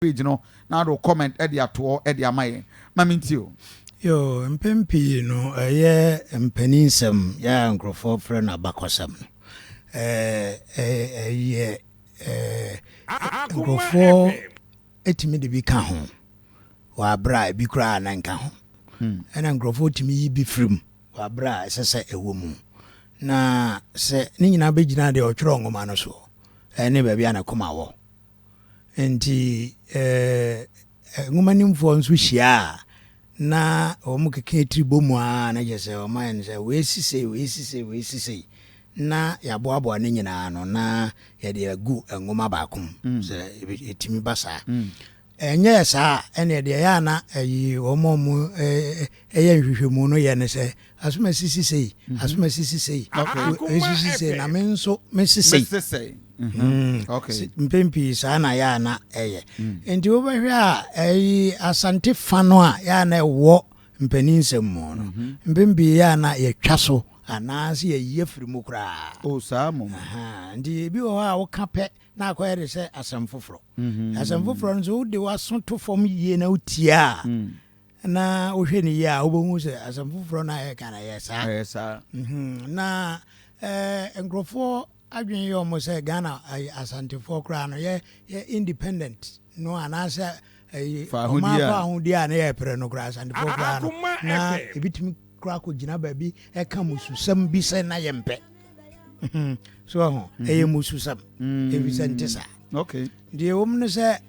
Page no na ade wo comment de ato hɔ de ama yɛn. Ma mentie o. Yoo, mpɛn pii no ɛyɛ mpaninsɛm yɛ a nkurɔfoɔ frɛ no abakɔsɛm no. Ɛyɛ nkurɔfoɔ tumi de bi ka ho wɔ aberɛ a ebi koraa na nka ho. Ɛna nkurɔfoɔ tumi yi bi firi mu wɔ aberɛ a ɛsɛ sɛ ɛwɔ mu. Na sɛ ne nyinaa bɛgyina deɛ ɔtwerɛ nwoma no soɔ ɛne baabi a ne koma wɔ. Enti nwomanimfoɔ nso hyia a, na wɔkeka tiri bɔ mu ara na kyerɛ sɛ wɔayɛ no sɛ wei si sei, wei si sei, wei si sei, na yɛaboaboa ne nyinaa ano na yɛde agu nwoma baako mu mm. sɛ ɛtumi ba saa. Mm. Ɛnyɛɛ saa a, ɛnneɛ deɛ ɛyɛ a na ɛyi wɔn a wɔn ɛyɛ nhwehwɛmu no yɛ ne sɛ asoma sisi sei, mhm. asoma sisi sei, esisi sei na me nso mesi sei. Mhm. Mpɛn pii saa na yɛ a na ɛyɛ. Mm. Nti wobɛhwɛ a ɛyi Asante fa no a yɛ a na ɛwɔ mpanin nsɛm mu no, mhm. mpɛn pii yɛ a na yɛtwa so anaasɛ yɛyi afiri mu koraa. Oh, saa mmom. Nti ebi wɔ hɔ a woka pɛ na akɔyɛ de sɛ asɛm foforɔ. Mhm. Asɛm foforɔ no nso wode w'aso to fam yie na wotie a mm. na wohwɛ no yie a wobɛhu sɛ asɛm foforɔ no a yɛka no ɛyɛ saa. Ɛyɛ saa. Mhm. Na eh, nkurɔfoɔ adwene yɛ wɔn sɛ Ghana Asantefoɔ koraa no yɛ yɛ independent no anaasɛ ɔman fa ahodie a ne yɛ pere no koraa Asantefoɔ koraa no na ebitumi koraa kɔ gyina baabi ɛka mususɛm bi sɛ na yɛ mpɛ so ɛho mhm. ɛyɛ mususɛm mm. efisɛ nte saa deɛ wɔm no sɛ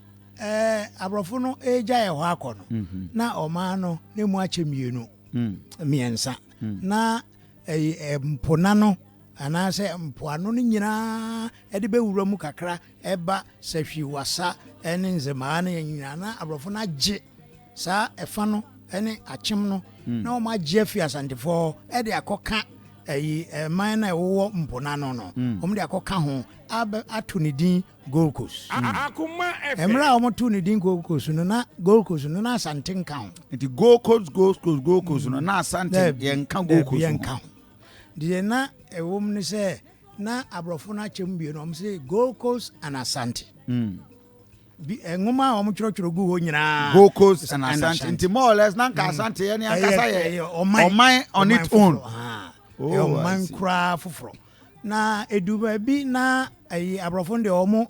ɛɛ aborɔfo no ɛregya yɛ hɔ akɔ no mhm. na ɔman no ne mu akyɛ mmienu mm. mmiɛnsa mm. na ɛyɛ mpona no anaasɛ mpoano no nyinaa de bɛwura mu kakra ɛba sahwi wasa ne nzemaa no nyinaa na aborɔfo no agye saa ɛfa no ne akyem no hmm. na wɔn agye afi asantefoɔ hɔ de akɔka ɛyi ɛman na ɛwowɔ mpona no no hmm. wɔn de akɔka ho abɛ ato ne din Gold Coast. Hmm. Mmerɛ a wɔn to ne din Gold Coast no na Gold Coast no na Asante nka ho. Nti Gold Coast Gold Coast Gold Coast no na Asante yɛn nka Gold Coast ho. Yɛn nka ho. Deɛ na ɛwɔ mu ne sɛ na aborɔfo no akyɛ mu mmienu wɔn sɛ Gold Coast and Asante. Mm. Bi nwoma a wɔn twerɛtwerɛ gu hɔ nyinaa. Gold Coast and Asante nti more or less na nka mm. Asante yɛ ne ankasa yɛ ɔman on its own. Oh, ɔman koraa foforɔ na edu baabi na ɛyi aborɔfo no deɛ wɔn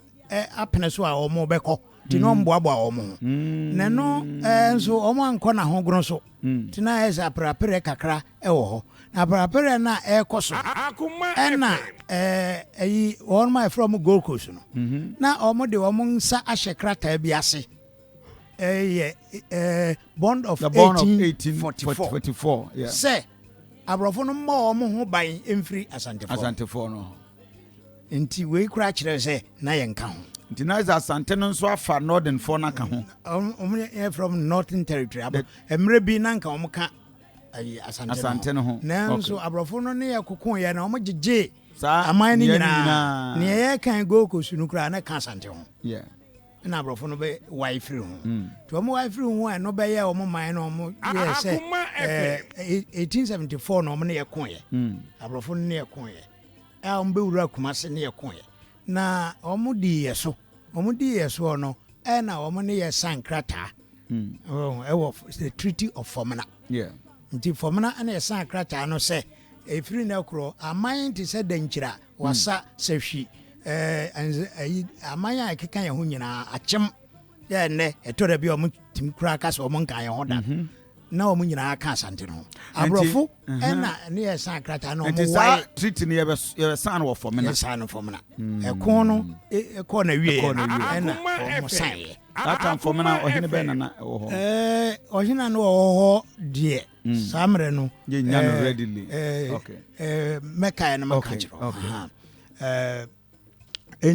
apene so a wɔn bɛkɔ nti na wɔn boaboa wɔn ho mm. na ɛno nso wɔn ankɔ n'ahogono so. Nti na ayɛ sɛ apereapereɛ kakra wɔ hɔ. Na apereapereɛ no a ɛrekɔ so no, ɛna ɛyi wɔn a yɛfrɛ wɔn Gold Coast no, mhm. na wɔn de wɔn nsa ahyɛ krataa bi ase. Ɛyɛ Bond of 1844 sɛ aborɔfo no mmɔ wɔn ho ban mfiri Asantefoɔ. Asantefoɔ no. Nti wei koraa kyerɛ sɛ na yɛnka ho. Nti na sɛ Asante no nso afa Northern foɔ no aka ho. Wɔn yɛ from Northern Territory. Aba mmerɛ bi na nka wɔn ka ayi Asante Asante no ho. Nanso aborɔfo no ne yɛ koko yɛ na wɔn gyegye aman no nyinaa. Nea yɛ kan Gold Coast no koraa na ka Asante ho. Yeah. Ɛna aborɔfo no bɛ wae firi ho. Mm. Nti wɔn wae firi ho a ɛno bɛyɛ wɔn man no wɔn yɛ sɛ ɛɛ 1874 na wɔn ne yɛ ko yɛ. Mm. Aborɔfo no ne yɛ ko yɛ. a wɔbɛwura Kumase ne yɛ koeɛ na wɔn dii yɛ so wɔn dii yɛ soɔ no ɛna wɔn ne yɛ san krataa hmm. ɛwɔ the treaty of Fomena nti Fomena ɛna yɛ san krataa no sɛ ɛfiri no korɔ aman te sɛ Dankyira Wasa hmm. Sahwi ɛɛ aman a ɛkeka yɛn ho nyinaa akyem yɛ nnɛ ɛtɔ da bi a wɔn tumi koraa ka sɛ wɔn nka yɛn ho da mhm. na wɔn nyinaa ka Asante no ho. Aborɔfo mhm. ɛna ne yɛ san krataa na wɔn wae. Nti saa treaty no yɛbɛ san no wɔ fɔmina. Yɛ san no fɔmina. Mm. Ɛko no ɛkɔɔ na wie yɛ ɛna wɔn san yɛ. That time fɔmina ɔhene bɛn nana ɛwɔ hɔ. Ɛɛ ɔhene no wɔ hɔ deɛ mm. saa mmerɛ no. Yɛ nya no readily. Ɛɛ ɛɛ mɛka yɛ no maka kyerɛ. Ɛɛ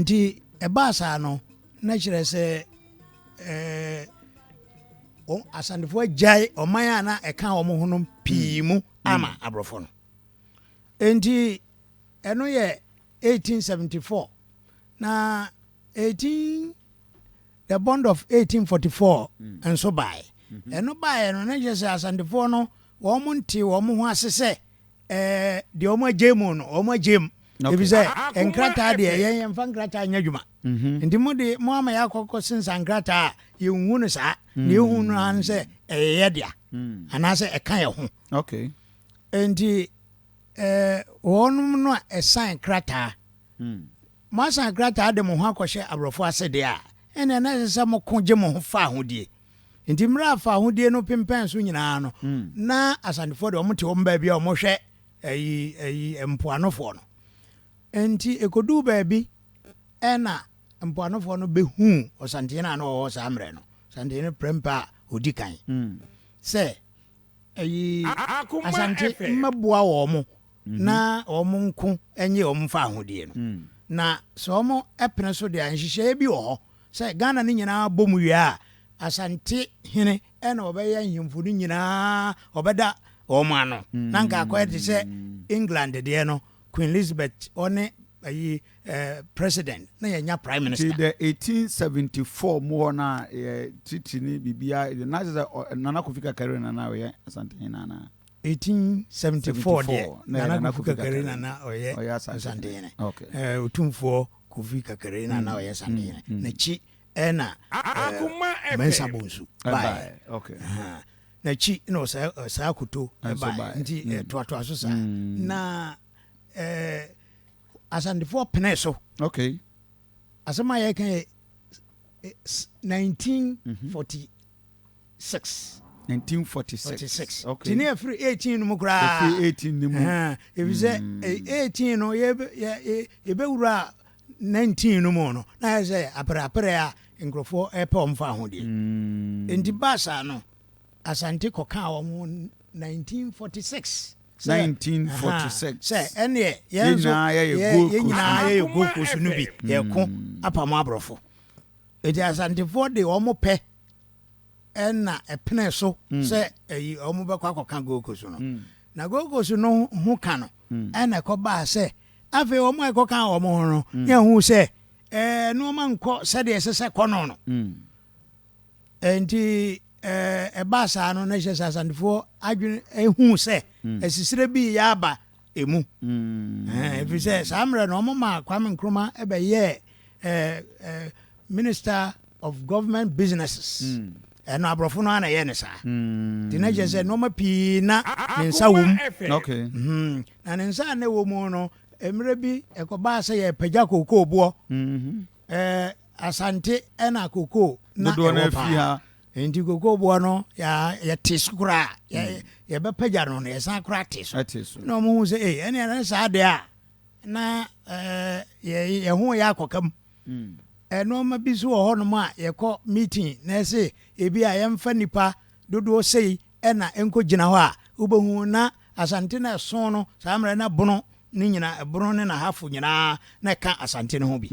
nti ɛbaa saa no na kyerɛ sɛ ɛɛ wɔn asantefoɔ agyae ɔman a na ɛka wɔn ho no pii mu ama mm. aborɔfo no nti ɛno yɛ 1874 na 18 the bond of 1844 mm. nso baeɛ mm-hmm. ɛno baeɛ no na kyerɛ sɛ asantefoɔ no wɔn nte wɔn ho ase sɛ ɛɛ deɛ wɔn agye mu no wɔn agye mu. Efisɛ nkrataa deɛ yɛn yɛmfa nkrataa nyɛ adwuma. Mhm. Nti mo de mo ama yɛakɔkɔ sensa nkrataa a yɛnhu no saa. Mm. Deɛ yɛhu no ara ne sɛ ɛyɛ yɛ dea mm. anaasɛ ɛka yɛ ho. Okay. Nti ɛɛ wɔnom no a ɛsan krataa. Mm. Moasan krataa de mo ho akɔhyɛ aborɔfo ase deɛ a ɛnna na ɛsɛ sɛ moko gye mo ho fa ahodie. Nti mmerɛ a fa ahodie no pempɛn so nyinaa no na Asantefoɔ deɛ wɔn te wɔn baabi a wɔhwɛ ɛyi ɛyi mpoanofoɔ no. Nti ɛkɔduu baabi ɛna mpoanofoɔ no bɛhuu Ɔsantehene a na ɔwɔ hɔ saa mmerɛ no, Ɔsantehene Prempeh a ɔdi kan, sɛ ɛyi Asante mmɛboa wɔn mhm. na wɔn nko nye wɔn fa ahodie no. Mm. Na sɛ wɔn pene so deɛ nhyehyɛeɛ bi wɔ hɔ sɛ Ghana no nyinaa bɔ mu wie a, Asante hene na ɔbɛyɛ nhemfo no nyinaa ɔbɛda wɔn ano. Na nka akɔyɛ te sɛ England deɛ no, Queen Elizabeth ɔne ayi eh, president na yɛnya prime minister. Nti the 1874 mu hɔ no a yɛ titi ne biribiara na kyerɛ sɛ Nana Kofi Kakari na na ɔyɛ Asantehene anaa? 1874 deɛ Nana Kofi Kakari na na ɔyɛ Asantehene. Okay. Otumfoɔ Kofi Kakari na na ɔyɛ Asantehene. N'akyi ɛna Mensah Bonsu baeɛ. N'akyi na ɔsaa Akoto baeɛ. Nti ɛtoatoa so saa. Na Asantefoɔ penee so. Okay. Asɛm a yɛka yɛ 1946. 1946. Okay. Tini ɛfiri 18 no mu koraa. Ɛfiri 18 no mu. Ɛfiri sɛ 18 no yɛbɛwura 19 no mu no na ayɛ sɛ apereapereɛ a nkurɔfoɔ repɛ wɔn fa ahodeɛ. Nti baa saa no Asante kɔkaa wɔn ho 1946. 1946. Sɛ ɛneɛ yɛn nso yɛn nyinaa yɛyɛ Gold Coast no bi yɛko apamo aborɔfo. Nti Asantefoɔ de wɔn pɛ ɛna ɛpene so mm. sɛ ɛyi wɔn bɛkɔ akɔka Gold Coast no. Mm. Na Gold Coast no ho ka no mm. ɛna ɛkɔbaa sɛ Afei wɔn a ɛkɔkaa wɔn ho no, mm. yɛhu sɛ ɛɛ nneɛma nkɔ sɛdeɛ ɛsɛ sɛ kɔ no no. Mm. Nti ɛɛ ɛbaa saa no na ɛhyɛ sɛ Asantefoɔ adwene ehu sɛ mm. asisire bi yɛ aba emu. Ɛfiri sɛ saa mmerɛ no wɔn maa Kwame Nkrumah ɛbɛyɛɛ ɛɛ ɛɛ minister of government businesses. Ɛno aborɔfo no ara na ɛyɛ ne saa. Nti na kyerɛ sɛ nneɛma pii na ne nsa wɔ mu. Okay. Mm-hmm. Na ne nsa a na ɛwɔ mu no, mmerɛ bi ɛkɔbaa sɛ yɛpagya kookoo boɔ. Mm-hmm. Ɛɛ Asante ɛna kookoo na ɛwɔ paa. Nti kookoo boɔ no yɛte so koraa. Mm. Yɛbɛpagya no no yɛsan koraa te so. Na wɔn hu sɛ ee ɛne ɛne saa deɛ a na ɛɛ yɛ yɛn ho yɛ akɔka mu. Mm. Nnoɔma bi nso wɔ hɔnom a yɛkɔ meeting na ɛse ebi a yɛmfa nnipa dodoɔ sei na ɛnkɔgyina hɔ a, wobɛhu na Asante no ɛso no saa mmerɛ na Bono no nyina, Bono ne N'Ahafo nyinaa na ɛka Asante no ho bi.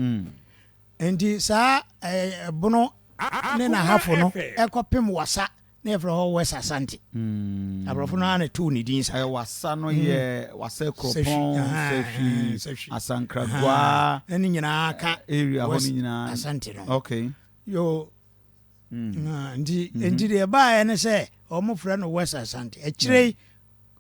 Nti saa Bono ne N'Ahafo no ɛkɔpem Wassa na yɛfrɛ hɔ West Asante. Aborɔfo no ara na ɛtoo ne din saa. Ɛyɛ Wassa no yɛ Wassa Kuropɔn, Sahwi, Asankragua. Na ne nyinaa ka area hɔ no nyinaa. Asante no. Okay. Yo. Nti nti deɛ ɛbaeɛ ne sɛ wɔn frɛ no West Asante. Akyire yi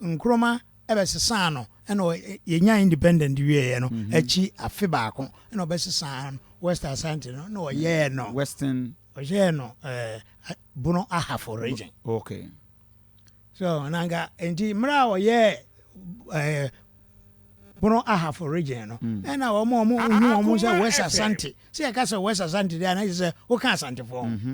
Nkrumah ɛbɛsesaa no ɛna yɛnya independent wieɛ no akyi afe baako ɛna ɔbɛsesaa no West Asante no na ɔyɛɛ no Western Ɔhyɛɛ no eh, Bono Ahafo region. Okay. So na nka nti mmerɛ a ɔyɛɛ eh, Bono Ahafo region no mm. ɛna wɔn a wɔn hu wɔn sɛ West Asante sɛ yɛka sɛ West Asante deɛ anayɛ sɛ woka Asantefoɔ ho. Mm-hmm.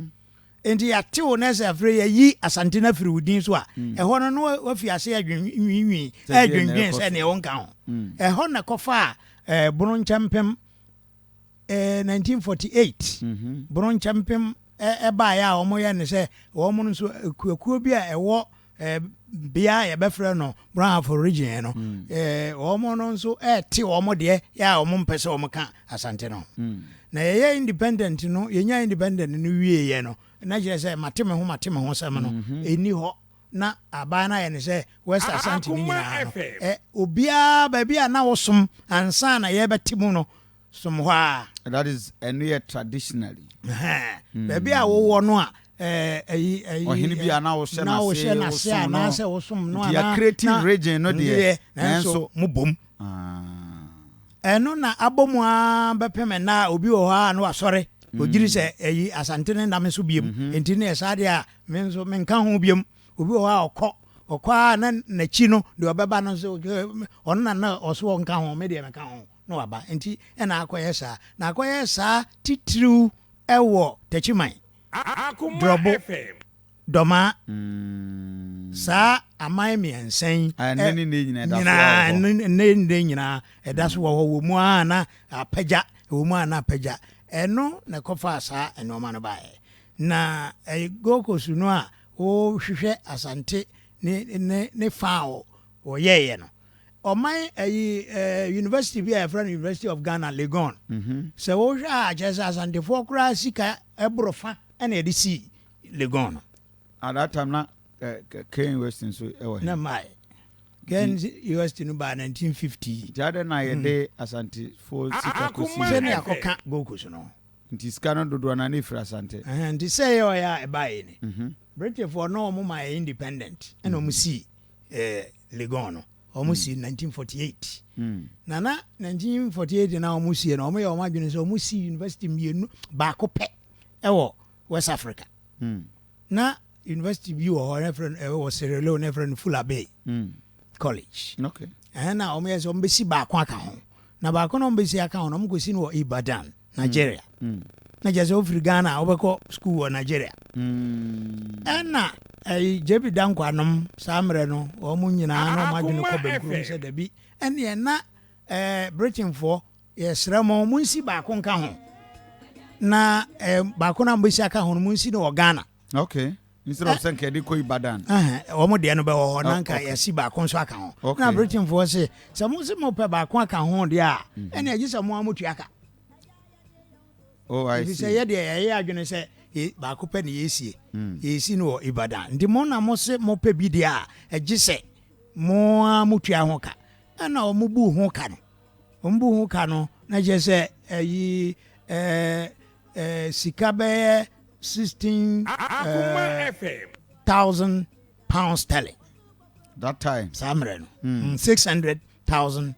Nti yɛatew na sɛ afei yɛyi Asante no afiri wo din so a mm. ɛhɔ no no wafi ase adwinwinwi ɛdwendwen sɛ neɛ wonka ho. Mm. Ɛhɔ na kɔfa a eh, Bono nkyɛmpem eh, 1948 mm-hmm. Bono nkyɛmpem ɛbaeɛ a wɔyɛ ne sɛ wɔn nso kuakuo bi a ɛwɔ bea a yɛbɛfrɛ no Brong region no mm. wɔn no nso ɛte wɔn deɛ yɛ a wɔn mpɛ sɛ wɔn ka Asante no mm. na yɛyɛ independent no yɛnya independent no wieɛ no na kyerɛ sɛ mate me ho mate me ho sɛm no mm-hmm. ɛni hɔ na aban no ayɛ ne sɛ West Asante no nyinaa no obiara baabi a na wosom ansa na yɛbɛte mu no som hɔ a. That is ɛno yɛ traditionally. Mm. Baabi a wowɔ no a ɛyi ɛyi. Ɔhene bi a na wohyɛ n'ase na wohyɛ n'ase anaasɛ wosom no anaa. Nti yɛ creative region no deɛ nanso mo bom. Ah. Ɛno na abɔ mu ara bɛpem ɛnnɛ a obi wɔ hɔ a na wasɔre, ɔgyiri sɛ ɛyi Asante ne nna me so biom, nti ne saa deɛ a me nso menka ho biom. Obi wɔ hɔ a ɔkɔ, ɔkɔ ara na n'akyi no deɛ ɔbɛba no nso ɔno na na ɔso ɔnka ho, me deɛ meka ho na waba. Nti ɛna akɔyɛ saa. Na akɔyɛ saa titiriw ɛwɔ Takyiman, Drɔbo. Dɔmaa, saa aman mmiɛnsa yi nyinaa, nnɛ ne nnɛ nyinaa ɛda so wɔ hɔ, wɔ mu ara na apagya, wɔ mu ara na apagya. Ɛno na ɛkɔfaa saa nneɛma no baeɛ. Na Gold Coast no a wɔhwehwɛ Asante ne ne ne fa a wɔyɛeɛ no, ɔman ɛyi university bi a yɛfrɛ no University of Ghana, Legon. Sɛ wohwɛ a kyerɛ sɛ Asantefoɔ koraa sika ɛboro fa ɛna yɛde sii Legon no. At that time na Kane University nso wɔ he? Na mmae. Kane University no baa 1950. Nti adɛn na yɛde Asantefoɔ sika kɔsi? Sɛnea akɔka Gold Coast no. Nti sika no dodoɔ no na ɛfiri Asante? Nti sɛ ɛyɛ ɔyɛ a ɛbaeɛ ni. Britainfoɔ na wɔn maa yɛ independent ɛna wɔn sii Legon no. Wɔn sii 1948. Na na 1948 na wɔn sie no, wɔn yɛ wɔn adwene sɛ wɔn si university mmienu baako pɛ ɛwɔ West Africa. Na university bi wɔ hɔ na ɛfrɛ no ɛwɔ Sierra Leone na ɛfrɛ no Fula Bay College. Okay. Ɛhɛn na wɔn yɛ sɛ wɔn bɛsi baako aka ho. Na baako na wɔn bɛsi aka ho na wɔn kɔsi no wɔ Ibadan, Nigeria. Na kyerɛ sɛ wofiri Ghana a wobɛkɔ school wɔ Nigeria. Ɛna ɛyi JB Danquah nom saa mmerɛ no wɔn nyinaa na wɔn adwene kɔ bɛnkurom sɛ dabi ɛneɛ na ɛɛ Britainfoɔ Yɛsrɛ mo, monsi baako nka ho. Na eh, baako no a mobɛsi aka ho no, monsi no wɔ Ghana. Okay. Instead of sɛ nka yɛde kɔ Ibadan. Wɔn deɛ no bɛwɔ hɔ na nka yɛasi baako nso aka ho. Okay. Na Britainfoɔ se, sɛ mo se mopɛ baako aka ho deɛ a, ɛnna ɛgye sɛ mo ara motua ka. Oh, I see. Efisɛ yɛ deɛ yɛyɛ adwene sɛ baako pɛ na yɛsie. Yɛsi no wɔ Ibadan. Nti mo na mo se mopɛ bi deɛ a, ɛgye sɛ mo ara motua ho ka. Ɛnna wɔn buu ho ka no. Wɔn bu ho ka no na kyerɛ sɛ ɛyi ɛɛ ɛɛ sika bɛyɛ 16 thousand pounds sterling. That time. Saa mmerɛ no. 600,000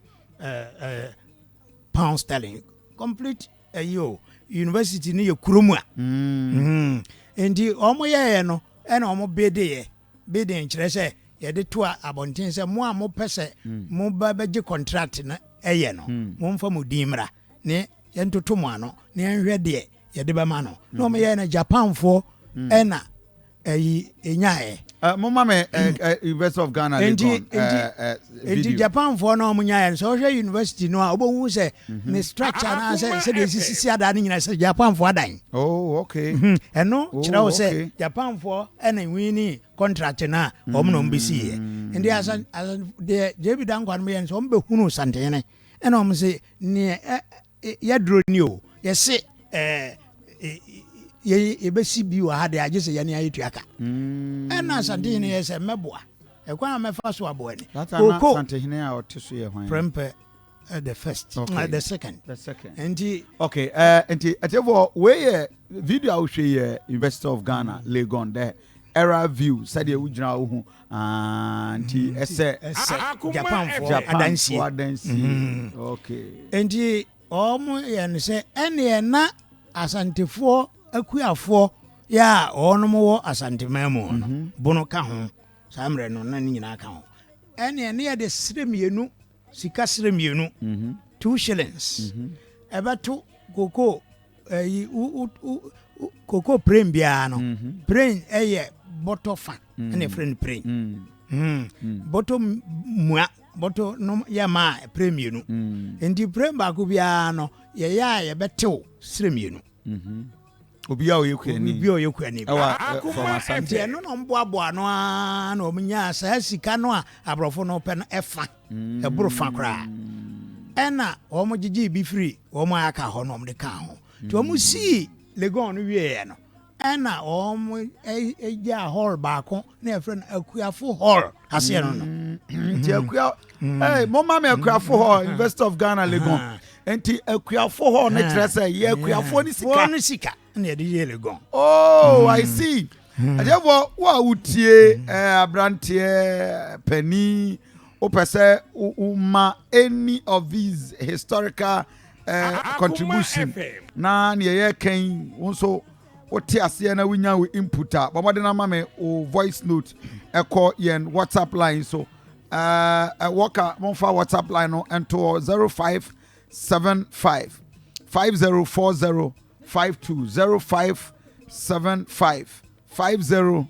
pounds sterling. Complete ɛyi o university no yɛ kurom a. Nti wɔn yɛɛ no ɛna wɔn bedeɛ. Bidding kyerɛ sɛ yɛde to abɔnten sɛ mo a mopɛ sɛ moba bɛgye contract no yɛ no, momfa mo din mmra ne yɛntoto mo ano na yɛnhwɛ deɛ yɛde bɛma no. Na wɔn yɛɛ no Japanfoɔ ɛna ɛyi enyaeɛ. Momma me University of Ghana Legon video. Nti Japanfoɔ na wɔn nyaeɛ no, sɛ wohwɛ university no a wobɛhu sɛ ne structure no sɛ sɛdeɛ esisisi adan no nyinaa sɛ Japanfoɔ adan. Oh, okay. Ɛno kyerɛ wo sɛ Japanfoɔ ɛna winni contract no a wɔn na wɔn bɛsi yɛ. Nti asa asa deɛ JB Danquah no yɛ no sɛ wɔn bɛhunu Santehene ɛna wɔn se neɛ yɛduro ni o yɛse ɛɛ yɛ yɛbɛsi bi wɔ ha deɛ agye sɛ yɛne ayɛ tua ka. Ɛna Santehene yɛ sɛ mɛboa ɛkwan a mɛfa so aboa ni. Koko Santehene a ɔte so yɛ hwan? Prempeh. The first, okay. The second. The second. Nti. Okay, nti atiefo wei yɛ video a wohwɛ yɛ University of Ghana, Legon, the era view sɛdeɛ wogyina wo ho nti ɛsɛ ɛsɛ Japanfoɔ adansie. Adansie. Okay. Nti wɔn yɛ no sɛ ɛneɛ na Asantefoɔ akuafoɔ yɛ a wɔn wɔ Asanteman mu no bono ka ho saa mmerɛ no na ne nyinaa ka ho ɛneɛ ne yɛde serɛ mmienu sika serɛ mmienu, 2 shillings, ɛbɛto koko ɛyi wo wo koko pren biara no. Pren ɛyɛ bɔtɔ fa ɛna ɛfrɛ no pren. Bɔtɔ mua bɔtɔ no yɛ ma pren mmienu. Nti pren baako biara no yɛyɛ a yɛbɛtew serɛ mmienu. Obi a ɔyɛ kuani. Obi a ɔyɛ kuani. Ɛwɔ from Asante. Nti ɛno na ɔmboaboa ano ara na wɔn nyaa saa sika no a aborɔfo no pɛ no ɛfa. Ɛboro fa koraa. Ɛna wɔn gyegyee bi firi wɔn a aka hɔ na wɔn de kaa ho. Nti wɔn sii Legon no wieɛ no, ɛna wɔn gyaa hall baako na yɛfrɛ no Akuafo Hall aseɛ no no. Nti akua, ɛy mo ma mi Akuafo Hall, University of Ghana Legon. Nti akuafo hɔ no kyerɛ sɛ yɛ akuafoɔ ne sika. Wɔn ne sika na yɛde yɛ Legon. Oh, I see. Ɛdeɛfoɔ wo a wotie aberanteɛ panin. Wopɛ sɛ woma any of these historical contribution na nea yɛreka yi wo nso wote aseɛ na wonya wo input a, bɔ mmɔden ama me wo voice note ɛkɔ yɛn WhatsApp line so. Wɔka momfa WhatsApp line no nto hɔ 0575 5040 52 0575 50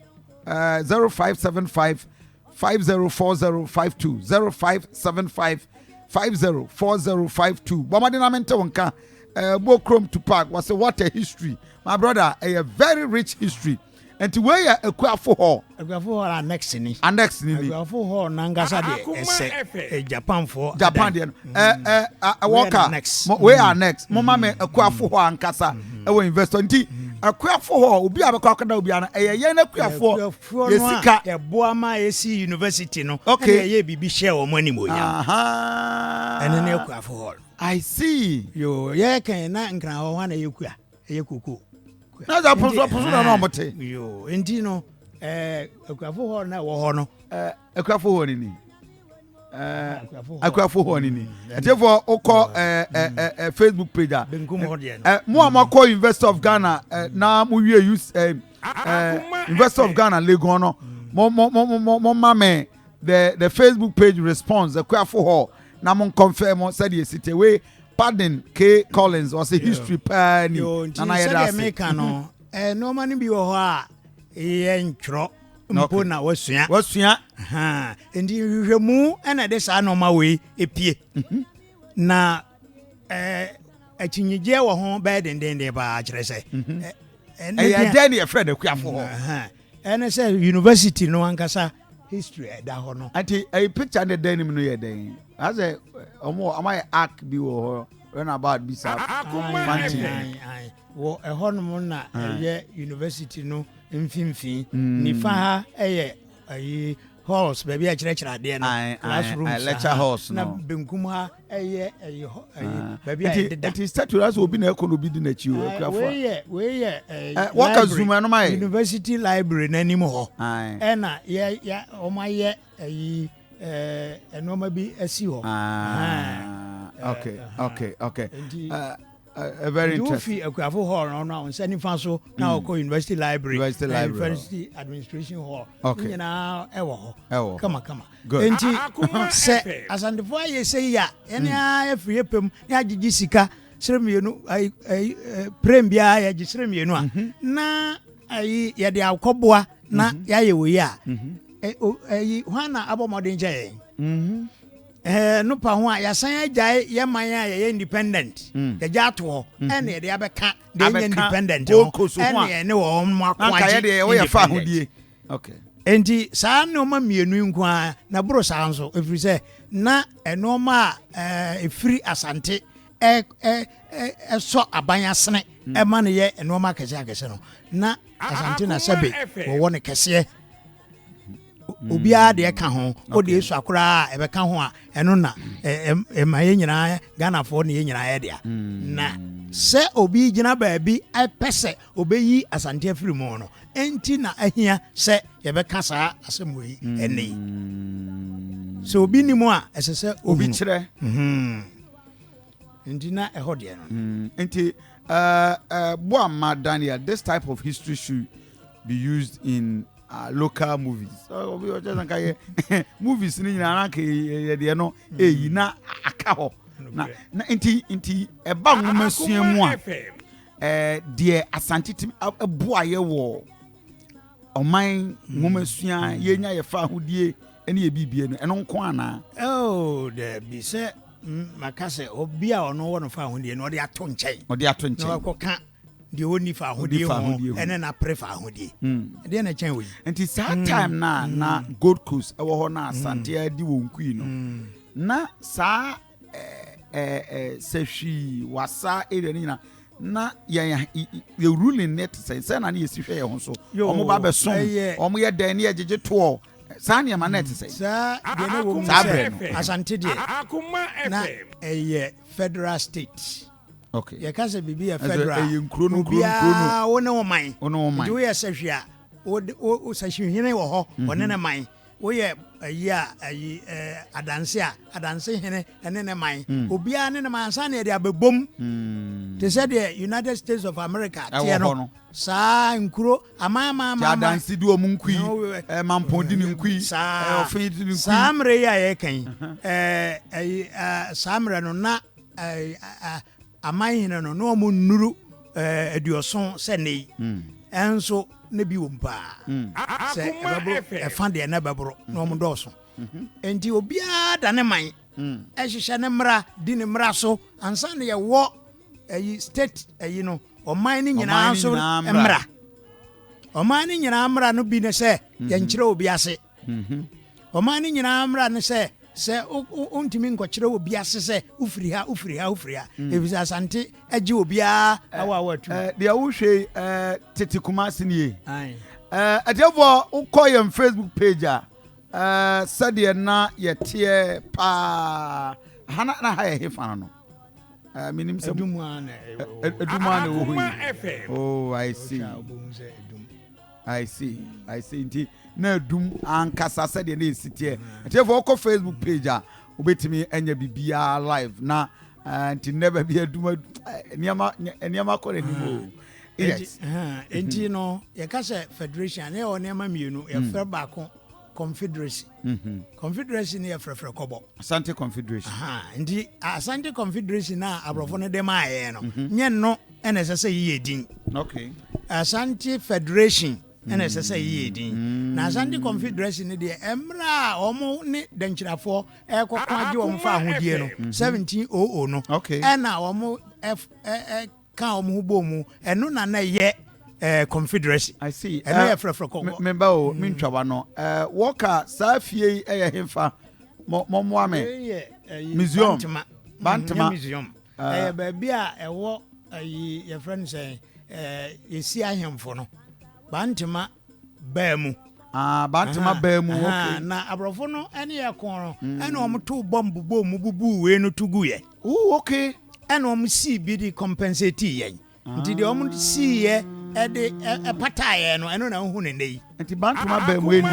0575 504052 0575 504052. Bɔ mmɔden na mente wo nka. Bokrom Tupac wɔsɛ what a history, my brother. Ɛyɛ very rich history. Nti wei yɛ Akuafo Hall. Akuafo Hall annex ni. Annex ni. Akuafo Hall nankasa deɛ, ɛsɛ Japanfoɔ. Japan deɛ no ɛ ɛ ɛwɔ ka wei yɛ annex. Mo ma me Akuafo Hall ankasa ɛwɔ investor. Nti Akuafo Hall, obi a bɛkɔ akɔda obi ano, ɛyɛ yɛn akuafoɔ yɛ sika. Yɛboa ma yɛsi university no. Ɛna yɛyɛ biribi hyɛ wɔn anim onyam. Ɛno ne Akuafo Hall. I see. Yo, yɛ kɛn na Nkran hɔ hɔ na yɛ kua, ɛyɛ koko. Na sɛ poso poso na ɔmo te. Yo, nti no Akuafo Hall na ɛwɔ hɔ no. Akuafo Hall ni ni. Akuafo Hall ni ni. Ɛtiɛfo, wokɔ ɛɛ ɛɛ ɛ Facebook page a. Benkum hɔ deɛ no. Mo a mo akɔ University of Ghana na mo wie use ɛ ɛ University of Ghana Legon no, mo ma me the Facebook page response, Akuafo Hall, na mo confirm sɛdeɛ esi te. Wei Pardon K Collins ɔsɛ history paa ni. Nana, yɛ da ase. Sɛdeɛ meka no, nneɛma no bi wɔ hɔ a yɛ ntwerɛ mpo na wasua. Wasua. Nti nhwehwɛmu ɛna ɛde saa nneɛma wei epie na akyinnyegyeɛ wɔ ho bɛyɛ dendenden paa, kyerɛ sɛ ɛyɛ dɛn ne yɛfrɛ no Akuafo Hɔ? Ɛne sɛ university no ankasa history ɛda hɔ no. Nti ɛyɛ picture ne dan nim no yɛ dɛn? Asɛ ɔmo ayɛ arc bi wɔ hɔ, roundabout bi saa. Fanti wɔ ɛhɔnom na ɛyɛ university no mfimfini. Nifa ha ɛyɛ ɛyi halls, baabi a kyerɛkyerɛ adeɛ no, classrooms. Lecture halls. Na benkum ha ɛyɛ ɛyi hɔ ɛyi baabi a yɛdeda. Nti statue asɛ obi na ɛkɔ na obi di n'akyi o, Akuafo. Wei yɛ ɛɛ wɔka zoom ɛnum ayɛ. University library n'anim hɔ ɛna yɛ wɔn ayɛ ɛyi nneɛma bi asi hɔ. Okay. Very interesting. Nti wofi Akuafo Hall no no a, nsa nifa so na ɔkɔ university library. University library. University administration hall. Nyinaa ɛwɔ hɔ. Kama kama. Good. Nti sɛ Asantefoɔ ayɛ sɛ yi a, yɛne a yɛfiri yɛ pɛm ne agyegye sika sere mmienu ayi ayi prem biara yɛgye sere mmienu a, na ayi yɛde akɔboa na yɛayɛ wɔ yi a, ɛyi hwan na abɔ mmɔden kyɛ yɛn? No pa ho a, yɛasan agyae yɛ man a yɛyɛ independent, yɛgya ato hɔ, ɛna yɛde abɛka deɛ ɛnyɛ independent ho, ɛna yɛne wɔn mo ako agye independent. Nti saa nneɛma mmienu yi nko ara na boro saa nso, ɛfiri sɛ na nneɛma a ɛfiri Asante ɛsɔ aban asene ɛma no yɛ nneɛma akɛse akɛse no, na Asante na sɛbe wɔwɔ no kɛseɛ. Obiara deɛ ka ho, o deɛ esu akoraa a ɛbɛka ho a, ɛno na ɛma yɛn nyinaa Ghanafoɔ ne yɛn nyinaa yɛ dea. Na sɛ obi gyina baabi ɛpɛ sɛ obɛyi Asante afiri mu no, ɛnti na ahia sɛ yɛbɛka saa asɛm wɔ yi ɛnɛ yi. Sɛ obi nim a, ɛsɛ sɛ obi kyerɛ. Nti na ɛhɔ deɛ no. Nti Boama Daniel, this type of history should be used in local movies. Obi ɔkyɛ sɛ nka yɛ movies ni nyinaa na nka yɛ deɛ no eyi na aka hɔ na nti ɛba nwoma sua mu a, deɛ Asante ti ɛboa yɛ wɔ ɔman nwoma sua, yɛnya yɛ fa ahodie ɛne yɛ bibie no, ɛno nko anaa? Oh, daabi, sɛ maka sɛ obi a ɔno wɔ no fa ahodie no, ɔde ato nkyɛn. Ɔde ato nkyɛn. Na wakɔka deɛ ɔnni fa ahodie ho, ɛne napere fa ahodie, ɛdeɛ na ɛkyɛn wɔ yi. Nti saa time na Gold Coast ɛwɔ hɔ na Asante adi wɔn kui no, na saa ɛɛ Sɛhwi Wasa area no nyinaa na yɛn yɛ ruling ne te sɛ na ne yɛsi hwɛ yɛn ho so, wɔn ba bɛsom, wɔn yɛ dɛn ne yɛ gyegye toɔ, saa nneɛma na ɛte sɛ? Saa deɛ ne wɔ mu sɛ Asante deɛ, na ɛyɛ federal state. Yɛka sɛ biribi yɛ federal, ɛyɛ nkuro no nkuro. Obiara wo ne wo man. Wo ne wo man. Nti woyɛ Sɛhwi a, wo Sɛhwihene wɔ hɔ, ɔne ne man. Woyɛ ayi a ayi ɛɛ adanse a adanse hene ɛne ne man. Mm. Obiara ne ne man ansa na yɛde abɛbom. Mm. Te sɛ deɛ United States of America teɛ no. Saa nkuro aman aman aman. Adanse di wɔn nkui. Ɛɛ mampɔn di ne nkui. Saa ɔfin di ne nkui. Saa mmerɛ yi a yɛreka yi ɛɛ ɛyi ɛɛ saa mmerɛ no na ɛɛ aman hene no na wɔn nnuru ɛɛ aduɔson sɛ ne yi. Mm. Ɛnso na bi wɔ mu paa mm. sɛ ɛbɛboro ɛfa deɛ na ɛbɛboro na wɔn dɔɔso mm-hmm. nti obiara da ne man mm. ɛhyehyɛ ne mmara di ne mmara so ansa na yɛwɔ ɛyi state ɛyi no ɔman ne nyinaa nso mmara ɔman ne nyinaa mmara no bi ne sɛ mm-hmm. yɛnkyerɛ obi ase. Ɔman no nyinaa mmara ne sɛ, sɛ wontumi nkɔkyerɛ obi ase sɛ wofiri ha, wofiri ha, wofiri ha, mm. efisɛ Asante agye obiara awo awo atu. Deɛ wohwɛ yi tete Kumasi nie. Atiefoɔ wokɔ yɛn Facebook page a sɛdeɛ na yɛteɛ paa ha na ha yɛ hefa no no. Menim sɛ Edum a na ɛwɔ hɔ yi. Oh, I see. I see, I see. Nti na adum ankasa sɛdeɛ na ɛsi teɛ. Atiefoɔ wokɔ Facebook page a wobɛtumi anya biribiara live na eh, nti nnɛ baabi adum eh, nneɛma nneɛma kɔ n'anim o. Yes. Nti no yɛka sɛ federation ne yɛwɔ nneɛma mmienu yɛfrɛ mm. baako confederacy. Mm-hmm. Confederacy no yɛ frɛfrɛ kɔbɔ. Asante Confederation. Nti Asante Confederation na aborɔfo no de maa yɛn no mm-hmm. nyɛ no ɛna ɛsɛ sɛ yiyɛ din. Okay. Asante Federation ɛna ɛsɛ sɛ yiyɛ din. Mm. Na Asante Confederation no deɛ mmerɛ a wɔn ne Dankyirafoɔ ɛrekɔko agye wɔn fa ahodie no 1700 no ɛna wɔn ɛ ka wɔn ho bɔɔ mu ɛno na na ɛyɛ eh, confederacy. I see. Ɛno yɛ frɛfrɛ kɔkɔ. Me ba o, me ntwa wa no. Eh, wɔka saa fie yi ɛyɛ hefa? Mo mo mmoa me. Museum. Bantama. Bantama. Museum. Ɛyɛ baabi a ɛwɔ ɛyi yɛfrɛ no sɛ ɛɛ yɛsi ahemfo no. Bantama baa mu. Ah, Bantama baa mu. Okay. Na aborɔfo no ɛne yɛ ko no ɛna wɔn to bɔmbu bɔ mu bubu wei no to gu yɛ. Oh, okay. Ɛna wɔn sii bi de compensate yɛn. Nti deɛ wɔn sii yɛ ɛde ɛpataa yɛn no ɛno na wohu ne nnɛ yi. Nti Bantama baa mu eni.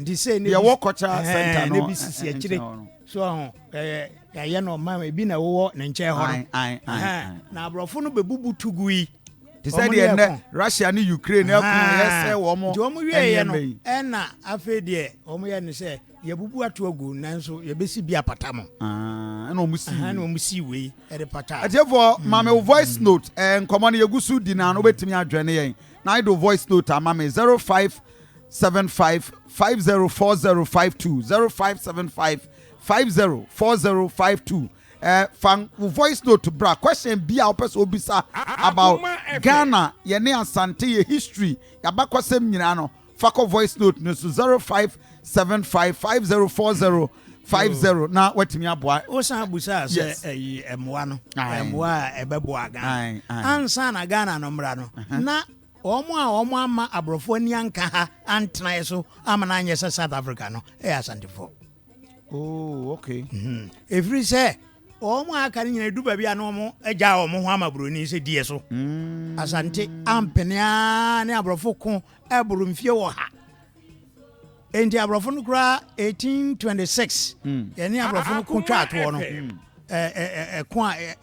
Nti sɛ ne bi yɛwɔ cultural center no ne bi sisi akyire so ɔho ɛyɛ yɛayɛ no ɔman ebi na ɛwowɔ ne nkyɛn hɔ no. Na aborɔfo no bɛbubu to gu yi. Te sɛ deɛ nnɛ Russia ne Ukraine ɛko yɛsɛ wɔn. Nti wɔn wieɛ no ɛna afei deɛ wɔn yɛ ne sɛ yɛbubu ato agu nanso yɛbɛsi bi apata mo. Ah, ɛna wɔn si. Ɛna wɔn si wei ɛde pata. Atiefoɔ mm. maame wo voice note ɛɛ eh, nkɔmɔ no yɛgu so di na no wobɛtumi adwene yɛn na ayɛ do voice note ama me 0575 504052 0575 504052 Eh, fa wo voice note bra. Question bi a wopɛ sɛ obisa about Ghana, yɛne Asante, yɛ history, yɛabakɔsɛm nyinaa no, fa kɔ voice note no so 0575504050 na watumi aboa. Wosan busaa sɛ ɛyi mmoa no, mmoa a ɛbɛboa Ghana. Ansa na Ghana no mmra no, na wɔn a wɔn ama aborɔfo ani anka ha antena so ama no anyɛ sɛ South Africa no ɛyɛ Asantefoɔ. Oh, okay. Mm-hmm. Ɛfiri sɛ wɔn a aka no nyina du baabi a na wɔn agya wɔn ho ama buroni sɛ diɛ so. Mm. Asante ampene ara ne aborɔfo ko ɛboro mfie wɔ ha. Enti aborɔfo no koraa 1826 mm. yɛne aborɔfo no ko twa atoɔ no mm. ɛko a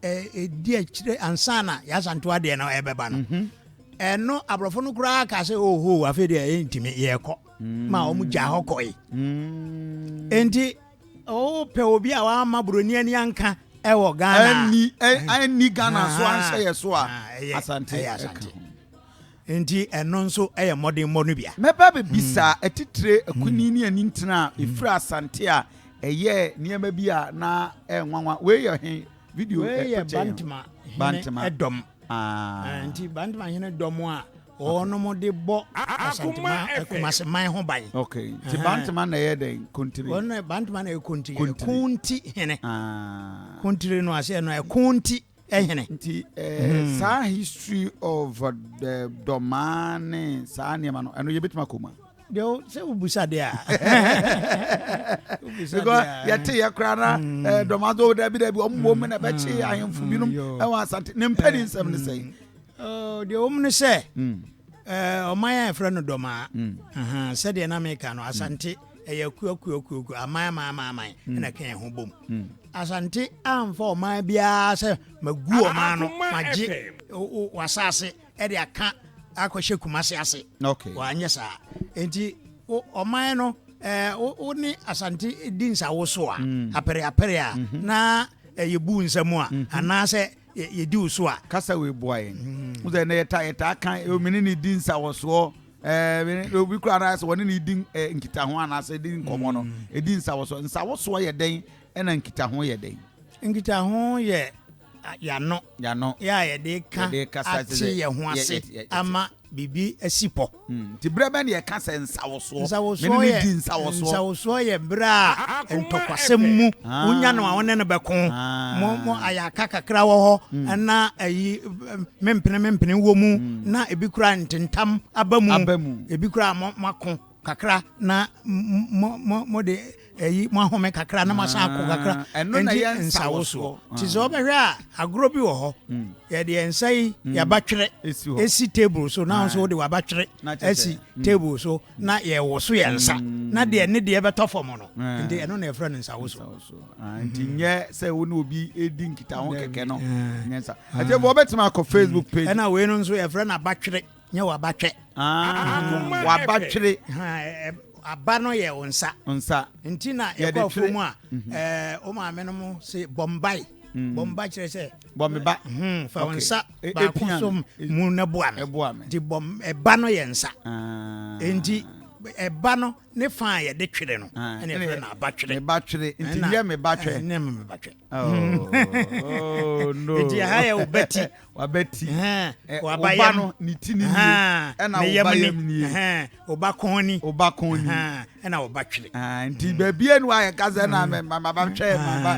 ɛdi akyire ansa na yɛasanto adeɛ no ɛbɛba no. Mm-hmm. Ɛno aborɔfo no koraa ka sɛ oho afei deɛ yɛntumi yɛkɔ. ma wɔn gyaa hɔ kɔe. Enti wopɛ obi a wamma buroni ani anka ɛwɔ Ghana. Ɛnni ɛnni Ghana so anhyɛ yɛ so a Asante ɛyɛ Asante. Nti ɛno nso ɛyɛ mmɔdenmmɔ no bia. Mɛba bɛbisa atitire akunini ne anintini a ɛfiri Asante a ɛyɛɛ nneɛma bi a na ɛnwanwa. Wei yɛ he? Video Wei yɛ Bantama hene dɔm. Nti Bantama hene dɔm a wɔnom de bɔ Asantema Kumaseman ho ban. Okay. Nti Bantama na ɛyɛ dɛn? Kontiri. Wɔn na Bantama na ɛyɛ kontiri. Konti hene. Kontiri no aseɛ no ɛkonti hene. Nti eh, saa history of the dɔmaa ne saa nneɛma no ɛno yɛbɛtumi akɔ mu a. Deɛ sɛ wobusa deɛ a. Because yɛte yɛ koraa na mm. eh, dɔmaa so dabi dabi wɔn mmom na ɛbɛkye mm. ahemfo binom mm. ɛwɔ Asante ne mpɛ ne nsɛm ne sɛn. Oh, deɛ wɔm ne sɛ mm. Ɔman a yɛfrɛ no Dɔmaa, sɛdeɛ na meka no, Asante ɛyɛ akuakuakuaku, aman aman aman aman ɛna ɛka yɛn ho bom. Asante amfa ɔman biara sɛ magu ɔman no, magye w'asase ɛde aka akɔhyɛ Kumase ase. Wanyɛ saa. Enti ɔman no wo ne Asante di nsawoso a, apereapere a, na yɛbu nsam a, anaasɛ yɛdi wo so a. Kasa wei boa yɛn. Mm. Wo sɛ ɛnɛ yɛta yɛtaa ka eh, mene ne di nsawɔsoɔ eh, obi koraa anaasɛ wɔne ne di eh, nkitaho anaasɛ di nkɔmmɔ no ɛdi mm. nsawɔsoɔ. Nsawɔsoɔ yɛ dɛn ɛna nkitaho yɛ dɛn? Nkitaho yɛ yano. Yano. Yɛ a yɛde ka ate yɛn ho ase ama biribi asi pɔ. Hmm, nti berɛ bɛn na yɛka sɛ nsawosoɔ? Nsawosoɔ yɛ nsawosoɔ. Nsawosoɔ yɛ berɛ a ntɔkwasɛm mu ah. wonya no a wo ne no bɛko. Ah. Mo mo ayaka kakra wɔ hɔ hmm. na ayi mempene mempene wɔ mu hmm. na ebi kura ntentam aba mu. Aba mu. Ebi kura mo mako kakra na mo mo mo de Ɛyi mo ahome kakra na moasan akɔ kakra. Ah, ɛno na ɛyɛ nsawosoɔ. Nti sɛ wobɛhwɛ a agorɔ bi wɔ hɔ. Mm. Yɛde yɛn nsa yi mm. yɛabatwerɛ esi table so na nso wode wabatwerɛ asi mm. table so na yɛwoso yɛn nsa na deɛ ne deɛ bɛtɔ fam no. Nti ɛno na yɛfrɛ no nsawosoɔ. Ah, nti nyɛ sɛ wo ne obi edi nkitaho kɛkɛ no. Nyɛ nsa. Ɛti bɔ ɔbɛtumi akɔ Facebook page. Ɛna wei no nso yɛfrɛ no abatwerɛ. Nyɛ w'abatwɛ. Ah, w'abatwere. Aba no yɛ wo nsa. Nsa. Nti na yɛkɔ afuo mu a, mhm. eh, wo maame no mo se bɔmbae. Mm. Bɔmba kyerɛ sɛ. Bɔmba. Mhm, fa wo nsa e, baako so mu na boa me. Nti bɔm ɛba no yɛ nsa. Ah. Nti ɛba no ne fa a yɛde twere no ah, ɛna yɛfrɛ no abatwere. Mebatwere nti nyɛ mebatwɛ. Nyɛ mebatwɛ. Oh, oh no. Nti ɛha yɛ wo bɛti. Wabɛti. Waba yam. no ne ti ni nie. Ɛna wo ba yam nie. Wo ba kɔn ni. Wo ba kɔn ni. Ɛna wo ba twere. Nti baabi enu ayɛ kasa na mɛ ma ba twɛ ma ba.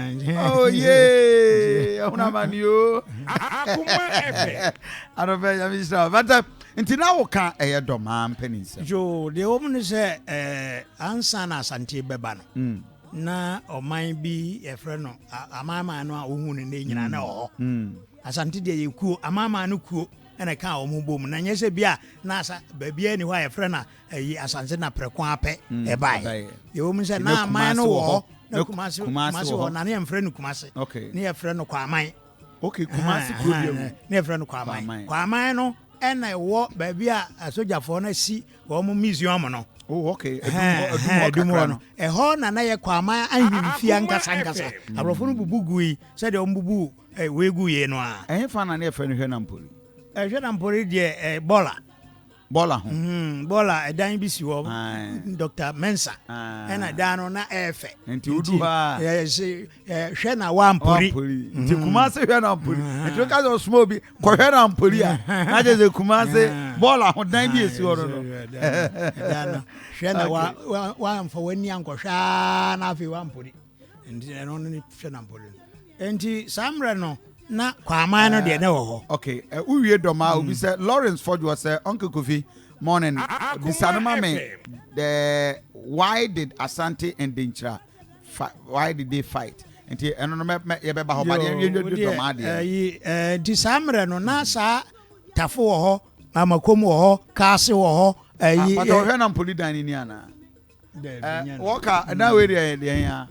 Oh yee. Ɛhuna ma ni o. Akuma ɛfɛ. Adɔfɛ yami sira. Bàtɛ nti na wo ka ɛyɛ dɔmaa mpɛninsɛm. Yoo deɛ wɔn ni sɛ ɛɛ ansa na Asante bɛba no. Mm. Na ɔman bi yɛfrɛ no amanaman no a wohu no nnɛ nyinaa na ɛwɔ hɔ. Mm. Asante deɛ yɛ kuo, amanaman no kuo ɛna ɛka wɔn ho bom. Na nyɛ sɛ bi a na asa baabiara ni hɔ a yɛfrɛ no ayi Asante na prɛko ara pɛ mm, ɛbaeɛ. Yɛwɔ mu sɛ na aman no wɔ hɔ, na Kumase Kumase wɔ hɔ, na ne yɛmfrɛ no Kumase. Ne yɛfrɛ no Kwaman. Okay, Kumasi kuro bi mu. Ne yɛfrɛ no Kwaman. Kwaman no ɛna ɛwɔ baabi a asogyafoɔ no asi wɔn museum no. Oh, okay. Ɛdum hɔ no. Ɛhɔ na na yɛ Kwaman ahemfie ankasa ankasa. Mm. Aborɔfo no bubu gui sɛdeɛ wɔn bubu eh, wei gu yie no a. Ɛhe fa na ne yɛfrɛ no Hwɛnampori? Hwɛnampori deɛ eh, bɔɔla. Bɔɔla ho. Mm, bɔɔla ɛdan bi si hɔ. Dr. Mensa. Ɛna dan no na ɛyɛ fɛ. Nti wodu hɔ a. Hwɛ na wampori. Nti mm. Kumase hwɛ na mpori. Mm. Nti woka sɛ ɔsoma obi kɔhwɛ na mpori a. Na kyerɛ sɛ Kumase bɔɔla ho dan bi esi hɔ no no. Hwɛ na wamfa w'ani ankɔhwɛ aa na afei wampori. Nti ɛno no hwɛ na mpori no. Nti saa mmerɛ no na Kwaman no deɛ na ɛwɔ hɔ. Okay, wowie dɔm a obi sɛ Lawrence Fɔdwoɔ sɛ Uncle Kofi morning bisa no ma me the why did Asante and Denkyira why did they fight nti ɛno no mɛ yɛbɛba hɔ ba deɛ yɛn dwa dɔm adeɛ. Ɛyi ɛɛ nti saa mmerɛ no na saa tafo wɔ hɔ amakom wɔ hɔ kaase wɔ hɔ ɛyi. Pàtó ɔhwɛ na mpoli dan ni ni ana. Wɔka na wei deɛ deɛ ya.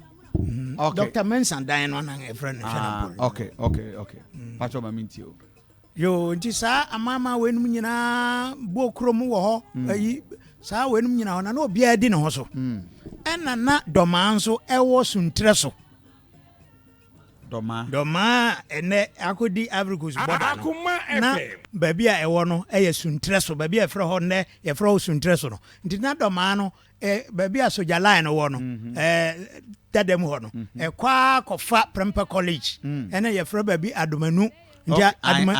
Okay. Dr. Mensah dan no na ɛfrɛ no hwɛ na mpoli. Okay okay okay. Pàtó ma mi nti o. Yoo, nti saa amanaman weinom nyinaa bɔɔ kurom wɔ hɔ, mm. ayi saa weinom nyinaa hɔ na na obiara di ne ho so. Mm. Ɛna na dɔmaa nso ɛwɔ suntirɛ so. Dɔmaa. Dɔmaa ɛnɛ akɔdi Ivory Coast bɔda no. Na baabi a ɛwɔ no ɛyɛ suntirɛ so, baabi a yɛfrɛ hɔ nnɛ yɛfrɛ hɔ suntirɛ so no. Nti na dɔmaa no eh, baabi a sogya line no wɔ no mm -hmm. eh, dada mu hɔ no mm -hmm. ɛkɔ ara kɔfa Prempeh College mm. ɛna yɛfrɛ baabi Adomanu nti okay. Adoma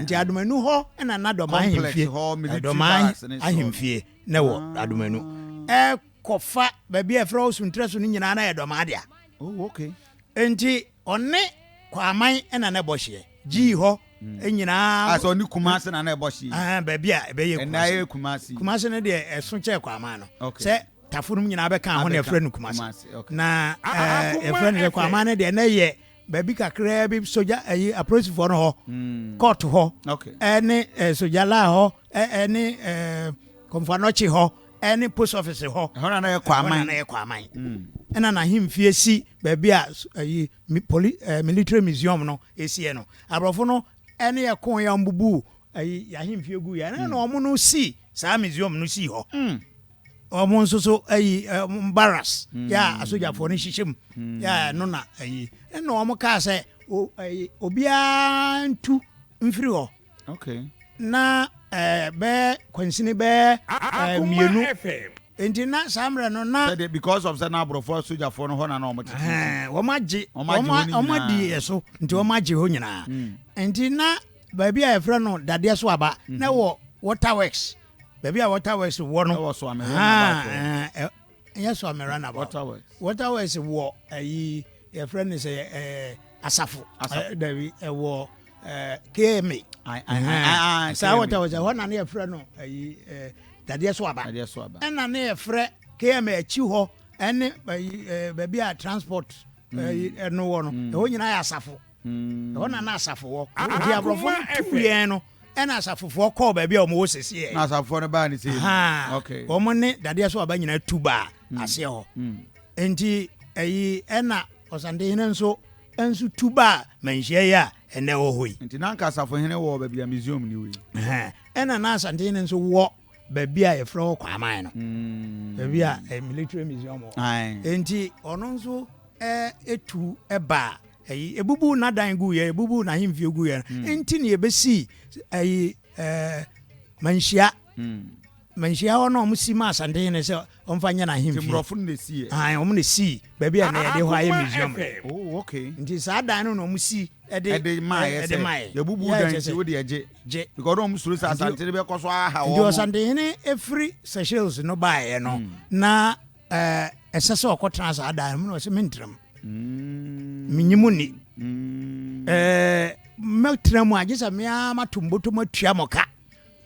nti Adomanu hɔ ɛna na Dɔma ahemfie Dɔma ahemfie na wɔ ah. Adomanu ɛkɔfa baabi a yɛfrɛ hɔ Suntrɛ so no nyinaa na yɛ Dɔma dea. Oh, okay. Nti ɔne Kwaman ɛna na ɛbɔ hyeɛ gyii hɔ mm. nyinaa. Asɛ ɔne Kumase na na ɛbɔ hyeɛ. Ah, baabi a ɛbɛyɛ Kumase. Ɛna ɛyɛ Kumase. Kumase no deɛ ɛso kyɛɛ Kwaman no. Okay. Sɛ tafo no nyinaa bɛka ho na yɛfrɛ no Kumase. Na yɛfrɛ no sɛ Kwaman no deɛ na ɛyɛ. baabi kakraa bi sogya ɛyi apolisifoɔ no hɔ hmm. court hɔ ɛne eh, sogya laa hɔ ɛne eh, kɔmfoanɔkye hɔ ɛne post office hɔ. Ɛhɔ na na yɛ Kwaman. Ɛhɔ na na yɛ Kwaman. Hmm. Ɛna n'ahemfie si baabi a ɛyi poli ɛɛ military museum no esiɛ no. Aborɔfo no ɛne yɛ ko yɛ wɔn bubu ɛyi yɛahemfie gu yɛ ɛna na wɔn no si saa museum no si hɔ. Hmm. Wɔn nso so ayi wɔn barracks yɛ a asogyafoɔ no hyehyɛ mu yɛ a ɛno na ayi ɛna wɔn kaa sɛ o ayi obiara ntu mfiri hɔ. Okay. Na ɛɛ bɛɛ kwansini bɛɛ ɛɛ mmienu nti na saa mmerɛ no na. Sɛdeɛ because of sɛ na aborɔfoɔ asogyafoɔ no hɔ na na wɔn tete. Ɛɛ wɔn agye wɔn wɔn adi yɛ so nti wɔn agye hɔ nyinaa nti na baabi a yɛfrɛ no dadeɛ so aba na wɔ water works. Baabi a water works wɔ no. Ɛwɔ Soame runabout hɔ. Ɛnyɛ Soame runabout. Water works. Water works wɔ ɛyi yɛfrɛ no sɛ ɛɛ asafo. Asafo. Dabi ɛwɔ ɛɛ KMA. Saa water works ɛhɔ na ne yɛfrɛ no ɛyi ɛɛ dadeɛ so aba. Dadeɛ so aba. Ɛna ne yɛfrɛ KMA akyi hɔ ɛne ɛyi ɛɛ baabi a transport ɛyi ɛno wɔ no ɛhɔ nyinaa yɛ asafo. Ɛhɔ na na asafo wɔ. Nti aborɔfo no tu yɛn no, ɛna asafofoɔ kɔɔ baabi a wɔn wɔ sɛsi yɛ. Na asafofoɔ no baa ne sɛ. Okay. Wɔn ne dadeɛ so aba nyinaa tu baa hmm. aseɛ hɔ. Hmm. Nti ɛyi ɛna ɔsantehene nso nso tu baa manhyia yi a ɛnɛ wɔ hɔ yi. Nti na nka asafohene wɔ baabi a museum ni wɔ yi. Ɛna na asantehene nso wɔ baabi a yɛfrɛ hɔ Kwaman no mm. baabi a eh, military museum wɔ nti ɔno nso etu eh, ɛbaa ɛyi ebubu n'adan gu yɛ ebubu n'ahemfie gu yɛ mm. nti na yɛbɛsi ɛyi ɛɛ manhyia mm. manhyia hɔ na wɔn si ma asantehene sɛ wɔn fa nyɛ n'ahemfie mmorɔfo no na esi yɛ wɔn na esi baabi a na yɛde hɔ ayɛ museum oh okay nti saa dan no na wɔn si ɛde ɛde maa yɛ sɛ yɛbubu dan nti wo deɛ gye gye because ɔmo suro sɛ asante de bɛkɔ so aha wɔn. Nti ɔsantehene efiri Seychelles no baeɛ no hmm. na ɛɛ ɛsɛ sɛ ɔkɔtena saa dan no mu na ɔsɛ mentena mu hmm. menye mu ni hmm. ɛɛ mɛtena mu a gye sɛ mea mato mbotom atua mo ka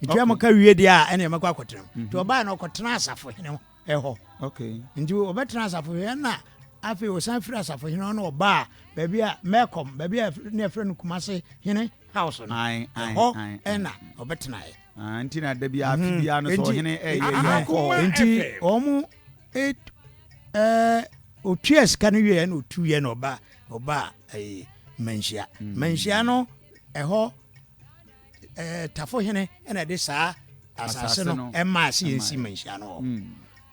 metua mo ka wie deɛ a ɛne mɛkɔ akɔtena mu nti ɔbaeɛ no ɔkɔtena asafohene hɔ. Okay. Nti ɔbɛtena asafohene na afei ɔsan firi asafohene hɔ na ɔbaa baabi a Melcom baabi a ne yɛfrɛ no Kumase hene house no ɛhɔ ɛna ɔbɛtenaeɛ. Ah, nti na da bi afe mhm. biara no sɛ ɔhene ɛyɛ yɛ ɔkɔ. Nti wɔn ɛɛ otua sika no wieɛ na otu yɛ na ɔba ɔba ɛyi Manhyia. Mm. Manhyia no ɛhɔ. ɛɛ tafohene ɛna ɛde saa asase no ɛmaa sɛ yɛnsi manhyia no hɔ mm.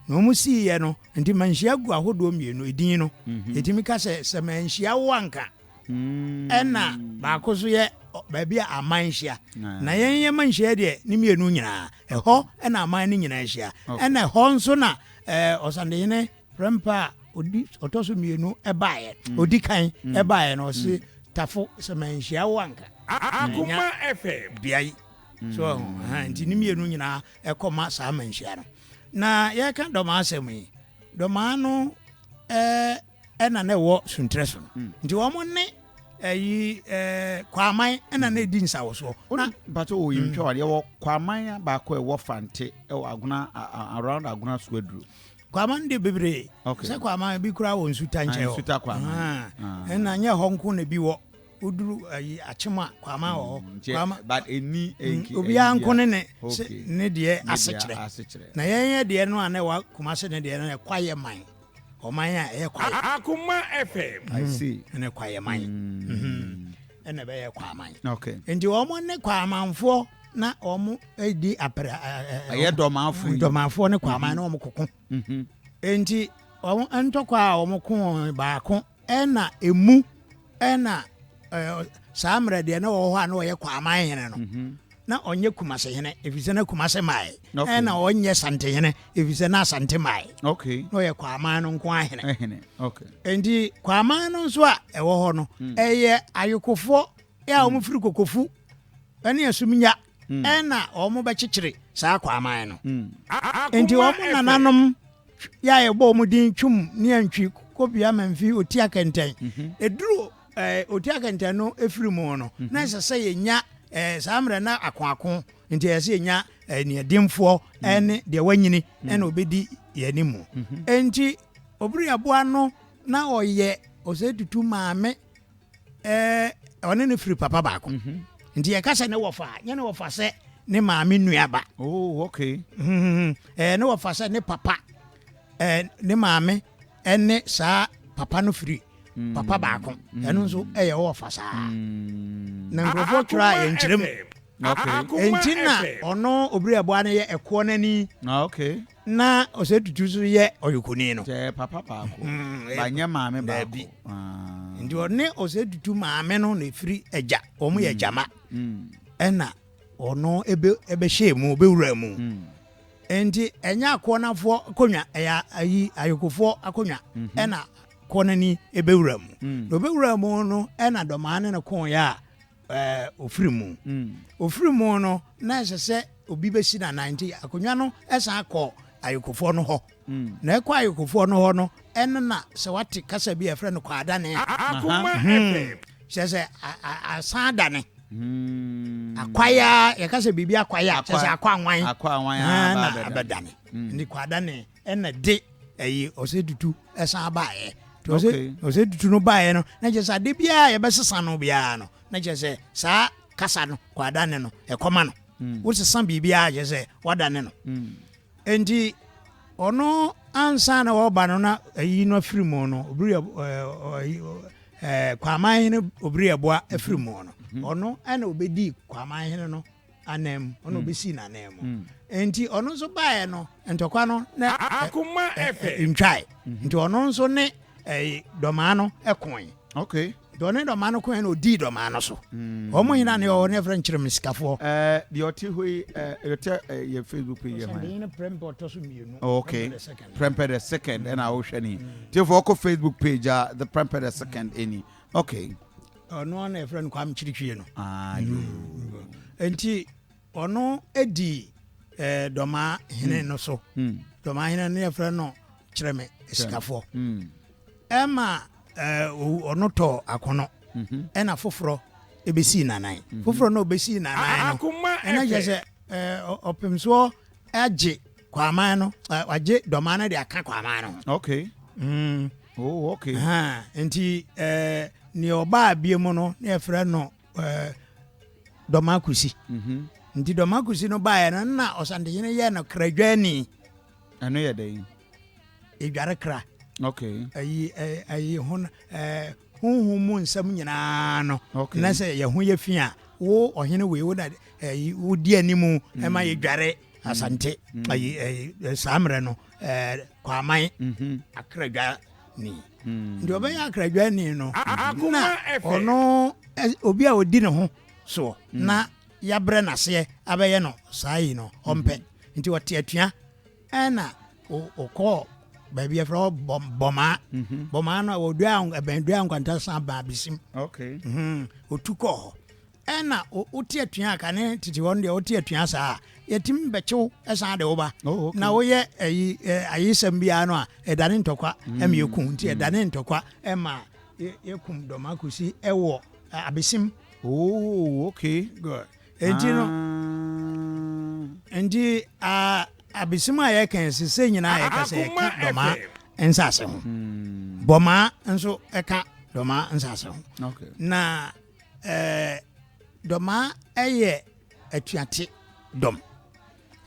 na wɔn siiɛ no nti manhyia gu ahodoɔ mmienu edin no mhm. ɛtumi ka sɛ sɛ manhyia wo anka mm. ɛna baako so yɛ baabi a aman hyia na yɛn yɛ manhyia deɛ ne mmienu nyinaa ɛhɔ ɛna aman no nyinaa hyia ɛna ɛhɔ nso na ɛɛ ɔsandehene Prɛmpɛ a ɔdi ɔtɔ so mmienu baeɛ, mm. ɔdi kan mm. baeɛ no ɔse mm. tafo sɛ manhyia wo anka Akoma FM bea yi so ɔho nti ne mmienu nyinaa ɛkɔ ma saa manhyia no na yɛka dɔmaa asɛm yi dɔmaa no ɛna na ɛwɔ suntrɛ so no nti wɔn ne ɛyi ɛɛ kwaman ɛna na edi nsawosoɔ. Na mpatso wɔ yi ntwa wadeɛ wɔ kwaman baako ɛwɔ fante ɛwɔ agona around agona suaduro. Kwaman de bebree. Okay. Sɛ kwaman bi koraa wɔ nsuta nkyɛn hɔ. Nsuta kwaman. Ah. ah. Ɛna nyɛ hɔ nko na bi wɔ. Woduru ayi akyem a kwaman wɔ hɔ. Mm, kwaman. But eni mm, enki. Obiara nko ne ne ne deɛ asekyerɛ. Na yɛn yɛ deɛ no a na ɛwɔ Kumase ne deɛ no yɛ kwayɛ man. Ɔman a ɛyɛ kwayɛ. Akoma FM. I see. Ɛna kwayɛ man. Mm. Ɛna ɛbɛyɛ kwaman. Okay. Nti wɔn ne kwamanfoɔ na wɔn di apere. Ɛyɛ dɔmanfoɔ yi. Dɔmanfoɔ ne kwaman na wɔn koko. Mhm. Nti wɔn ntɔkwa a wɔn ko baako ɛna emu ɛna ɛɛ saa mmerɛ deɛ na wɔwɔ hɔ a na wɔyɛ kwaman hene no. Mhm. Na ɔnyɛ Kumase hene efisɛ na Kumase mae. Ɛna ɔnyɛ Sante hene efisɛ na Asante mae. Okay. Na ɔyɛ kwaman no nko ahene. Ɛhene. Okay. Nti kwaman no nso a ɛwɔ hɔ no mm. ɛyɛ ayokofoɔ a wɔn firi Kokofu. ɛne asumnya hmm. ɛna wɔn bɛkyekyere saa kwaman no hmm. nti wɔn nananom yɛ a yɛbɔ wɔn din twum ne antwi kobia mamfi oti akɛntɛn mhm. eduru ɛɛ oti akɛntɛn no efiri mu no mhm. na ɛsɛ sɛ yɛnya ɛɛ saa mmerɛ na akoako nti ɛsɛ sɛ yɛnya ɛɛ neɛdenfoɔ hmm. ɛne deɛ wanyini ɛna obedi yɛn anim mu nti obiri aboa no na ɔyɛ ɔsɛ tutu maame. Ɛɛ, ɔne no firi papa baako. Nti yɛka sɛ ne wɔfa a, nyɛ ne wɔfa sɛ ne maame nuaba. Oh, okay. Ɛɛ, ne wɔfa sɛ ne papa, ɛɛ, ne maame ɛne saa papa no firi mm. papa baako. Mm. Ɛno nso ɛyɛ wɔfa saa. Mm. Na nkurɔfoɔ twerɛ a yɛnkyerɛ mu. Okay. Enti na ɔno obiri ɛboa no yɛ ɛkoɔ n'ani. Ah, okay. Na ɔsɛ tutu nso yɛ ɔyokoni no. Kyɛ papa baako. Mm, ba nyɛ maame baako. Daabi. Ah. Nti ɔne ɔsɛ tutu maame no na efiri agya. Wɔn yɛ agyama. Mm. mm. Ɛna ɔno ebe ɛbɛhyɛ mu ɔbɛwura mu. Mm. Nti ɛnyɛ akoɔnafoɔ akonnwa ɛyɛ ayi ayokofoɔ akonnwa mhm. ɛna koɔ n'ani ɛbɛwura mu. Mm. Na ɔbɛwura mu no ɛna dɔmaa ne no koeɛ a ɛɛ ofiri mu. Ofiri mu no, na ɛsɛ sɛ obi bɛsi n'anan nti akonnwa no san kɔ ayekofoɔ no hɔ. Na ɛkɔ ayekofoɔ no hɔ no, ɛno na sɛ wate kasa bi a ɛfrɛ no kwaadane a. Akoma FM. Kyerɛ sɛ asan adane. Akwae a yɛka sɛ biribi akwae a kyerɛ sɛ akɔ anwan. Akɔ anwan na abɛdane. Nti kwaadane ɛna de ɛyi ɔsɛ tutu ɛsan baeɛ. Nti ɔsɛ ɔsɛ tutu no baeɛ no na kyerɛ sɛ ade biara yɛbɛsesa no biara no na kyerɛ sɛ saa kasa no kwadane no ɛkɔma no. Mm. Wosesa biribiara kyerɛ sɛ wadane no. Mm. Nti ɔno ansa na ɔba no na ayi no afiri mu no obiri ɛɛ kwaman hene obiri ɛboa afiri mu no mm-hmm. ɔno ɛna obedi kwaman hene no anan mu ɔna ɔbɛsii n'anan mu mm. nti ɔno nso baeɛ no ntɔkwa no na ntwae mhm. nti ɔno nso ne dɔmaa no koe okay nti ɔne dɔmaa no koe na ɔdii dɔmaa no so mm. wɔn nyinaa ne ɔwɔ ne yɛfrɛ nkyerɛ me sikafoɔ deɛ ɔte hɔ yi ɔte yɛ facebook page yɛ hwan prɛmpɛ ɔtɔ so mmienu okay prɛmpɛ the second ɛna wohwɛ ne tiefo ɔkɔ facebook page a the prɛmpɛ the second ɛni okay Ɔno ara na yɛfrɛ no Kwame Kyirikyie no. Ah, Nti ɔno di eh, Dɔmaa hene no so. Mm. Dɔmaa hene no yɛfrɛ no Kyerɛme Asikafoɔ. Mm. Ɛma eh, ɔno tɔɔ akono mm -hmm. ɛna foforɔ ɛbɛsii nanan. Mm -hmm. Foforɔ no ɔbɛsii nanan no ɛna kyerɛ sɛ eh, ɔpemsoɔ agye Kwaman no wagye Dɔmaa no de aka Kwaman no ho. Okay. Mm. Oh, okay. Uh, nti eh, nea ɔbaa bie mu no na yɛfrɛ no eh, Dɔmaa Kusi. Mm -hmm. Nti Dɔmaa Kusi no baeɛ no na Ɔsantehene yɛ no kradwani. Ɛno yɛ dɛn? Edware kra. Okay. Ayi ayi ho eh, honhom mu nsɛm nyinaa no. Okay. Na sɛ yɛ ho yɛ fi a wo ɔhene wei wo na eh, wodi animu ɛma mm. yɛdware Asante mm. ayi eh, saa mmerɛ no eh, Kwaman mm-hmm. akradwa ni mm. nti ɔbɛyɛ akradwa ni no na ɔno eh, obi a ɔdi ne ho soɔ mm. na yabrɛ n'aseɛ abɛyɛ no saa yi no ɔmpɛ mm-hmm. nti ɔte atua ɛna ɔkɔɔ baabi yɛfrɛ hɔ bɔmaa mm-hmm. bɔmaa no ɔdua ɛbɛn dua nkwanta san baa bisim ɔtu kɔɔ hɔ Ɛna wote atua a kane tete hɔ no deɛ wote atua saa a yɛtumi bɛkyew san de wo ba oh, okay. na woyɛ ayi ayesɛm biara no a ɛdane ntɔkwa mm. ɛma yɛkum nti mm. ɛdane ntɔkwa ɛma yɛkum dɔma kɔsi ɛwɔ abesim oh, okay. Good. Enti no ah. nti abesim a yɛka sese nyinaa yɛka sɛ yɛka dɔma nsase ho hmm. bɔmaa nso ɛka dɔma nsase ho na Ɛɛ Dɔmaa yɛ atuate dɔm.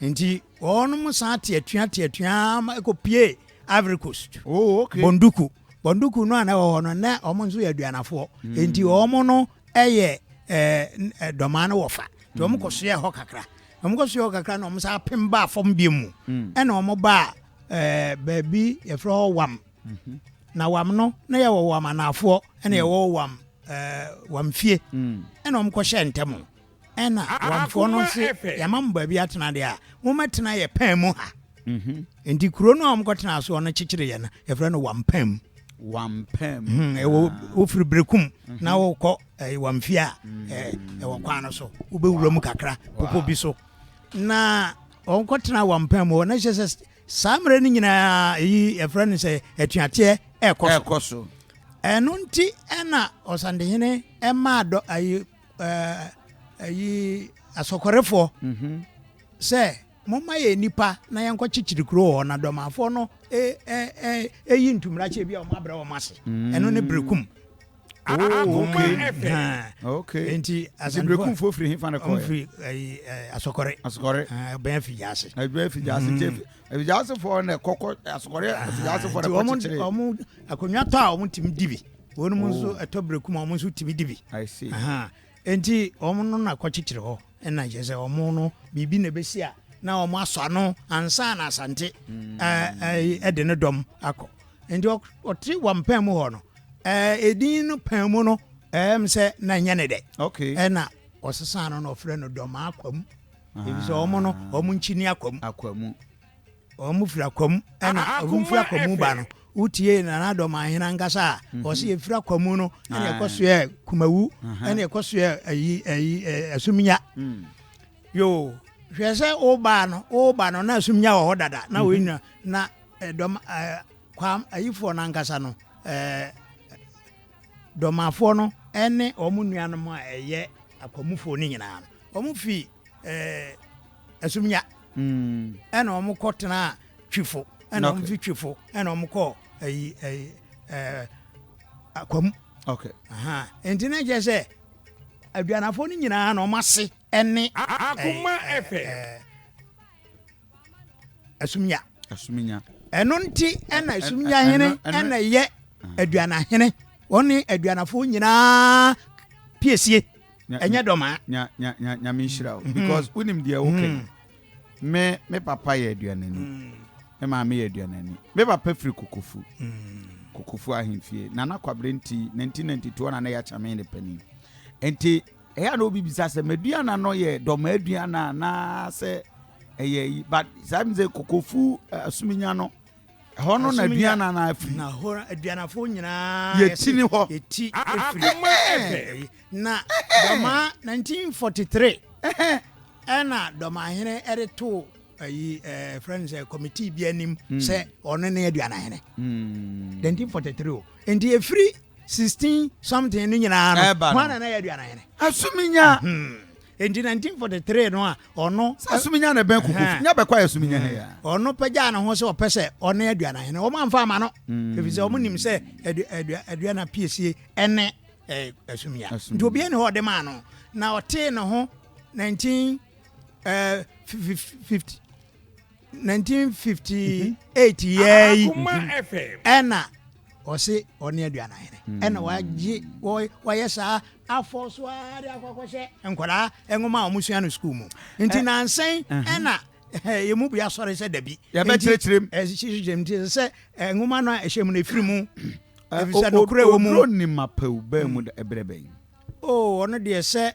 Nti wɔnom san te atua te atua ma ɛkɔpie Ivory Coast. Oh, okay. Bonduku. Bonduku no a na ɛwɔ hɔ no na wɔn nso yɛ aduanafoɔ. Mm. Nti wɔn no yɛ ɛɛ dɔmaa no wɔfa. Nti wɔn mm. kɔsoɛ hɔ kakra. Wɔn kɔsoɛ hɔ kakra na wɔn san apem baa fam bi mu. Mm. Ɛna wɔn baa ɛɛ baabi yɛfrɛ hɔ Wam. Mm-hmm. Na Wam no na yɛwɔ Wam anaafoɔ ɛna yɛwɔ Wam ɛɛ wamfie mm. ɛna wɔn kɔhyɛ ntɛm ɛna wamfoɔ no se yɛama mo baabi atena deɛ a mommɛtena yɛ pɛn mu ha mhm. nti kuro no a wɔkɔtena soɔ no kyekyere yɛ no yɛfrɛ no wampɛn mu wampɛn mu mhm, ɛwɔ wofiri berekum mhm. na wokɔ ɛɛ wamfie a ɛɛ ɛwɔ kwan no so wobɛwura mu kakra popo bi so na wɔkɔtena wampɛn mu hɔ na kyerɛ sɛ Saa mmerɛ no nyinaa eyi yɛfrɛ no sɛ atuateɛ ɛrekɔ so. Ɛrekɔ so. Ɛno nti ɛna Ɔsantehene ɛmaa dɔ ayi ɛɛ ayi asɔkɔrefoɔ mhm. sɛ momma yɛ nipa na yɛnkɔ kyekyere kuro wɔ hɔ na dɔmafoɔ no ɛyi ntumrakyɛ bi a wɔn abrɛ wɔn ase. Mm. Ɛno ne berekum. Oh, okay. Okay. Nti Asante Berekumfoɔ firi hefa na kɔɛ? Firi ɛyi Asɔkɔre. Asɔkɔre. Ɔbɛn Afigyaase. Ɛbɛn Afigyaase nti mm. Afigyasefoɔ na ɛkɔkɔ Asɔkɔre Afigyasefoɔ na ɛkɔ kyekyere. Wɔn akonnwa tɔ a wɔn tumi di bi. Wɔn mu nso oh. ɛtɔ Berekum a wɔn nso tumi di bi. I see. Nti wɔn no na kɔ kyekyere hɔ ɛna kyerɛ sɛ wɔn no biribi na ebesi a na wɔn asɔ ano ansa na Asante mm. ɛɛ ɛde ne dɔm akɔ. Nti ɔte wɔn pɛn mu hɔ no. Ɛɛ edin no pɛn mu no ɛɛm sɛ na ɛnyɛ ne dɛ. Okay. Ɛna ɔsesaa no na ɔfrɛ no Dɔmaa Akwam. Efisɛ wɔn no wɔn nkyi ne Akwam. Akwamu. Wɔn firi Akwam ɛna wɔn firi Akwamu ba no. Wotie Nana Dɔmahene ankasa a mhm. ɔsi efiri Akwamu no ɛna ɛkɔ soɛ Kumawu ɛna ɛkɔ soɛ ɛyi ɛyi Asumnya. Mm. Yoo hwɛ sɛ ɔba no ɔba no na Asumnya wɔ hɔ dada na wɔn mhm. nyina na ɛdɔm ɛɛ Kwam ayifoɔ no ankasa no, ɛɛ Dɔmafoɔ no ne wɔn nuanom a ɛyɛ Akwamufoɔ no nyinaa no, wɔn fi ɛɛ Asumnya mm. ɛna wɔn kɔ tena Twifo, ɛna wɔn fi Twifo ɛna wɔn kɔ ayi ayi ɛɛ Akwamu. Okay. Aha. Nti na kyerɛ sɛ aduanafoɔ no nyinaa na wɔn ase ɛne Akoma FM. Asumnya. Asumnya. Ɛno nti ɛna Asumnya hene ɛna ɛyɛ aduanahene. Wɔne aduanafoɔ nyinaa piesie. Ɛnyɛ dɔmaa. Nya nya nya nyame nhyira wo mhm. because wonim deɛ wokɛ. Mhm. Me me papa yɛ aduanani. Mm. Me maame yɛ aduanani. Me papa firi Kokofu. Mm. Kokofu ahemfie. Nana Kwabere nti 1992 na na yɛ akyame ne panin. Nti Ɛyɛ a na obi bisa sɛ m'aduana no yɛ dɔm aduana anaasɛ ɛyɛ yi but saa mi sɛ kokofu asuminya no ɛhɔ no na aduana no afiri. Na hɔ aduanafo nyinaa yɛti ne hɔ yɛti efiri na dɔma 1943 ɛna dɔmahene ɛde to ayi ɛɛ frɛ no sɛ kɔmitii bi anim sɛ ɔno ne aduanahene 1943 o nti efiri 16 something no nyinaa no hwan na na yɛ aduanahene asuminya hmm. nti 1943 no a ɔno sɛ asuminya na ɛbɛn koko nya bɛkɔ ayɛ asuminya ha ya ɔno pɛgyaa ne ho sɛ ɔpɛ sɛ ɔne aduanahene wɔn amfa ama no hmm. ɛfiri sɛ wɔn nim sɛ aduana piesie ɛne asuminya nti obiara ne hɔ ɔde maa no na ɔtee ne ho 1950 1958 yɛɛ yi ɛna ɔse ɔne aduanahene hmm. ɛna wagye wayɛ saa afɔ so ara de akɔ akɔhyɛ nkwadaa nwoma a wɔsua no sukuu mu nti eh, nansɛn ɛna yɛ mu bi asɔre sɛ dabi yɛbɛkyerɛkyerɛ mu ɛkyerɛkyerɛ mu nti sɛ nwoma no a ɛhyɛ mu no ɛfiri mu ɛfiri sɛ nokorɛ wɔ mu oduro nim apɛw bɛɛ mu ɛberɛ bɛn o ɔno deɛ sɛ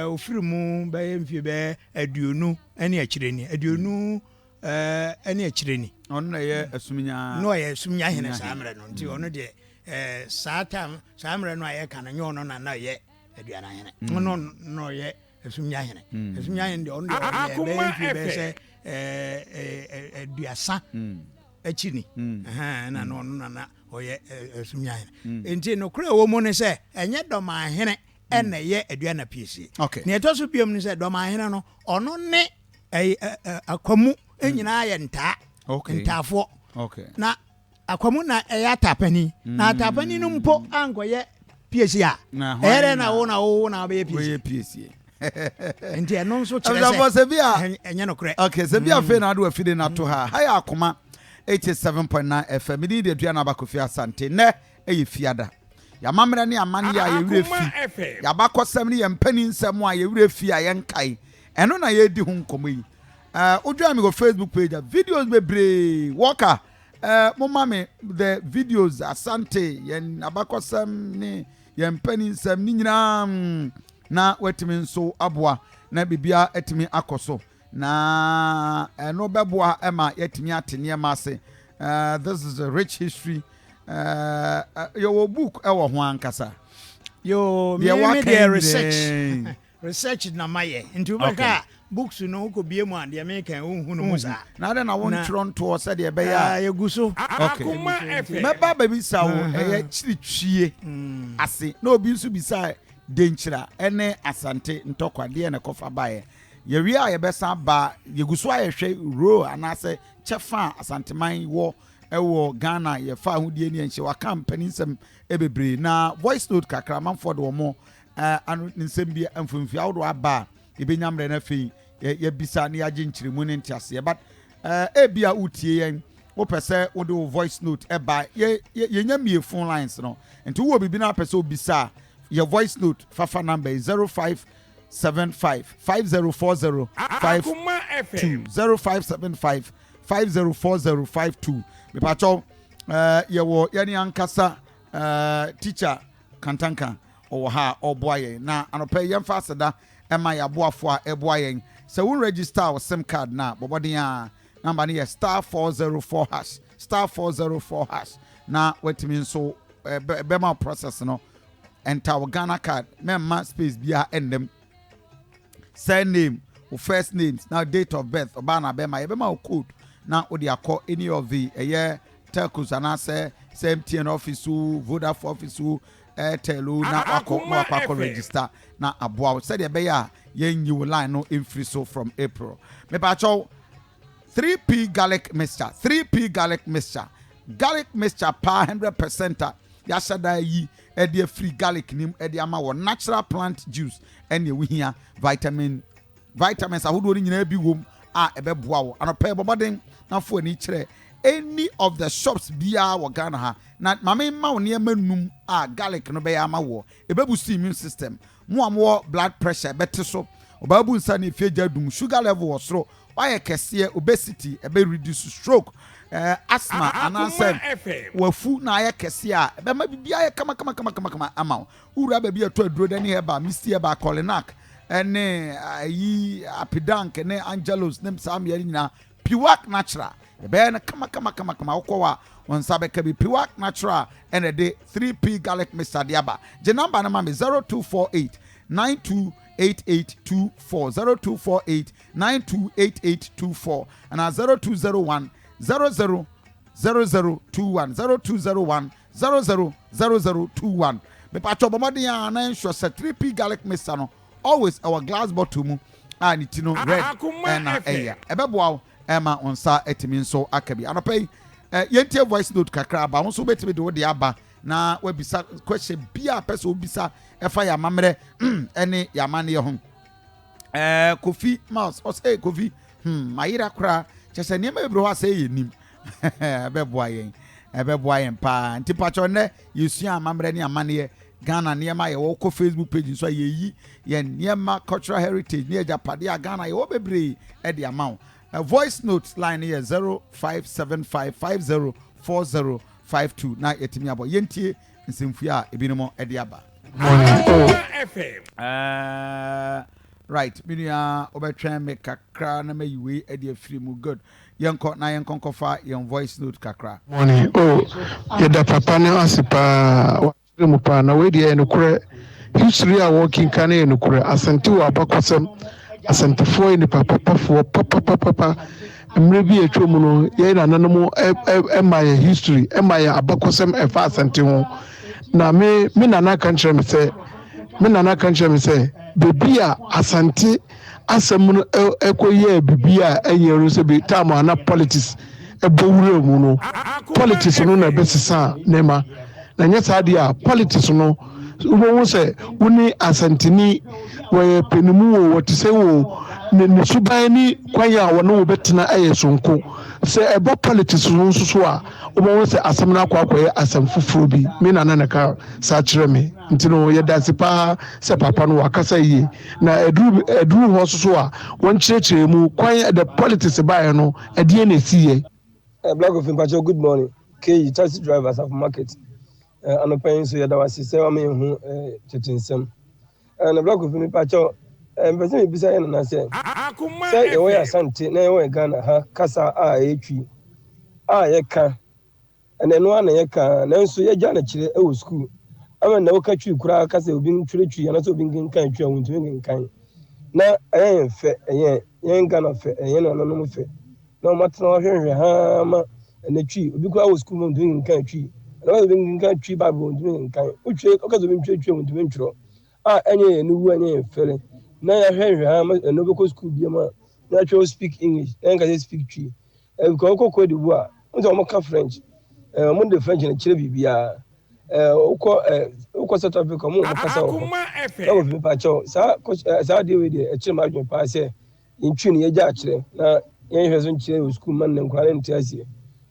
ɔfiri mu bɛyɛ mfie bɛyɛ 20 ne akyire ni 20 ɛne akyire ni. Ɔno na ɛyɛ Asuminya. Na ɔyɛ Asuminya hene saa mmerɛ no nti ɔno deɛ ɛɛ saa tam saa mmerɛ no a yɛka no nyɛ ɔno na na ɔyɛ Aduana hene. Mm. Ɔno na ɔyɛ Asuminya hene. Mm. Asuminya hene deɛ ɔno deɛ ɔyɛ bɛyɛ mfie bɛyɛ sɛ ɛɛ 30 mm. akyi ni. Ɛhɛn na ɔno na na ɔyɛ Asuminya hene. Nti nokorɛ wɔ mu ne sɛ ɛnyɛ Dɔmahene ɛna ɛyɛ Aduana piesie. Okay. Nea ɛtɔ so biom ne sɛ Dɔmahene no ɔno ne ɛyi akwamu hmm. nyinaa yɛ ntaa ntaafoɔ na akwamu na ɛyɛ ataapani hmm. na ataapani no mpo ankɔyɛ piesie a ɛyɛ dɛ na wo na wo na wobɛyɛ piesie nti ɛno nso kyerɛ sɛ ɛnyɛ nokorɛ. Okay, sɛ bi hmm. afei na ade wafide no ato ha ha yɛ akoma 87.9 fm mede de aduana aba Kofi Asante nnɛ ɛyɛ fiada yɛamammerɛ ne amanneɛ a yɛwerɛ fi yɛabakɔsɛm ne yɛn mpanin nsɛm a yɛwerɛ fi a yɛnkae Ɛno na yɛredi ho nkɔmmɔ yi. Uh, wo join me wɔ Facebook page a videos bebree wɔka uh, mo ma me the videos Asante yɛn abakɔsɛm ne yɛn mpaninsɛm ne nyinaa mm, na watumi nso aboa na biribiara atumi akɔ so na ɛno bɛboa ma yɛatumi ate nneɛma ase. Uh, this is a rich history. Uh, uh, yɛwɔ book ɛwɔ ho ankasa. Yo, me me deɛ research. Research na mayɛ nti wobɛhwɛ a books no wokɔ bie mu a deɛ meka yi wonhu no mu saa. Na adɛn na wontwerɛ ntoɔ sɛdeɛ ɛbɛyɛ a. Yɛgu so. Okay. Mɛba abɛbisa wo ɛyɛ kyiritwie ase na obi nso bisa Denkyira ɛne Asante ntɔkwa deɛ na ɛkɔfa baeɛ. Yɛwie a yɛbɛsan ba yɛgu so a yɛhwɛ role anaasɛ kyɛfa a Asanteman wɔ. Ɛwɔ Ghana yɛfa ahodie ne yɛnhyɛ waka mpaninsɛm bebree na voice note kakra amanfoɔ de wɔn ano nsɛm bi mfomfie ahodoɔ aba a yɛbɛnya mmerɛ no afei yɛbisa ne yɛagye nkyerɛmu ne nteaseɛ. But ebi a wotie yɛn, wopɛ sɛ wode wo voice note ɛba, yɛnya mie phone lines no, nti wowɔ biribi no apɛ sɛ wobisa a, yɛ voice note fafa number 0575 5040 52, 0575 504052. Mepakyɛw, yɛwɔ yɛne ankasa Teacher Kantanka ɔwɔ ha a ɔboa yɛn. Na anɔpɛ yɛmfa aseda ɛma yɛ aboafo a ɛboa yɛn. Sɛ wo register wo SIM card na bɔbɔden a, number no yɛ *404#, *404#, na watumi nso ɛbɛma process no. Enter wo Ghana Card, mɛmma space biara ɛnnam, surname, wo first names na date of birth, ɔbaa na bɛrima. Yɛbɛma wo code na wode akɔ any of the ɛyɛ telcos anaasɛ sɛ MTN office o, Vodafone office o, Airtel o, na wakɔ akɔ register na aboa wo sɛdeɛ ɛbɛyɛ a yɛnyi wo line no mfiri so from April. Mepakyɛw, 3P Garlic Mixture, 3P Garlic Mixture, garlic mixture paa 100% a yɛahyɛ da yi ɛde afiri garlic nim ɛde ama wɔ natural plant juice. Ɛne ɛwo hia vitamins ahodoɔ no nyinaa bi wom a ɛbɛboa wo. Anɔpɛ bɔmmɔden na fo ani kyerɛ any of the shops biara wɔ Ghana ha na maame ma wo nneɛma num a garlic no bɛyɛ ama wɔ. Ɛbɛboost immune system mo a mowɔ blood pressure ɛbɛte so, ɔbaa bu nsa ne efie gya dum, sugar level wɔ soro, wayɛ kɛseɛ, obesity, ɛbɛ reduce stroke, asthma anaasɛ wafu na ayɛ kɛseɛ a, ɛbɛma biribi ayɛ kama kama kama kama kama ama wo. Wura baabi ɛtɔ aduro dɛ ne herbal, Misty Herbal, Colinac ɛne ayi Apidank ne Angelos ne saa mmeɛ nyinaa, Piwak Natural ɛbɛyɛ no kama kama kama kama. Wokɔ hɔ a wɔn nsa bɛka bi. Piwak Natural ɛna ɛde 3P Garlic Mixture de aba. Gye number no ma me: 0248 928824, 0248 928824 ɛna 0201 00 0021, 0201 00 0021. Mepatwɛ, bɔmmɔden a na ensure sɛ 3P Garlic Mixture no always ɛwɔ glass bottle mu a ne ti no red ɛna ɛyɛ ɛbɛboa wo ɛma wo nsa atumi nso aka bi. Anɔpɛ yi yɛntie voice note kakra aba. Wo nso wobɛtumi de wo de aba na wabisa question bia pɛ sɛ wobisa ɛfa yɛ amammerɛ ɛne yɛ amanneɛ ho. Kofi Mouse ɔsɛ Kofi, mayera koraa kyɛ sɛ nneɛma bebree hɔ a sɛ yɛ nim ɛbɛboa yɛn, ɛbɛboa yɛn paa. Nti pakyɛw, nnɛ yɛsua amammerɛ ne amanneɛ, Ghana nneɛma. Yɛwɔ kɔ Facebook page nso a yɛyi yɛn nneɛma, cultural heritage ne agyapadeɛ a Ghana yɛwɔ bebree ɛde ama wo. A voice note line yɛ 0575504052 na yɛtumi abɔ. Yɛntie nsɛmfua a ebinom ɛde aba. Right, me nua, wobɛtwɛn me kakra na mayi wei ɛde afiri mu. Good, yɛnkɔ na yɛnkɔ nkɔfa yɛn voice note kakra. Morning oh, yɛda papa no ase paa, wakyerɛ mu paa. Na wei deɛ yɛ nokorɛ, history a wɔkenka no yɛ nokorɛ. Asante wɔ abakɔsɛm, Asantefoɔ yɛ nipa papafoɔ papapapapa. Mmerɛ bi a atwa mu no, yɛn nananom ɛma yɛ history, ɛma yɛ abakɔsɛm ɛfa Asante ho. Na me nana ka nkyerɛ me sɛ, me nana ka nkyerɛ me sɛ beebi a Asante asɛm no ɛkɔ yɛ bibi a ɛnyɛ no sɛ bi time a na politics ɛbɔ wura mu no, politics no na ɛbɛsesa nneɛma. Na nyɛ saa deɛ a, politics no wobɛhu sɛ wo ne Asanteni wɔyɛ panimu wɔ wɔte sɛ wɔ ne suban ne kwan a wɔne wo bɛtena ɛyɛ sonko. Sɛ ɛbɔ politics no nso so a, wobɛhu sɛ asɛm no akɔ akɔyɛ asɛm foforɔ bi. Me nana na ka saa kyerɛ me. Nti no yɛda ase paa sɛ papa no wakasa yie. Na ɛduru hɔ nso so a, wɔnkyerɛkyerɛ mu kwan the politics baeɛ no, ɛdeɛ na ɛsi yɛ. Black Coffee, mpakyɛw, good morning. KE taxi driver, Asafo Market. Anɔpa yi nso yɛda wase sɛ wama yɛn ho tete nsɛm. Na Black Coffee, mpakyɛw, mpɛ sɛ mebisa yɛn nana sɛ yɛwɔ yɛ Asante na yɛwɔ yɛ Ghana ha, kasa a ɛyɛ Twi a yɛka ɛna ɛno ara na yɛka, nanso yɛgya no kyerɛ ɛwɔ sukuu ama na woka Twi koraa ka sɛ obi ntwerɛ Twi anaasɛ obi nkenkan Twi a, wɔntumi nkenkan. Na ɛyɛ yɛn fɛ, ɛyɛ yɛn Ghana fɛ, ɛyɛ yɛn nananom fɛ na wɔn atena hɔ ahwɛhwɛ haa ma ɛnɛ Twi obi koraa wɔ sukuu mu ntumi nkenkan Twi, ɛna wɔn obi nkenkan Twi Bible ntumi nkenkan. Wotwe ɔka sɛ obi ntwerɛ Twi a, wɔntumi ntwerɛ a ɛnyɛ yɛn aniwu, ɛnyɛ yɛn fɛre na yɛahwɛhwɛ haa ma ɛnɛ wobɛkɔ sukuu bi mu a na yɛatwerɛ "speak English" na yɛnka sɛ "speak Twi". Ɛbikɔ wokɔ Cote d'Ivoire. Wohu sɛ wɔka French. Ɛɛ wɔn de French no kyerɛ biribiara. Ɛɛ wokɔ ɛɛ wokɔ South Africa wɔn wɔn kasa wɔ hɔ. Na wɔfi mepa kyɛw saa kɔ saa adeɛ wei deɛ ɛkyerɛ m'adwene paa sɛ yɛn twi no yɛgya akyerɛ na yɛnhwɛ so nkyerɛ wɔ sukuu ma nnɛ nkwadaa no nte aseɛ.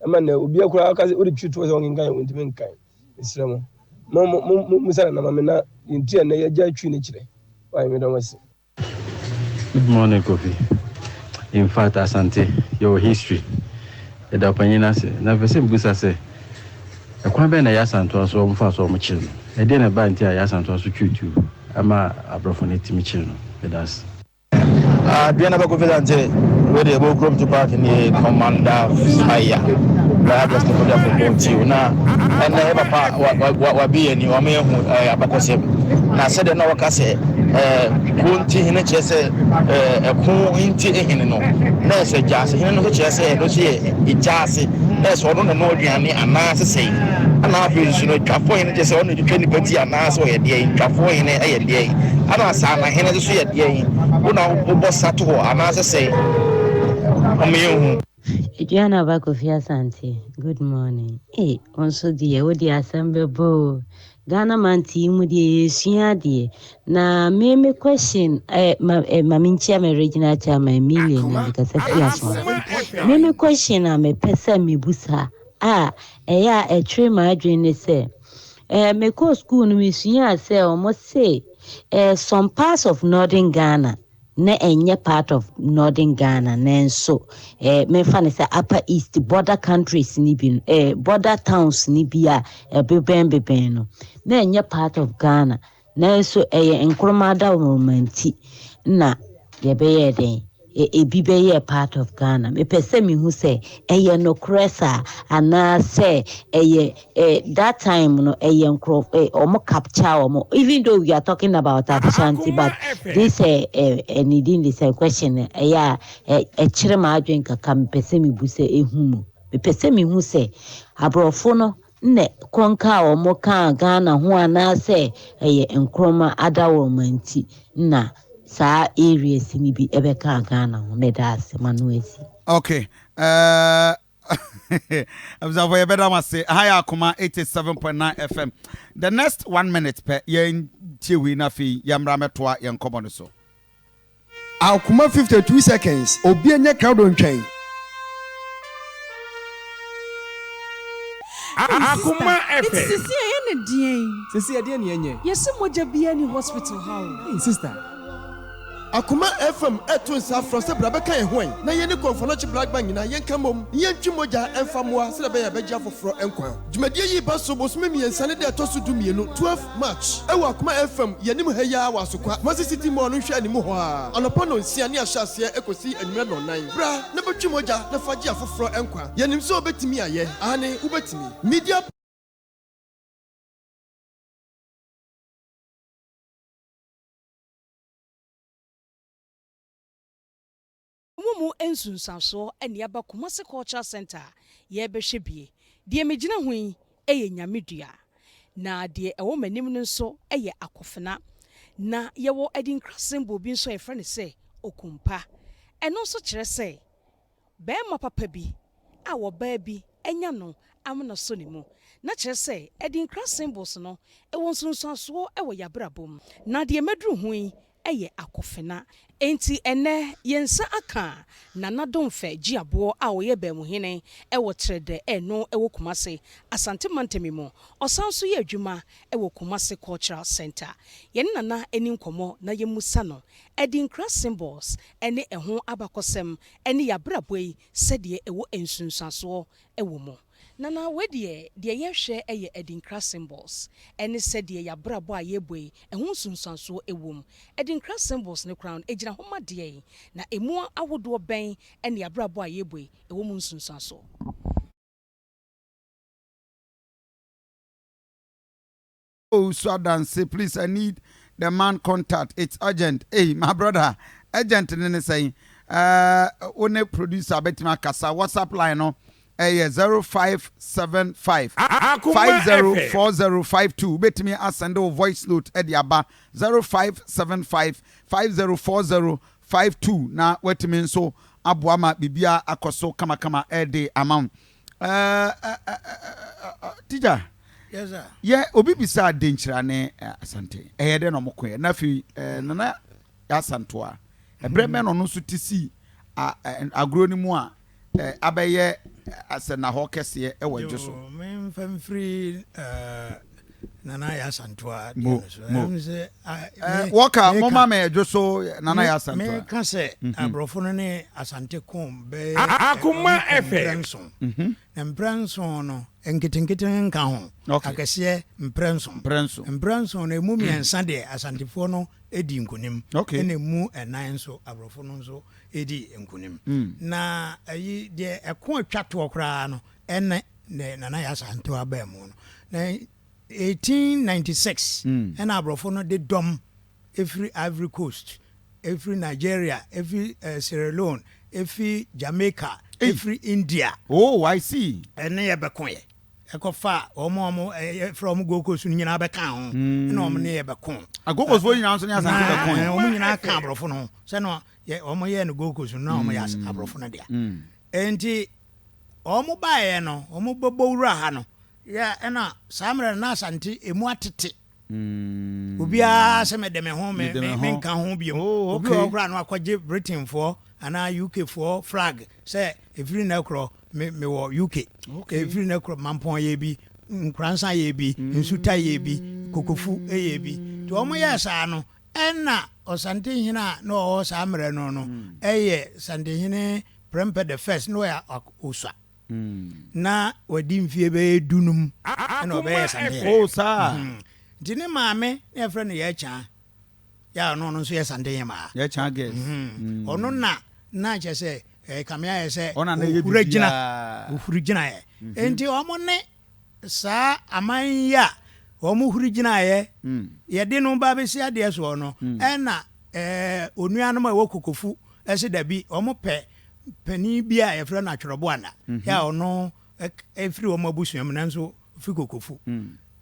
Ɛma nnɛ obiara koraa ka sɛ wode twi to hɔ sɛ ɔnkenkan a ɔntumi nkan. Mesrɛ mo mo mo mo musa nana ma me na deɛ nti a nnɛ yɛgya twi no kyerɛ. Wai meda mo ase. Good morning Kofi. In fact Asante yɛwɔ history. Yɛda ɔpanyin no ase. Na mepɛ sɛ mebisa sɛ ɛkwan bɛn na Yaa Asantewaa so wɔn faa so wɔn kyere no? Ɛdeɛn na ɛbaa nti a Yaa Asantewaa so twiw tuo ama aborɔfo no tumi kyere no? Meda ase. Aduane aba Kofi Asante wei deɛ ɛbɔ kurom to park nie Commander Fire Black West Kofi Afɔbɔ tiw na ɛnɛ yɛ papa wabi yɛ ni wɔn yɛ hu abakɔsɛm na sɛdeɛ na wɔka sɛ kuo nti hene kyerɛ sɛ ɛko nti hene no na ɛsɛ gyaase hene no nso kyerɛ sɛ ɛno nso yɛ gyaase na ɛsɛ ɔno na ɛno aduane anaasɛ sɛe ɛna afei nso no twafoɔ hene kyerɛ sɛ ɔno twitwa nipa ti anaasɛ ɔyɛ deɛn twafoɔ hene yɛ deɛn ɛna saana hene nso yɛ deɛn wo na wobɔ sa to hɔ anaasɛ sɛe ɔmo yɛ hu. Aduana Aba Kofi Asante, good morning. Ei, wo nso deɛ wode asɛm bɛbɔ o. Ghana mante yi mu deɛ yɛsua adeɛ. Na me me question, eh, ma, eh, ma menkyia me regional chairman Emilie na mekasa fi aso. Me me question a mepɛ sɛ mebusa a ɛyɛ a ɛtwere m'adwene ne sɛ, eh, mekɔɔ school no mesuaa sɛ wɔn se eh, some parts of northern Ghana na ɛnyɛ part of northern Ghana nanso eh, memfa no sɛ upper east border countries no bi eh, border towns no bi a ɛbebɛn bebɛn no na ɛnyɛ part of Ghana nanso ɛyɛ Nkrumah adawroma nti na yɛbɛyɛɛ dɛn ebi bɛyɛɛ part of Ghana. Mepɛ sɛ mehu sɛ ɛyɛ nokorɛ saa anaasɛ ɛyɛ eh, that time no ɛyɛ nkorɔfo eh, wɔn capture wɔn even though we are talking about Ashanti but this eh, eh, eh, ne din de sɛ question no ɛyɛ a ɛkyerɛ m'adwene kakra mepɛ sɛ mebu sɛ ehu mu mepɛ sɛ mehu sɛ aborɔfo no na kɔnka a wɔn kaa Ghana ho anaasɛ ɛyɛ Nkrumah adaworoma nti na saa areas no bi ɛbɛkaa Ghana ho meda ase ma no asi. Okay. Uh, abusuafo yɛbɛda mo ase aha yɛ akoma 87.9 fm the next one minute pɛ yɛn tie wei na afei yɛmmra mɛtoa yɛn nkɔmmɔ no so Akoma 52 seconds obi ɛnyɛ krado ntwɛn. Ei sister, nti sisi yɛyɛ no deɛn? Sisi ɛdeɛn na yɛnyɛ? Yɛse mogya biaa nni hospital ha o. Ei sister. Akoma FM reto nsa afrɛ wo sɛ bra bɛka yɛn ho ɛ na yɛne Komfo-Anokye Black Band nyinaa yɛnka mmom na yɛntwe mogya mfa mmoa sɛdeɛ ɛbɛyɛ a ɛbɛgye afoforɔ nkwa. Dwumadie yi reba so bosome mmiɛnsa ne da a ɛtɔ so dumienu, 12 March, wɔ Akoma FM yɛn anim ha yi ara wɔ Asokwa, Kumasi City Mall no nhwɛanimu hɔ ara, anɔpa nnɔnsia ne ahyɛaseɛ kɔsi anwummerɛ nnɔnnan. Bra na bɛtwe mogya na fa gye afoforɔ nkwa. Yɛnim sɛ wobɛtumi ayɛ. Aane, wobɛtumi. Media. Wɔn mu nsunsuansoɔ ne aba Kumasi Cultural Centre a yɛrebɛhwɛ bie. Deɛ megyina ho yi yɛ Nyame dua, na deɛ ɛwɔ m'anim no nso yɛ akofena. Na yɛwɔ adinkra symbol bi nso a yɛfrɛ no sɛ Okumpa. Ɛno nso kyerɛ sɛ barima papa bi a ɔbaa bi anya no amena sɔ ne mu. Na kyerɛ sɛ adinkra symbols no wɔ nsunsuansoɔ wɔ y'abrabɔ mu. Na deɛ maduru ho yi yɛ akofena. Enti ɛnnɛ yɛn nsa aka Nana Domfɛ Gyeaboɔ a ɔyɛ Baamuhene wɔ Trɛdɛ ɛno wɔ Kumase, Asante Mantam mu. Ɔsan nso yɛ adwuma wɔ Kumase Cultural Centre. Yɛne Nana nni nkɔmmɔ na yɛmmisa no Adinkra symbols ne ɛho abakɔsɛm ne y'abrabɔ yi sɛdeɛ ɛwɔ nsunsuansoɔ wɔ mu. Nana wei deɛ, deɛ yɛhwɛ yɛ Adinkra symbols ne sɛdeɛ y'abrabɔ a yɛbɔ yi ɛho nsunsuansoɔ wɔ mu. Adinkra symbols no koraa no ɛgyina hɔ ma deɛn? Na ɛmu ahodoɔ bɛn ne y'abrabɔ a yɛbɔ yi ɛwɔ mu nsunsuansoɔ? Owusu Adanse please I need the man contact it's urgent ei my brother urgent ne ne sɛn ɛɛ wo ne producer bɛtumi akasa whatsapp line no ɛyɛ 0575 504052 wobɛtumi asɛnde wo voice note ɛde aba 0575 504052 na watumi nso aboa ma biribiara akɔ so kamakama ɛde ama wo. Teacher, Yes, sir. yɛ obi bisa Denkyira ne Asante, ɛyɛ dɛ na ɔmo koɛ, na afei Nana Asantoa, ɛbrɛ mɛ na ɔno nso te si agorɔ no mu a abɛyɛ asɛnnahɔ kɛseɛ wɔ Adwo so. Yoo, memfa mfiri Nana Yaa Asantewaa deɛ Mo, no so. mo. Ɛm sɛ, a, me, Wɔka, meka, momma me Adwo so Nana me, Yaa Asantewaa. meka sɛ aborɔfo no ne Asante ko bɛyɛ, Akoma wɔn ko FM. mprɛnson. Na mprɛnson no, nketenkete nka ho, Okay. akɛseɛ mprɛnson. Mprɛnson. Mprɛnson no, ɛmu mmiɛnsa deɛ Asantefoɔ no dii nkonim, Okay. ɛna ɛmu ɛnan nso aborɔfo no nso dii nkonim. Na ayi deɛ ɛko a ɛtwa toɔ koraa no ɛne ne Nana Yaa Asantewaa abaa mu no. Na 1896 ɛna aborɔfo no de dɔm ɛfiri Ivory Coast, ɛfiri Nigeria, ɛfiri Sierra Leone, ɛfiri Jamaica, ɛfiri India. Oh, I see. Ɛne yɛ bɛkoeɛ. Ɛkɔfa wɔn a wɔn yɛfrɛ wɔn Gold Coast no nyinaa bɛka ho ɛna wɔn ne yɛ bɛko. A Gold Coast foɔ nyinaa nso ne Asante bɛko yɛ. Wɔn nyinaa ka aborɔfo no ho sɛ no yɛ wɔn yɛ no Gold Coast no na wɔn yɛ aborɔfo no dea. Nti wɔn baeɛ no wɔn bɛbɔ wura ha no yɛ ɛna saa mmerɛ no na Asante emu atete. Obiara sɛ mede me ho me me nka ho bio. Oh, Obi wɔ hɔ koraa no akɔgye Britainfoɔ anaa UKfoɔ flag sɛ ɛfiri nnɛ korɔ me mewɔ UK. Ɛfiri nnɛ korɔ Mampɔn yɛ bi, Nkoransa yɛ bi, Nsuta yɛ bi, Kokofu yɛ bi. Nti wɔn yɛɛ saa no ɛna Ɔsantehene a na ɔwɔ saa mmerɛ no no ɛyɛ Santehene Prempeh the first na ɔyɛ Osua. Na wadi mfie bɛyɛ dunum ɛna ɔbɛyɛ Santehene. Oh saa. Nti ne maame na yɛfrɛ no Yɛkyaa. Yɛ a ɔno ɔno nso yɛ Santehemaa. Yɛkyaa girls. Ɔno na na kyerɛ sɛ ɛkame ayɛ sɛ Ɔno na na ɛyɛ ɔhura gyina biribiara. ɔhuri gyinaeɛ. Nti wɔn ne saa aman yi a wɔn huri gyinaeɛ yɛde no ba bɛsi adeɛ soɔ no ɛna ɛɛ onuanom a ɛwɔ Kokofu ɛse dabi wɔn pɛ panin bi a yɛfrɛ no Atwerɛboana yɛ a ɔno ɛfiri wɔn abusua mu nanso ɔfiri Kokofu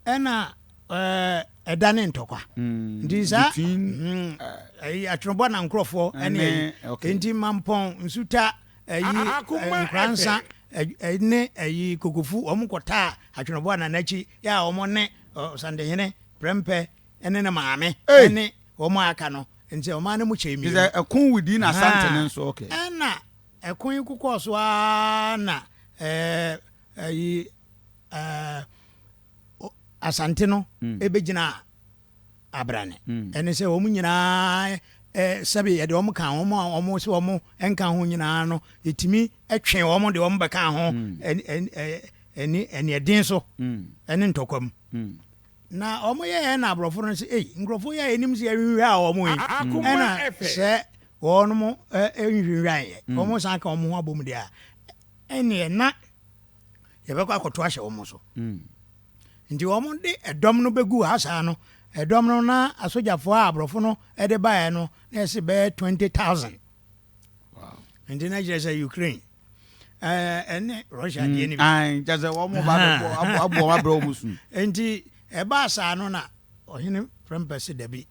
ɛna ɛda ne ntɔkwa nti saa ɛyi Atwerɛboana nkorɔfoɔ ɛne ɛyi nti Mampɔn Nsuta ɛyi Nkoransa ɛne ɛyi Kokofu wɔn kɔtaa Atwerɛboana n'akyi yɛ a wɔn ne Ɔsantehene Prɛmpɛ ɛne ne maame ɛne wɔn a aka no nti ɔman no mu kyɛɛ mmienu. Sɛ ɛko within Asante no nso okay. Ɛna ɛko yi kokɔɔ so ara na ɛɛ ɛyi ɛɛ Asante no ɛbɛgyinaa abrane. Ɛne sɛ wɔn nyinaa ɛɛ sɛbi yɛde wɔn ka wɔn a wɔn sɛ wɔn nka ho nyinaa no yɛtumi ɛtwe wɔn de wɔn bɛka ho ɛne ɛne ɛne ɛden so ɛne ntɔkwa mu. Na wɔn yɛɛ na aborɔfo no sɛ ei nkurɔfoɔ yi a yɛnim sɛ yɛnhwehwɛ a wɔn yi ɛna sɛ wɔn mo nhwehwɛ yɛ wɔn san ka wɔn ho abom deɛ a ɛneɛ na yɛbɛkɔ akɔto ahyɛ wɔn so nti wɔn de ɛdɔm no bɛgu ha saa no ɛdɔm no na asogyafoɔ a aborɔfo no de baeɛ no na ɛsi bɛyɛ 20,000 nti na kyerɛ sɛ Ukraine ɛne Russia deɛ no bi. Kyerɛ sɛ wɔn ba bɛbɔ abɔ wɔn abrɛ wɔn su. Nti ɛbaa saa no na ɔhene Prempeh se dabi,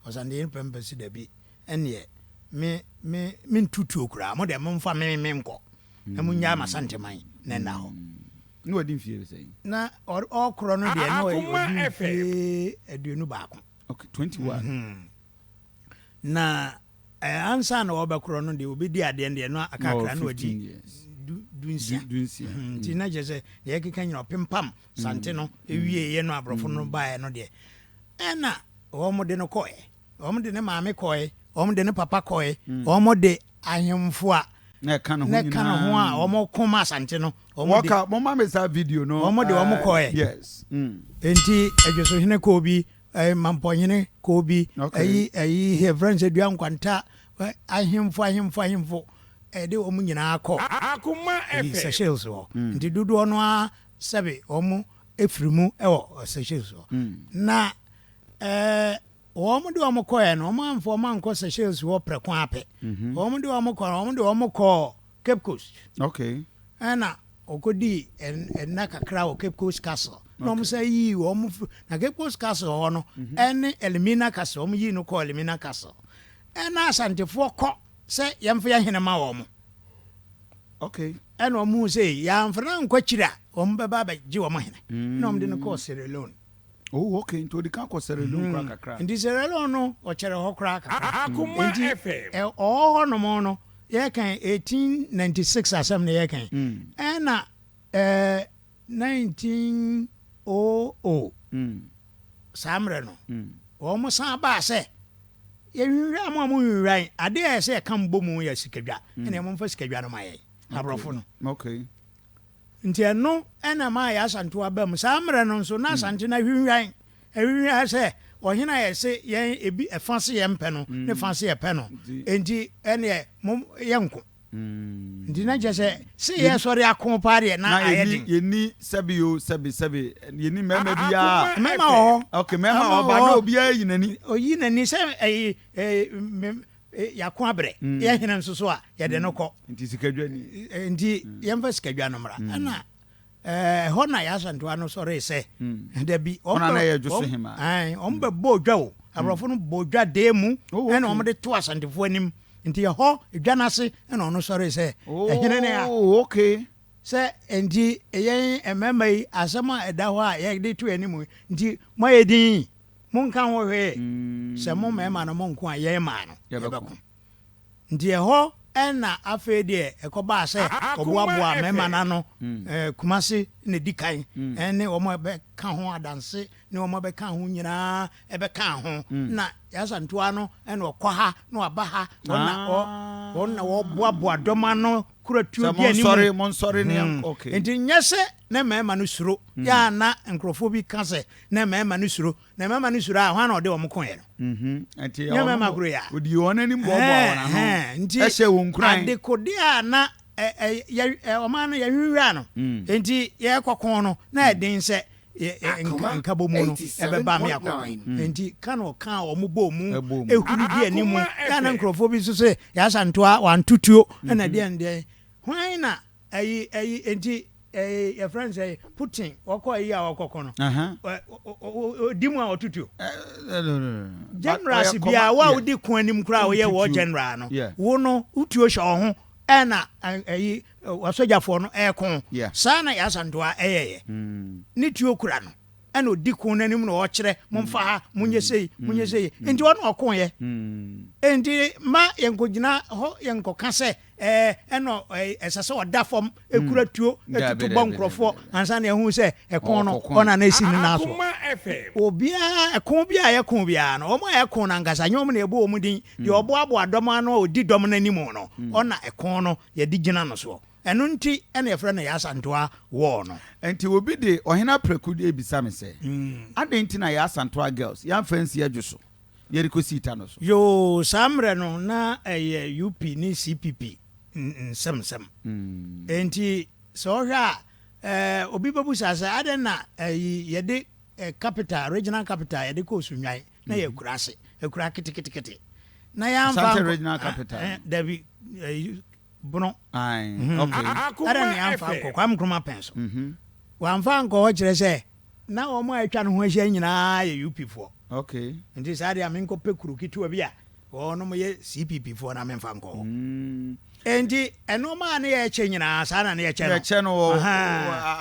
Ɔsantehene Prempeh se dabi, ɛneɛ me me me ntutuo koraa, mo deɛ momfa me me nkɔ na monnyae m'Asanteman na ɛnna hɔ. Na wadi mfie sɛn? Na ɔkorɔ no deɛ na wadi mfie 21. Okay, 21. Na ansa na wɔbɛkorɔ no deɛ wɔbɛdi adeɛ no deɛ no akakra na wɔdi dunsia nti na kyerɛ sɛ deɛ ɛkeka nyina ɔpempam sante no ɛwieeɛ no aborɔfo no baeɛ no deɛ ɛna wɔn de no kɔɛ wɔn de ne maame kɔɛ wɔn de ne papa kɔɛ wɔn de ahemfo a na ɛka ne ho a wɔn ko ma asante no wɔn de wɔka mo ma me saa video no wɔn de wɔn kɔɛ yes nti adwosohene kɔɔ bi Ɛɛ Mampɔnhene kɔɔ bi, ɛyi ɛyi yɛfrɛ no sɛ Dua Nkwanta, ahemfo ahemfo ahemfo ɛde wɔn nyinaa kɔ ɛyi Seychelles hɔ. Mm. Nti dodoɔ no ara sɛbe wɔn efiri mu ɛwɔ Seychelles hɔ. Mm. Na ɛɛ wɔn de wɔn kɔɛ no wɔn amfa wɔn ankɔ Seychelles hɔ prɛko apɛ. Mm-hmm. Wɔn de wɔn kɔ wɔn de wɔn kɔɔ Cape Coast. Okay. Ɛna ɔkɔdii nna kakra wɔ Cape Coast Castle. Na wɔn san yii wɔn firi na Cape Coast Castle hɔ no mhm. ɛne Elmina Castle wɔn yii no kɔɔ Elmina Castle. Ɛna Asantefoɔ kɔ sɛ yɛmfa yɛn hene ma wɔn. Okay. Ɛna wɔn hu sɛ yɛamfa no ankɔ akyiri a wɔn bɛba abɛgye wɔn hene. Mm. Na wɔn de no kɔɔ Sierra Leone. Oh, okay. Nti ɔde kan kɔ Sierra Leone koraa mm. kakra. Nti Sierra Leone no ɔkyɛrɛ hɔ koraa kakra. Akuma Nti FM. ɔwɔ hɔ nom no yɛkan 1896 asɛm na yɛkan. Mm. Ɛna ɛɛ 1900 mm. saa mmerɛ no mm. wɔn san baa sɛ yɛnwinwira mo a mo nwinwira yi adeɛ a ɛsɛ yɛka mbɔ mu yɛ sikadwa mm. ɛna momfa sikadwa no ma yɛn aborɔfo no okay. nti ɛno ɛna maa yɛ asantewa ba mu saa mmerɛ no nso na mm. asante no ahwinwan ahwinwan sɛ ɔhene a yɛse yɛn ebi ɛfa se yɛn mpɛ no ne fa se yɛpɛ no nti ɛneɛ mo yɛnko Nti na kyerɛ sɛ se yɛsɔre ako paa deɛ na ayɛ den. Yɛnni sɛbi o sɛbi sɛbi yɛnni mmarima biara. Mmarima wɔ hɔ. Ok mmarima wɔ hɔ ba na obiara yi n'ani. Oyi n'ani sɛ ɛyi ɛyi yɛako abrɛ mm. yɛ hene nso so a yɛde no kɔ. Nti sikadwa ni. Nti yɛmfa sikadwa no mmra. Ɛna Ɛhɔ na Yaa Asantewaa no sɔree sɛ, Dabi, wɔn bɛ bɔ dwa o. Aborɔfo no bɔ dwa dee mu ɛna wɔn de to Asantefoɔ anim. Nti ɛhɔ dwa no ase ɛna ɔno sɔree sɛ, Ɛhene ne a. Sɛ nti yɛn mmarima yi asɛm a ɛda hɔ a yɛde to yɛn anim yi nti moayɛ dinn, monka ho hwee. Sɛ mo mmarima no monko a yɛn mmaa no yɛbɛko. Nti ɛhɔ na afei deɛ ɛkɔbaa sɛ ɔboaboaa mmarima no ano, Kumasi na ɛdi kan, ne wɔn a ɛbɛka ho Adanse ne wɔn a ɛbɛka ho nyinaa ɛbɛkaa ho. Na Yasantoa no na ɔkɔ ha na waba ha, wɔn na wɔn na wɔboaboa dɔm ano kura tuo di anim. Monsɔre, monsɔre ne yɛn, okay. Nti nyɛ sɛ na mmarima no suro, yɛ a na nkurɔfoɔ bi ka sɛ na mmarima no suro, Na mmarima no suro a, hwan na ɔde wɔn koeɛ no? Mhm. Nti Nyɛ mmarima koro yi a. Ɔdii wɔn anim boaboaa wɔn ano. Nti Ɛhyɛɛ wɔn nkuran. adekodeɛ a na ɛ, ɛ, yɛ, ɛ, ɔman no yɛhwehwɛ no. Nti yɛrekɔko no, na ɛden sɛ yɛ, yɛ, nka, nkabɔmu no ɛbɛba me akɔko. Nti ka na ɔkaa wɔn bɔɔ mu, Ɛbɔɔ mu. ɛhuri di anim. Yɛ a na nkurɔfoɔ bi nso sɛ, Yɛasantoa, wanto tuo, ɛna deɛn deɛn. Hwan na Ɛyi ɛyi enti ɛyi yɛfrɛ no sɛ Putin wɔkɔ ɛyi a wɔkɔkɔ no ɔdi mu a ɔtutuo generals biara wo a wodi ko anim koraa woyɛ wɔ general no wo no wotuo hyɛ wo ho ɛna ɛyi wasogyafoɔ no ɛko saa na Yasantoa ɛyɛyɛ ne tuo kura no ɛna ɔdi ko no anim na ɔkyerɛ momfa ha monyɛ sei monyɛ sei nti ɔno ɔkoeɛ nti ma yɛnkɔgyina hɔ yɛnkɔka sɛ ɛɛ ɛna ɛsɛ sɛ ɔda fam ekura tuo etutu bɔ nkurɔfoɔ ansa na ɛho sɛ ɛko no ɔna na esi ne nan so obiara ɛko bi a ɛko biara no wɔn a ɛko no ankasa nyɛ wɔn na ɛbɔ wɔn din deɛ ɔboaboa dɔm ano a ɔdi dɔm no anim no ɔna ɛko no yɛde gyina no soɔ. Ɛno nti na yɛfrɛ no Yaa Asantewaa War no. Enti obi de Ɔhene Apraku de rebisa me sɛ, Adɛn nti na Yaa Asantewaa Girls yɛamfa ansi Adwo so na yɛde kɔsii Tano so? Yoo, saa mmerɛ no na ɛyɛ UP ne CPP nsɛmnsɛm. Enti sɛ wohwɛ a, obi bɛbusa sɛ adɛn na yɛde capital, regional capital yɛde kɔɔ Sunnwan, na yɛ akuraase, akuraa ketekete. Na yɛamfa Asante regional capital. Dabi, Bono. Ae, okay. Ɛdɛn na yɛamfa ankɔ Kwame Nkrumah pɛn so? Wɔamfa ankɔ hɔ kyerɛ sɛ na wɔn a atwa ne ho ahyia nyinaa yɛ UP foɔ. Okay. Nti saa deɛ a menkɔpɛ kuro ketewa bi a wɔnom yɛ CPP foɔ na memfa nkɔ hɔ. Enti nnoɔma a ne yɛkyɛ nyinaa saa na ne yɛkyɛ no. Yɛkyɛ no wɔ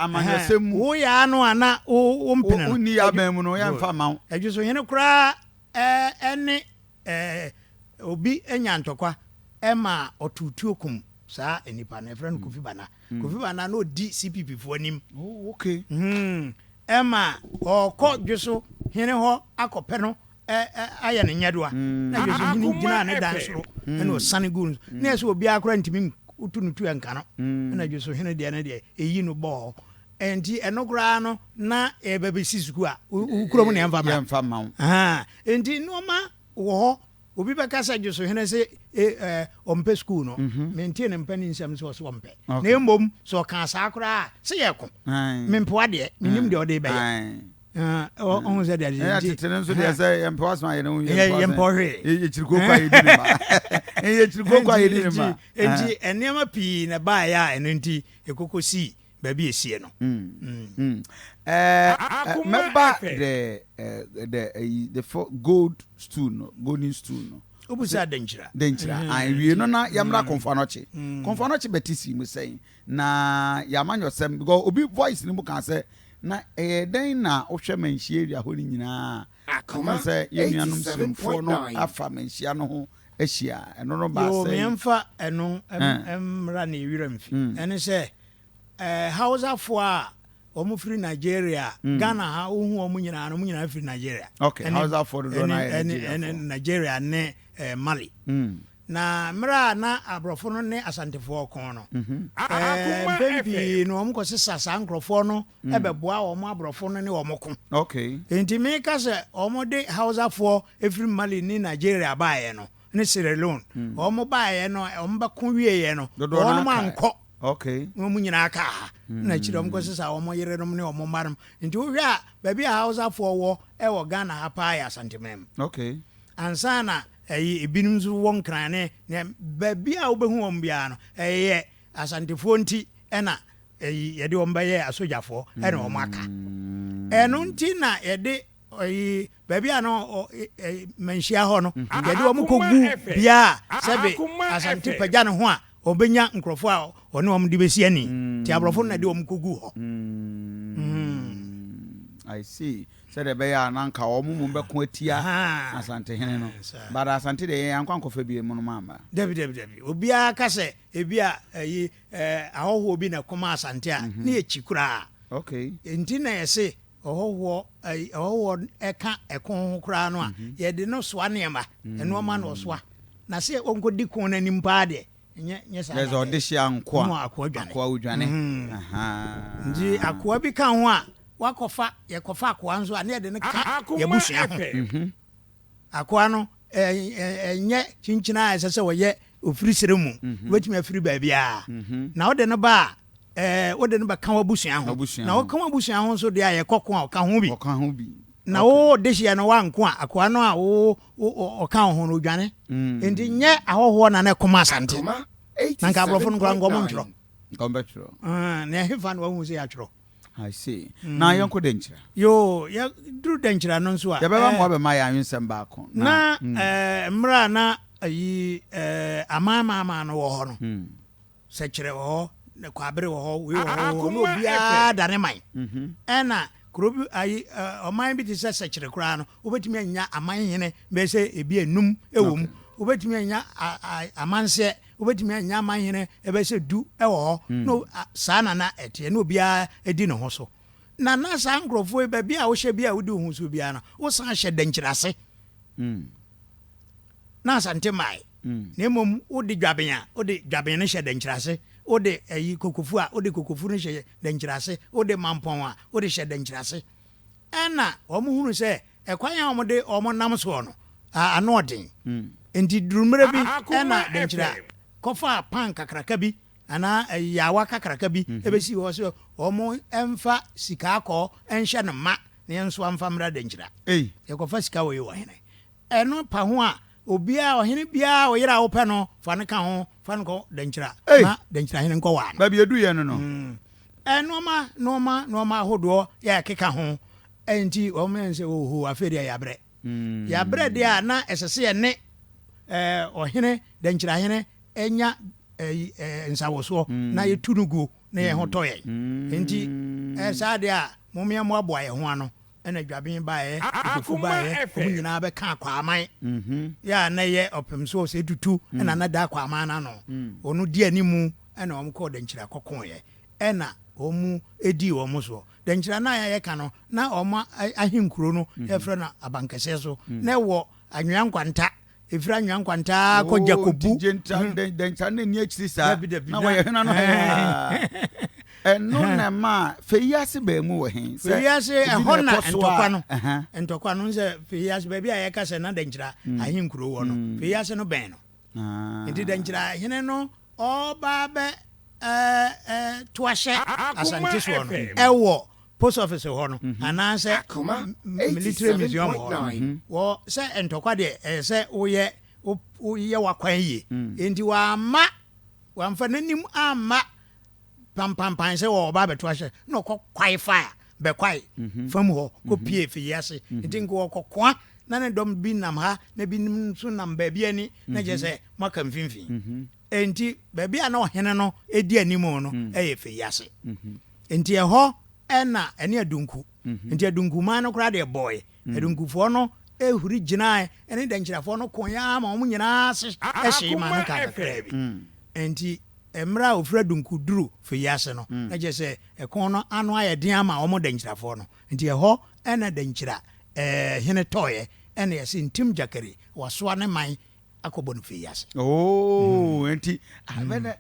amanyɔsɛm mu. Woyɛ ano a na wompene no. Wonni abɛn mu no yɛmfa mma wo. Adwosohene koraa ɛne Eh, obi nya ntɔkwa ma ɔtoo tuo kum saa nipa no, yɛfrɛ no Kofi Bana. Mm. Kofi Bana na ɔdi CPP foɔ anim. Oh, okay. Hmm. Ɛma ɔkɔ dwoso hene hɔ akɔpɛ no ayɛ no nyɛdoa. Mm. Na dwoso hene gyinaa ne dan soro mm. ɛna ɔsane gu no. Mm. Na ɛsɛ obiara koraa ntumi wotu no tu ɛnka no. Mm. Ɛna dwoso hene deɛ no deɛ ɛyi no bɔɔ hɔ. Nti ɛno koraa no na ɛbɛbɛsi sukuu a wo kurom na yɛmfa mma wo. Nti nnoɔma wɔ hɔ obi bɛka sɛ Dwosohene se ɔmpɛ sukuu no mhm. mentee ne mpani nsɛm sɛ ɔse ɔmpɛ na mmom sɛ ɔkaa saa koraa a sɛ yɛko mempoa deɛ menim deɛ ɔde bɛyɛ ɔhu sɛ deɛ ɛyɛ tete no nso deɛ sɛ yɛmpɛ wasɛm ayɛ no yɛmpɛ hwee yɛkyiri koko a yɛdi ne ma yɛkyiri koko a yɛdi ne ma nti nneɛma pii na ɛbaeɛ a ɛno nti ɛkoko sii baabi a esie no. Mɛba the the the gold stool no golden stool no. Wobusa Denkyira. Denkyira. Mm. Ayi wie no na yɛmmra mm. Kɔmfo Anɔkye. Mm. Kɔmfo Anɔkye bɛte sii mu sɛn na yɛamanyɔsɛm because obi voice no mu kaa sɛ na ɛyɛ dɛn na wohwɛ manhyia area hɔ no nyinaa aka sɛ yɛn nuanom Siremfoɔ no afa manhyia no ho ahyia ɛno no baa sɛn. Yoo meɛmfa ɛno mmra ne werɛ mfi ɛne sɛ Hausafoɔ a wɔn firi Nigeria mm. Ghana ha wohu wɔn nyinaa no wɔn nyinaa firi Nigeria. Okay, Hausa fo dodoɔ na yɛ Nigeria fo. Nigeria ne eh, Mali. Mm. Na mmerɛ a na aborɔfo no ne asantefoɔ ko no mhm. eh, mpɛn pii no wɔn kɔ sesa saa nkurɔfoɔ no mm. ɛbɛboa wɔn aborɔfo no ne wɔn ko. Okay. Nti meka sɛ wɔn de Hausafoɔ efiri Mali ne Nigeria baeɛ no ne Sierra Leone mm. wɔn baeɛ no wɔn bɛko wieɛ no wɔn ankɔ. Okay. Na wɔn nyinaa kaa ha. Na akyire wɔn kɔsesa wɔn yerenom ne wɔn mma nom. Nti wohwɛ a baabi a Hausafoɔ wɔ wɔ Ghana ha paa yɛ Asanteman mu. Okay. Ansa na ɛyi ebinom nso wɔ Nkran ne ne baabi a wobɛhu wɔn biara no ɛyɛ Asantefoɔ nti ɛna ɛyi yɛde wɔn bɛyɛɛ asogyafoɔ ɛna wɔn aka. Ɛno nti na yɛde Ɔyi baabi a na manhyia hɔ no, mhm. yɛde wɔn kɔgu bea a sɛbe Asante pagya ne ho a ɔbɛnya nkurɔfoɔ a ɔne wɔn de bɛsi ani. Mm. Nti aborɔfo no na de wɔn kɔgu hɔ. Mm. Mm. I see. Sɛdeɛ ɛbɛyɛ a na nka wɔn mu bɛko atia Asantehene no. But Asante deɛ yɛn ankɔ ankɔfa bi mu no ma amba. Dabi dabi dabi. Obiara ka sɛ ebi a ɛyi ahɔhoɔ bi na ɛkɔma Asante a mhm. ne yɛ kyi koraa. Okay. Nti na yɛse ɔhɔhoɔ ɛyi ɔhɔhoɔ ɛka ɛko ho koraa no a mhm. yɛde no soa nneɛma mm. nneɛma na ɔsoa na sɛ ɔnkɔdi ko no anim paa deɛ nyɛ nyɛ saa na ɔde hyɛ nkoa no akoa dwane akoa odwane mm. nti akoa bi ka ho a wakɔfa yɛkɔfa akoa nso a ne yɛde no ka yɛbusua ho mhm. Akoa no nyɛ kyinkyin a ɛsɛ sɛ ɔyɛ ofiri serɛ mu. Mhm. Wobɛtumi afiri baabiara. Mhm. Na wode no ba a, wode no bɛka w'abusua ho. Na woka w'abusua ho nso deɛ a yɛkɔ ko a ɔka ho bi. Ɔka ho bi. Na wo dehyeɛ no woanko a, akoa no a wo ɔka wo ho no odwane. Mm. Nti nyɛ ahɔhoɔ na na ɛkɔm Asante. Na nka aborɔfo no koraa nkɔm ntwerɛ. Nkɔm bɛtwerɛ. Ah, na ɛhefa na wahu sɛ yɛatwerɛ. I see. Mm. Na yɛnkɔ Dɛnkyira. Yoo, yɛduru Dɛnkyira no nso a. Yɛbɛba ma wabɛma yɛn anwensɛm baako. Na mm. eh, mmerɛ a na ayi eh, aman no wɔ hɔ no. Mm. Sɛkyerɛ wɔ hɔ, Kwabere wɔ hɔ, wei wɔ hɔ, wɔ hɔ, na obiara da ne man. Mm-hmm. Ɛna kuro bi ayi eh, ɔman bi te sɛ Sɛkyerɛ koraa no, wobɛtumi anya aman hene bɛyɛ sɛ ebi enum wɔ mu. Wobɛtumi anya amanseɛ Wobɛtumi anya amanhene bɛyɛ sɛ du wɔ hɔ. Hmm. Na saa na na ɛteɛ, na obiara di ne ho so. Na na saa nkurɔfoɔ yi, baabi a wohyɛ bi a wodi wo ho so biara no, wosan hyɛ dɛnkyerɛase. Hmm. Na Asante mmae. Hmm. Na mmom wode dwaben a, wode dwaben no hyɛ dɛnkyerɛase. Wode ayi kokofu a, wode kokofu no hyɛ dɛnkyerɛase. Wode mampɔn a, wode hyɛ dɛnkyerɛase. Ɛna wɔn hunu sɛ ɛkwan a wɔde wɔn nam soɔ no, ano ɔden. Enti duru mmerɛ bi ɛna Denkyira kɔfaa pan kakraka bi anaa yaawa kakraka bi bɛsii hɔ sɛ wɔn mfa sika akɔɔ nhyɛ no ma na yɛnsoa mfa mmra Denkyira. Yɛkɔfa sika wei wɔ hene. Ɛno pa ho a, obiara, ɔhene biara ɔyere a wopɛ no, fa no ka ho, fa no kɔ Dankyira na Dankyira hene nkɔwaa no. Baabi ɛduiɛ no no. Nnoɔma, nnoɔma, nnoɔma ahodoɔ yɛ ɛkeka ho. Nti wɔn yɛn sɛ oho afei deɛ yɛabrɛ. Yɛabrɛ deɛ a na ɛsɛ sɛ yɛne ɔhene, Dankyira hene nya nsawɔsoɔ na yɛtu no guo na yɛn ho tɔ yɛn. Nti saa deɛ a momeɛ mmoaboa yɛn ho ano. Ɛna Dwaben baeɛ, Kokofu baeɛ, wɔn nyinaa bɛkaa Kwaaman. Yɛ a na ɛyɛ ɔpem so sɛ tutu ɛna na da Kwaaman no ano. Wɔn di animu ɛna wɔn kɔɔ Dankyira kɔkoeɛ. Ɛna wɔn dii wɔn soɔ. Dankyira no a yɛka no, na wɔn ahenkuro no yɛfrɛ no Abankɛseɛ so. Na ɛwɔ Anwea Nkwanta. Ɛfiri Anwea Nkwanta ara kɔ Gyakobu. Oh, nti Dankyira no nni akyiri saa. Dabi, dabi. Na wɔyɛ hena no Ɛno na ɛma Feyiase baa mu wɔ he? Feyiase, ɛhɔ na ntɔkwa no. Ntɔkwa no sɛ Feyiase, baabi a yɛka sɛ na Dankyira mm. ahenkuro wɔ no, mm. Feyiase no bɛn no. Ah. Nti Dankyira hene no ɔba bɛ to ahyɛ Asante soɔ no ɛwɔ post office hɔ no mhm. anaasɛ military museum hɔ no mhm. wɔ sɛ ntɔkwa deɛ ɛyɛ sɛ woyɛ woyɛ wakwan yie mm. nti wamma wamfa n'anim amma pampampan sɛ wɔba abɛto ahyɛ na ɔkɔ kwae fire bɛkwae mhm. fam hɔ kɔpie mhm. fie ase mhm. nti nka wɔkɔkoa na ne dɔm bi nam ha na binom nso nam baabi ani na kyerɛ sɛ moaka mfimfini. Enti baabi a na ɔhene no di anim no yɛ Feyiase. Enti ɛhɔ na ɛne Adunku. Nti Adunkuman no koraa deɛ bɔe. Adunkufoɔ no huri gyinae ne Dankyirafoɔ no koeɛ ara ma wɔn nyinaa ase hyee maa no kaa kakraa bi. Enti mmerɛ a wɔfiri Adunku duru Feyiase no, na kyerɛ sɛ ɛko no ano ayɛ den ama wɔn Dankyirafoɔ no. Nti ɛhɔ na Dankyira hene tɔeɛ na yɛse Ntim Gyakari wasoa ne man akɔbɔ no fie ase. Oh, mm. nti ah, mm. bɛnɛ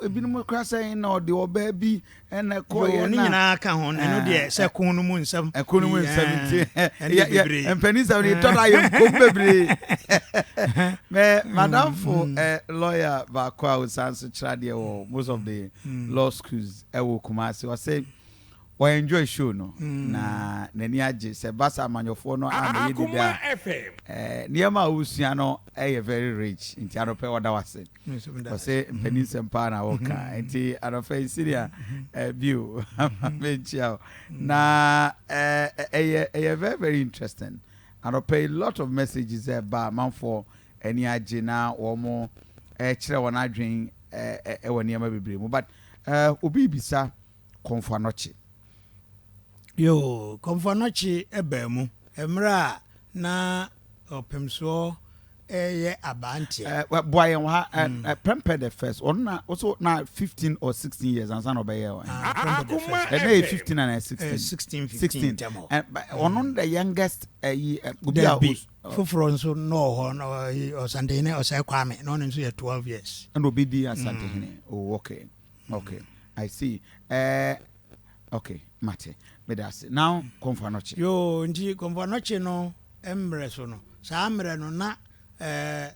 ebinom kora sɛ na ɔde ɔbaa bi ɛna ɛkɔ yɛ na. Ne nyinaa ka ho ɛno deɛ eh, sɛ eh. ko no mu nsɛm. Ɛko no mu nsɛm nti mpanin sɛm no yɛtɔ da yɛ nkom bebree. Mɛ madamfo mm. eh, lawyer baako a osan so kyerɛ adeɛ wɔ most of the law schools ɛwɔ Kumasi ɔsɛ. Ɔ enjoy show no na n'ani agye sɛ ɛba sɛ amanyɔfoɔ no ammɛyɛ dede a eh, nneɛma a wosua no yɛ very rich nti anɔpɛ ɔda wase ɔse mpanin nsɛm paa na wɔka nti anɔpɛ yi senior eh, bio menkyia wo na eh, ɛyɛ ɛyɛ very very interesting anɔpɛ yi lot of messages ɛba amanfoɔ ani agye na wɔn ɛkyerɛ wɔn adwen ɛwɔ nneɛma bebree mu but eh, obi bisa Komfo Anokye. Yoo, Komfo Anokye baa mu mmerɛ a na Ɔpemsoɔ reyɛ aberanteɛ. Eh, boa yɛn wɔ ha. Eh, mm. eh, Prempeh the first, ɔno na ɔso na 15 or 16 years ansa na ɔbɛyɛ. Ah, Prempeh the first. Ɛnna yɛ 15 and 16. Eh, 16, 15 ntɛm hɔ. Ɔno the youngest ɛyi obi a. Dabi, foforɔ nso na ɔwɔ hɔ, Ɔsantehene Ɔsɛe Kwame, na ɔno nso yɛ 12 years. Ɛna obi di Asantehene. Mm. Oh, okay. Okay, I see. Eh, okay, mate. Meda ase. Now, Komfo Anokye. Yoo, nti Komfo Anokye no mmerɛ so no, saa mmerɛ no na eh,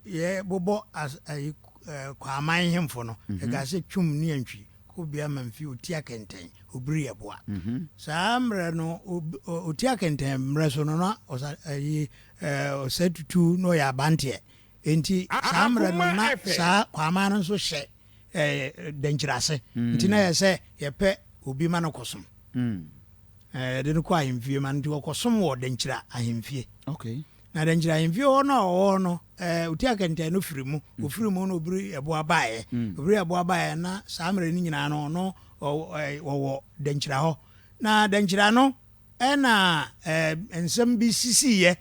yɛ bobɔ as, eh, eh, Kwaman hemfo no, mm -hmm. ɛka sɛ Twum ne Antwi, Kobea Mamfi, Otia Kɛntɛn, Obiri Yɛboa. Mm -hmm. Saa mmerɛ no, Otia Kɛntɛn mmerɛ so no, na ɔsa, eh, eh, ɔsɛ tutu na ɔyɛ abanteɛ. Enti saa mmerɛ no na saa Kwaman no nso hyɛ eh, dɛnkyerɛase. Mm. Nti na yɛ sɛ yɛpɛ obi ma no kɔsom. Mm. Eh, yɛde no kɔ ahemfie ma no nti ɔkɔsom wɔ dɛnkyerɛ ahemfie. Okay. Na dɛnkyerɛ ahemfie hɔ no a ɔwɔ no eh, ɔti akɛntɛn no firi mu. Mm. Ɔfiri mu no obiri ɛboa baeɛ. Mm. Obiri ɛboa baeɛ na saa mmerɛ no nyinaa no ɔno ɔwɔ dɛnkyerɛ hɔ. Na dɛnkyerɛ no ɛna eh, nsɛm bi sisiiɛ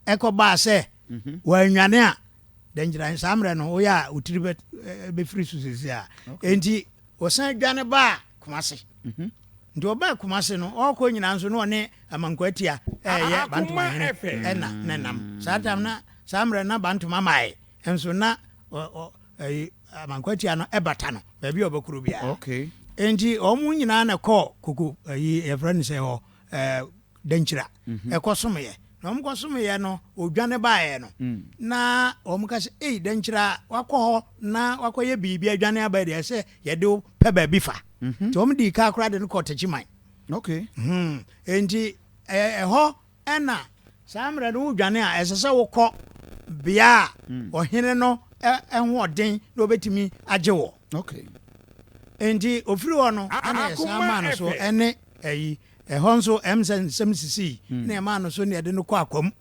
ɛkɔbaa sɛ mhm. wɔanwane a dɛnkyerɛ saa mmerɛ no woyɛ a wo tiri bɛfiri so sisi a enti wɔsan dwane baa Kumase mhm. nti ɔbaa Kumase no ɔkɔ nyinaa nso na ɔne Amankwaatia ɛyɛ Bantama hene ɛna ne nam saa tam na saa mmerɛ na Bantama mae nso na ɛyi Amankwaatia no ɛbata no baabi a ɔbɛkoro biara enti wɔn nyinaa na kɔɔ koko ɛyi yɛfrɛ no sɛ hɔ ɛɛ Dankyira ɛkɔsomeeɛ. Na wɔn kɔsomeeɛ no, wɔdwane baeɛ no, na wɔn ka sɛ, ei, Dankyira, wakɔ hɔ na wakɔyɛ biribi adwane aba deɛ, ɛsɛ yɛde wo pɛ baabi fa. Nti wɔn dii kaa koraa de no kɔɔ Techiman. Okay. Hmm. Nti ɛhɔ ɛna saa mmerɛ no wodwane a, ɛsɛ sɛ wokɔ bea a ɔhene no ho ɔden na ɔbɛtumi agye wɔ. Okay. Nti ofiri hɔ no, ɛna yɛsan maa no so ɛne ɛyi Ɛhɔ nso, ɛm sɛ nsɛm sisii na ɛmaa no so na yɛde no kɔ Akwamu.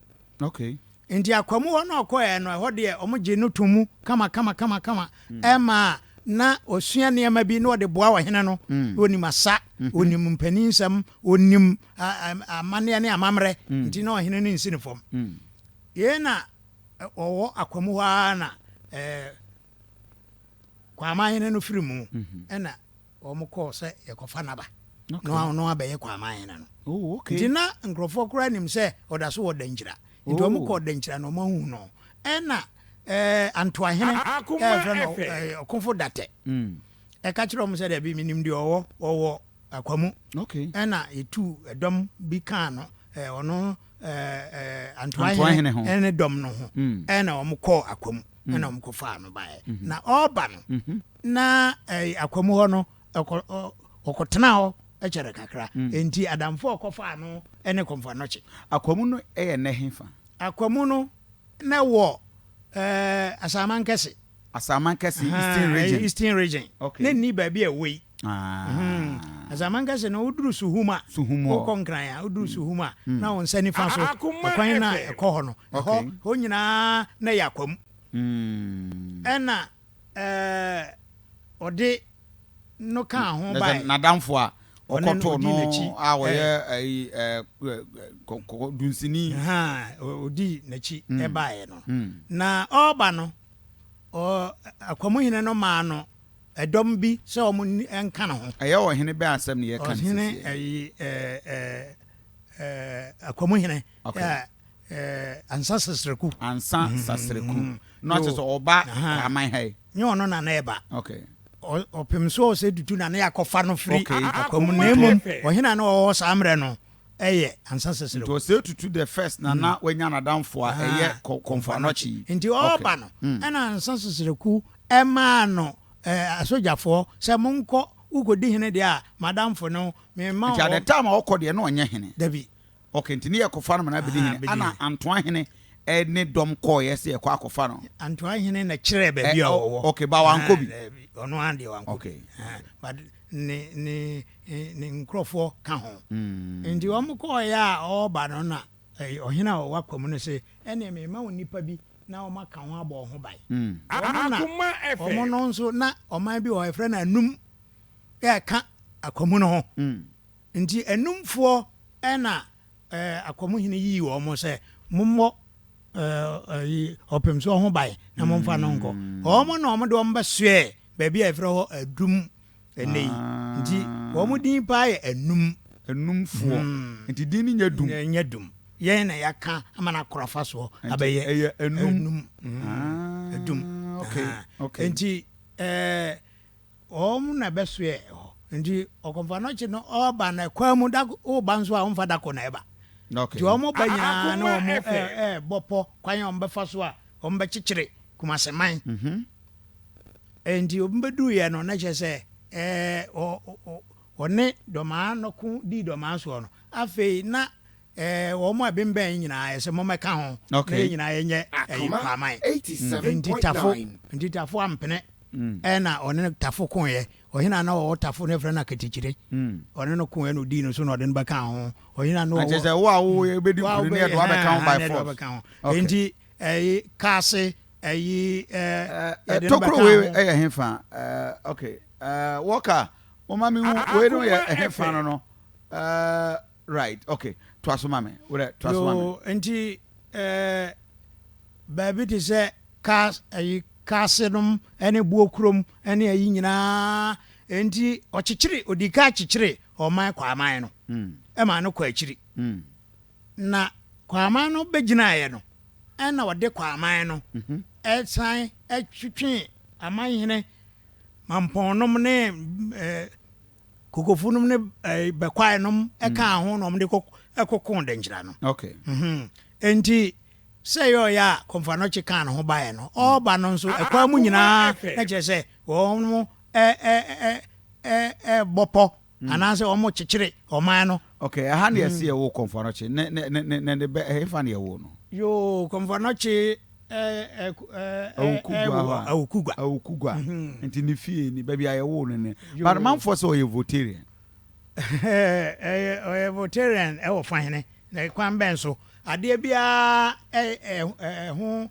Okay. Nti Akwamu hɔ na ɔkɔɛ no, ɛhɔ deɛ wɔn gye no to mu kama kama kama kama mm. ɛma na ɔsua nneɛma bi na ɔde boa ɔhene no. Mm. Na ɔnim asa, mm-hmm. ɔnim mpanin nsɛm, ɔnim amanneɛ ne amammerɛ. Mm. Nti na ɔhene no nsi ne fam. Mm. Yei na ɔwɔ Akwamu hɔ ara na ɛɛ Kwamahene no firi mu mm-hmm. ɛna wɔkɔɔ sɛ yɛkɔfa no aba na ɔno abɛyɛ Kwamahene no. Oh, okay. Nti na nkurɔfoɔ koraa nim sɛ ɔda so wɔ Dankyira. Nti wɔn oh. kɔɔ Dankyira na wɔn ahu no. Ɛna ɛɛ Antoahene ɛfrɛ no ɛɛ Ɔkofo Datɛ. Mm. Ɛka kyerɛ wɔn sɛ dɛbi menim deɛ ɔwɔ ɔwɔ Akwamu. Okay. Ɛna yɛtu ɛdɔm bi kaa no ɛɛ ɔno ɛɛ ɛɛ Antoahene ɛne dɔm no ho. Mm. Ɛna wɔn kɔɔ Akwamu. Mm. Ɛna wɔn kɔfaa no baeɛ. Mm-hmm. Na ɔreba no. Mm-hmm. Na Akwamu hɔ no, ɔkɔtenaa hɔ kyɛrɛ kakra. Mm. Enti adamfo a ɔkɔfaa no ne Kɔmfo Anɔkye. Akwamu no yɛ nnɛ hefa? Akwamu no na ɛwɔ ɛɛ Asaaman Kɛse. Asaaman Kɛse, Eastern Region. Eastern Region. Okay. Na nni baabi a ɛwɔ yi. Ah. Mm. Asamankɛse no woduru Suhum a, Suhum hɔ. wokɔ Nkran a, woduru Suhum a, na wo nsa nifa so, Akoma ɛkwan no a FM. ɛkɔ hɔ no, ɛhɔ Okay. hɔ nyinaa na ɛyɛ Akwamu. Ɛna ɛɛ ɔde no kaa ho Na sɛ bae. n'adamfo a Ɔne no ɔkɔtoo ɔdii no n'akyi a ɔyɛ ɛ. ɛyi ɛ kɔkɔ dunsini. Ahaa, ɔdii n'akyi baeɛ no. Na ɔreba no, ɔ Akwamuhene no maa no ɛdɔm bi sɛ wɔn nka ne ho. Ɛyɛ ɔhene bɛn asɛm na yɛreka no Ɔhene seesei? ɛyi ɛɛ ɛɛ ɛɛ Akwamuhene Okay. ɛ ɛɛ Ansa Sasraku. Ansa Sasraku. Na ɔkyerɛ sɛ ɔba Kwaman ha yi. Nyɛ ɔno na na ɛba. Okay. Ɔ ɔpem so ɔsɛ tutu na na yɛakɔfa no firi Okay. Akwamu na mmom ɔhene a na ɔwɔ hɔ saa mmerɛ no yɛ Ansa Nti Sasraku. ɔsɛ tutu the first na na wanya n'adamfo a ɛyɛ Kɔ Kɔmfo Anɔkye yi. Nti Okay. ɔreba no ɛna Ansa Sasraku maa no ɛɛ asogyafoɔ sɛ monkɔ wokɔdi hene deɛ a m'adamfo no memma Nti at the ɔ time a ɔkɔ deɛ na ɔnyɛ hene. Dabi. Ok nti ne yɛkɔfa no ma no abɛdi Ahaa hene abɛdi ana hene. Antoa hene ne dɔm kɔɔeɛ sɛ yɛkɔ akɔfa no? Antoa hene na kyerɛɛ Ɛ baabi a ɔ ɔwɔ. ok ba wankɔ Ahaa bi? daabi ɔno ara deɛ wankɔ Ok. bi. Ahaa but ne ne ne nkorɔfoɔ ka ho. Nti wɔn kɔɔeɛ a ɔreba no na ɛyi ɔhene a ɔwɔ Akwamu no se ɛneɛ merema wo nnipa bi na wɔn aka ho abɔ wo ho ban. Wɔn na Akoma wɔn FM. no nso na ɔman bi wɔ hɔ yɛfrɛ no Anum ɛka Akwamu no ho. Nti Anumfoɔ na Akwamuhene yii wɔn sɛ mommɔ ɔpemsoɔ ho ban na momfa no nkɔ. Wɔn na wɔde wɔn bɛsoɛɛ baabi a yɛfrɛ hɔ Adum ɛnnɛ yi. Nti wɔn din paa yɛ Anum. Anumfoɔ. Nti din no nyɛ Dum. Ɛnyɛ Dum. Yɛn na yɛaka ama no akora fa soɔ abɛyɛ Ɛyɛ Anum. Anum. Adum. Okay, okay. Nti ɛɛ. Wɔn na ɛbɛsoɛ hɔ. Nti ɔkɔmfoanɔkye no ɔba no kwan mu da woba nso a wɔmfa da ko na ɛba. Okay. Nti wɔn ba nyinaa na Akoma wɔn FM. ɛɛbɔ pɔ kwan a wɔn bɛfa so a wɔn bɛkyekyere Kumaseman. Nti wɔn bɛduiɛ no na kyerɛ sɛ ɛɛ ɔ ɔ ɔne Dɔmaa no ko dii Dɔmaa soɔ no afei na ɛɛ wɔn a ɛbɛnbɛn nyinaa yɛ sɛ mommɛka ho na Okay. yɛn nyinaa yɛnyɛ ɛyi Akoma Kwaman. Nti Tafo 87.9. nti Tafo ampene Ɛna ɔne no Tafo koeɛ. Ɔhene a na ɔwɔ Tafo no yɛfrɛ no Akatikyire. Ɔne no koeɛ na ɔdii no so na ɔde no bɛkaa ho. Ɔhene a na Ɛnkyɛ ɔwɔ sɛ wo a wobɛdi wo a nkunim no yɛde wobɛyɛ wo abɛka ho ha by na yɛde wo force. abɛka ho. Okay. Enti ɛyi Kaase ɛyi ɛɛ yɛde no Tokuro bɛkaa wei ho. ɛyɛ hefa? Ɛɛ okay. Ɛɛ Walker, momma me hu wei no yɛ Akoma ɛhefa no FM. no. Ɛɛ right okay. Toa so ma me. Wo dɛ toa so ma me. Yoo nti ɛɛ baabi te sɛ Kaas ɛyi Kaase nom ne Buokurom ne ayi nyinaa enti ɔkyekyere ɔdii kan kyekyere ɔman Kwaaman no maa no kɔ akyiri. Na Kwaaman no bɛgyinaeɛ no ɛna ɔde Kwaaman no san twetwee amanhene Mampɔn nom ne Kokofo nom ne Bɛkwae nom kaa ho na wɔde kɔkoo Dankyira no. Okay. Enti Sɛ ɛyɛ ɔyɛ a Komfo Anokye kaa ne ho baeɛ no, ɔreba no nso ɛkwan mu nyinaa na kyerɛ sɛ wɔn rebɔ pɔ anaasɛ wɔrekyekyere ɔman no. Okay, ɛha na yɛse yɛwoo Komfo Anokye. Ne ne ne ne ne bɛ ɛhefa na yɛwoo no? Yoo, Komfo Anokye Awukugua hɔ a. Awukugua. Awukugua. Nti ne fie ni, baabi a yɛwoo no ni. But manfoɔ sɛ ɔyɛ Voltarian. Ɛyɛ ɔyɛ Voltarian wɔ fa hene na kwan bɛn so? Adeɛ biara ɛho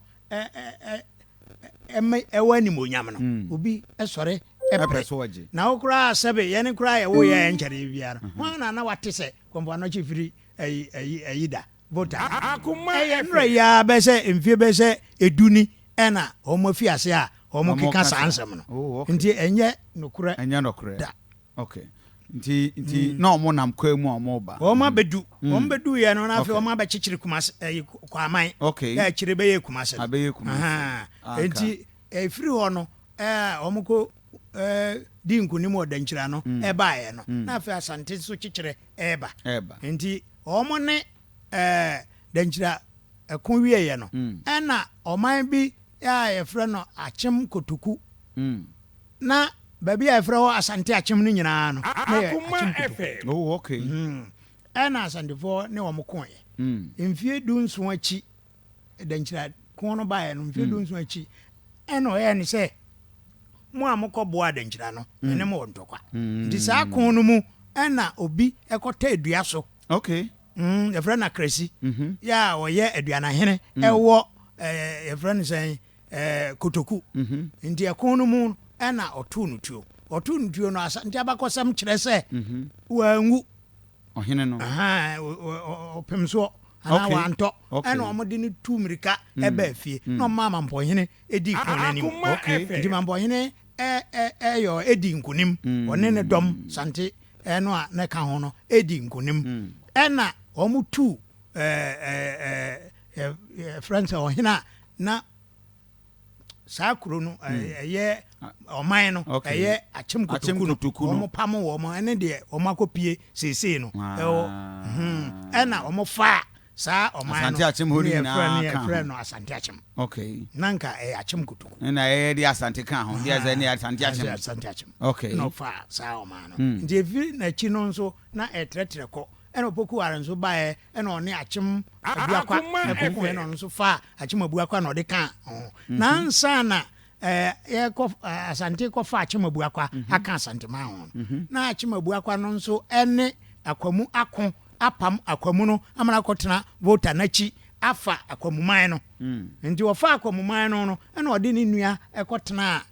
ɛma ɛwɔ animuonyam no hmm. obi sɔre ɛpɛ na wo koraa sɛbe yɛne koraa yɛwo yɛ ɛnkyɛre biara no hwan na na wate sɛ Kɔmfo Anɔkye firi ayi ayi ayi da Volta ɛyɛ nnora yi ara bɛyɛ sɛ mfie bɛyɛ sɛ edu ni ɛna wɔn afi ase a wɔn keka saa nsɛm no oh, nti ɛnyɛ nokorɛ da. Okay. Nti nti mm. na wɔn nam kwan mu a wɔn ba. Wɔn abɛdu. Mm. Wɔn bɛdu yɛ no na afei wɔn abɛkyekyere Kumasi ɛyi Kwaman. Okay. Yɛ akyire bɛyɛ Kumasi. Abɛyɛ Kumasi. Nti efiri hɔ no ɛɛ wɔn ko ɛɛ di nkunim wɔ Dankyira no mm. ɛbaeɛ no mm. na afei Asante nso kyekyere ɛɛba. Ɛɛba. Nti wɔn ne ɛɛ Dankyira ɛko wieɛ no mm. ɛna ɔman bi a yɛfrɛ no Akyem Kotoku. Na baabi a yɛfrɛ hɔ Asante Akyem no nyinaa no, na yɛ Akoma Akyem Kotoku. FM. Oh, okay. Ɛna Asantefoɔ ne wɔn koeɛ. Mfie dunson akyi, Dankyira ko no baeɛ no, mfie dunson akyi, ɛna ɔyɛɛ no sɛ, mo a mokɔboaa Dankyira no, me ne mo wɔ ntɔkwa. Nti saa ko no mu ɛna obi ɛkɔtɛɛ dua so. Okay. Mm, yɛfrɛ no Akrasi. Mm -hmm. Yɛ a ɔyɛ aduanahene mm. ɛwɔ ɛɛ yɛfrɛ no sɛn ɛɛ Kotoku. Mm -hmm. Nti ɛko no mu ɛna ɔtoo no tuo. Ɔtoo no tuo no Asante abakɔsɛm kyerɛ sɛ mm -hmm. wanwu. Ɔhene no. Ɔpem soɔ anaa wantɔ. Ɛna wɔn de no tu mmirika mm. ɛbaa fie. Mm. Na ɔmaa Mampɔhene edi ko n'anim. Nti Mampɔhene ɛyɔ edi nkonim. Mm. Ɔne ne dɔm Sante ɛno a na ɛka ho no di nkonim. Ɛna wɔn tu ɛɛ ɛɛ yɛfrɛ no sɛ ɔhene a na saa kuro no ɛyɛ ɔman no ɛyɛ akyem kotoku no wɔn pam wɔn ɛne deɛ wɔn akɔpie seesei no ɛwɔ ɛna wɔn faa Saa ɔman no Asante Akyem hɔ no ne yɛfrɛ nyinaa ne ka ho. yɛfrɛ no Asante Akyem. Okay. Na nka ɛyɛ Akyem Kotoku. Ɛna ɛyɛ de Asante ka ho. Deɛ sɛ ne Asante Akyem. Asante Akyem. Okay. Na ɔfaa saa ɔman no. Nti ɛfiri n'akyi no nso na ɛtrɛtrɛ kɔ. Ɛna Opoku Ware nso baeɛ ɛna ɔne Akyem Abuakwa ɛkɔkoeɛ na ɔno nso faa Akyem Abuakwa na ɔde kaa ho. Na ansa na yɛkɔ Asante kɔfa Akyem Abuakwa aka Asanteman ho no, na Akyem Abuakwa no nso ɛne Akwamu ako apam Akwamu no ama no akɔtena Volta no akyi afa Akwamuman no. Nti ɔfaa Akwamuman no no, ɛna ɔde ne nua kɔtenaa,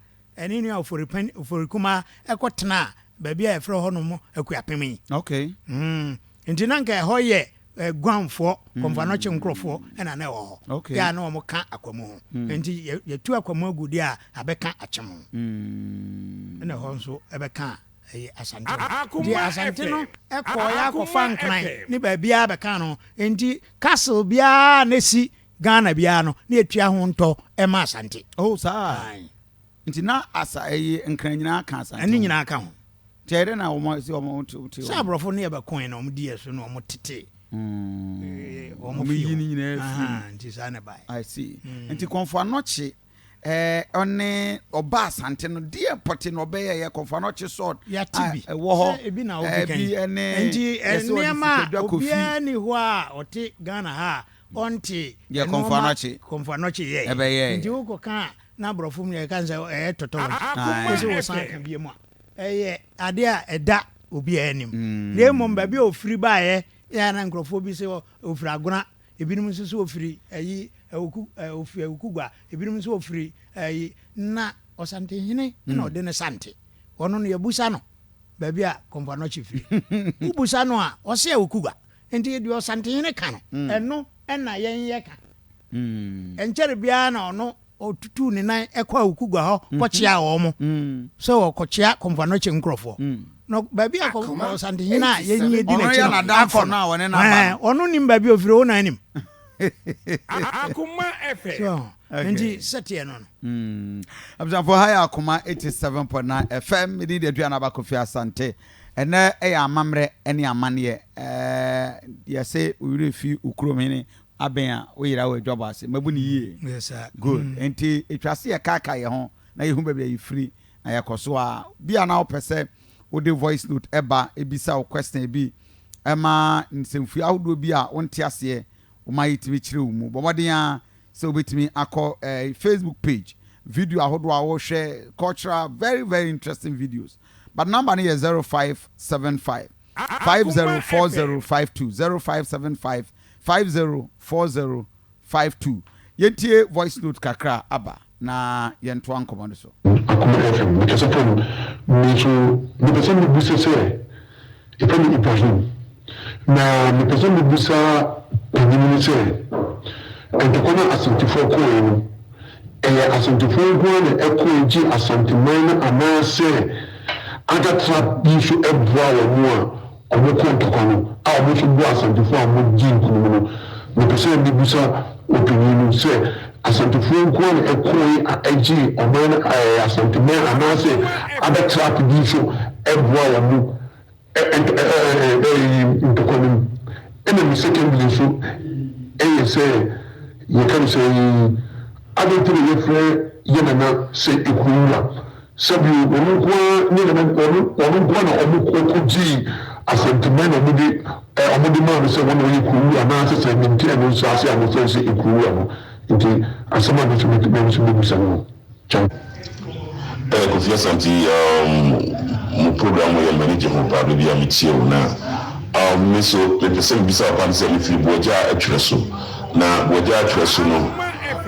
ne nua Ofori Ofori Kumaa kɔtenaa baabi a yɛfrɛ hɔnom Akuapem yi. Okay. Mm. Nti na nka ɛhɔ yɛ eh, Guamfoɔ, Kɔmfoanɔkye nkorɔfoɔ ɛna na ɛwɔ hɔ. Okay. Yɛ a na wɔn ka Akwamu ho. Nti yɛtu Akwamu agu deɛ a abɛka Akyem ho. Ɛna ɛhɔ nso ɛbɛka ɛyɛ Asante no. Nti Asante no kɔɔeɛ akɔfa Nkran ne baabiara bɛkaa no ho. Nti castle biara na ɛsi Ghana biara no na yɛtua ho ntɔ ma Asante. Oh saa. Ae. Nti na asa ɛyi Nkran nyinaa ka Asante ho. Ɛno nyinaa ka ho. Nti ɛyɛ dɛn na wɔn si wɔn te te Sɛ aborɔfo ne yɛbɛkoe na wɔn di yɛ so na wɔn tete wɔn fi yi ne nyinaa fi. Nti saa na ɛbaeɛ. I see. Nti Kɔmfo Anɔkye Ɛɛ ɔne ɔba Asante no deɛ pɔte na ɔbɛyɛ yɛ kɔfa no ɔkye sɔɔt Yɛate bi. ɛwɔ hɔ Sɛ ebi na wokeka yi. ɛbi ɛne Nti yɛsɛ ɔde nneɛma a sikadwa kɔ fi. obiara nni hɔ a ɔte Ghana ha a ɔnte Deɛ Kɔmfo nneɛma Anɔkye Kɔmfo Anɔkye yɛeɛ. ɛbɛyɛeɛ. Nti wokɔka a na aborɔfo mu yɛka no sɛ ɛyɛ tautology. Ae. Wose wosan ka biom a, ɛyɛ adeɛ a ɛda obiara anim. Na mmom baabi a ɔfiri baeɛ yɛ a na nkurɔfoɔ bi se ɔfiri Agona Ebinom nso so wɔfiri ayi Awuku ɛ wɔfiri Awukugua, ebinom nso wɔfiri ayi na Ɔsantehene na ɔde ne Sante. Ɔno no yɛbusa no baabi a Komfo Anokye firi. Wobusa no a, ɔse Awukugua. Nti deɛ Ɔsantehene ka no, ɛno na yɛn yɛka. Ɛnkyɛre biara na ɔno ɔtutuu ne nan kɔɔ Awukugua hɔ kɔkyeaa wɔn sɛ ɔkɔkyea Komfo Anokye nkurɔfoɔ. Na baabi a Ɔsantehene a yɛnyi adi n'akyi no akɔ no, ɔno nim baabi a ɔfiri, wo na anim. Akoma FM. So, nti sɛteɛ no no. Abusuafoɔ ha yɛ Akoma 87.9 FM. Mede de aduane aba Kofi Asante. Ɛnɛ ɛyɛ amammerɛ ne amanneɛ. Ɛɛ yɛse wo werɛ fi wo kurom hene Abɛn a wo yera wɔ adwabɔ ase. Mabu no yie. Yes sir. Good. Nti etwa se yɛkaakae yɛn ho na yɛhu baabi a yɛfiri na yɛkɔ so a. Bi a na wopɛ sɛ wode voice note ɛba ɛbisa wo question bi ɛma nsɛmfua ahodoɔ bi a wonte aseɛ woma yɛtumi kyerɛ wo mu. Bɔ mmɔden ara sɛ wobɛtumi akɔ eh, Facebook page video ahodoɔ a wohwɛ cultural very very interesting videos. But number no yɛ 0575 504052 0575 504052 Yɛntie voice note kakra a aba na yɛntoa nkɔmmɔ no so. Akoma FM, mekasa fam, me nso mepɛ sɛ mebisa sɛ, yɛfrɛ me Ibrahim, na mepɛ sɛ mebisa panyin no sɛ, ntɔkwa no a Asantefoɔ kooɛ no, ɛyɛ Asantefoɔ nko ara na ɛkooɛ gyee Asanteman no anaasɛ other tribe bi nso boaa wɔn a Wɔkɔɔ ntɔkwa no a wɔn nso boaa Asantefoɔ a wɔdii nkunim no. Mepɛ sɛ mebisa ɔpanin no sɛ Asantefoɔ nko ara na ɛkooe a ɛgyee ɔman no ɛɛ Asanteman anaasɛ other tribe bi nso boaa wɔn ɛ ɛ ɛ ɛɛ ntɔkwa no mu. Ɛna me secondly nso ɛyɛ sɛ yɛka no sɛ adɛn nti na yɛfrɛ yɛ nana sɛ Ekuowura? Sɛ bio, wɔn nko ara ne nana, wɔn, wɔn nko ara na wɔn kɔ gyee Asanteman na wɔn de, ɛ, wɔn de maa no sɛ wɔn na wɔyɛ kuro wura anaasɛ sɛ mente ɛno nso ase a wɔfrɛ no sɛ ekuro wura no. Nti asɛm a me nso me, me nso mɛbisa no no. Kyɛw. Eh, Kofi Asante, um, Mo program mo yɛ no m'ani gye ho paa berɛ biara me tie wo na um me nso me pɛ sɛ me bisa papa no sɛ me firi Boagya atwerɛ so na Boagya atwerɛ so no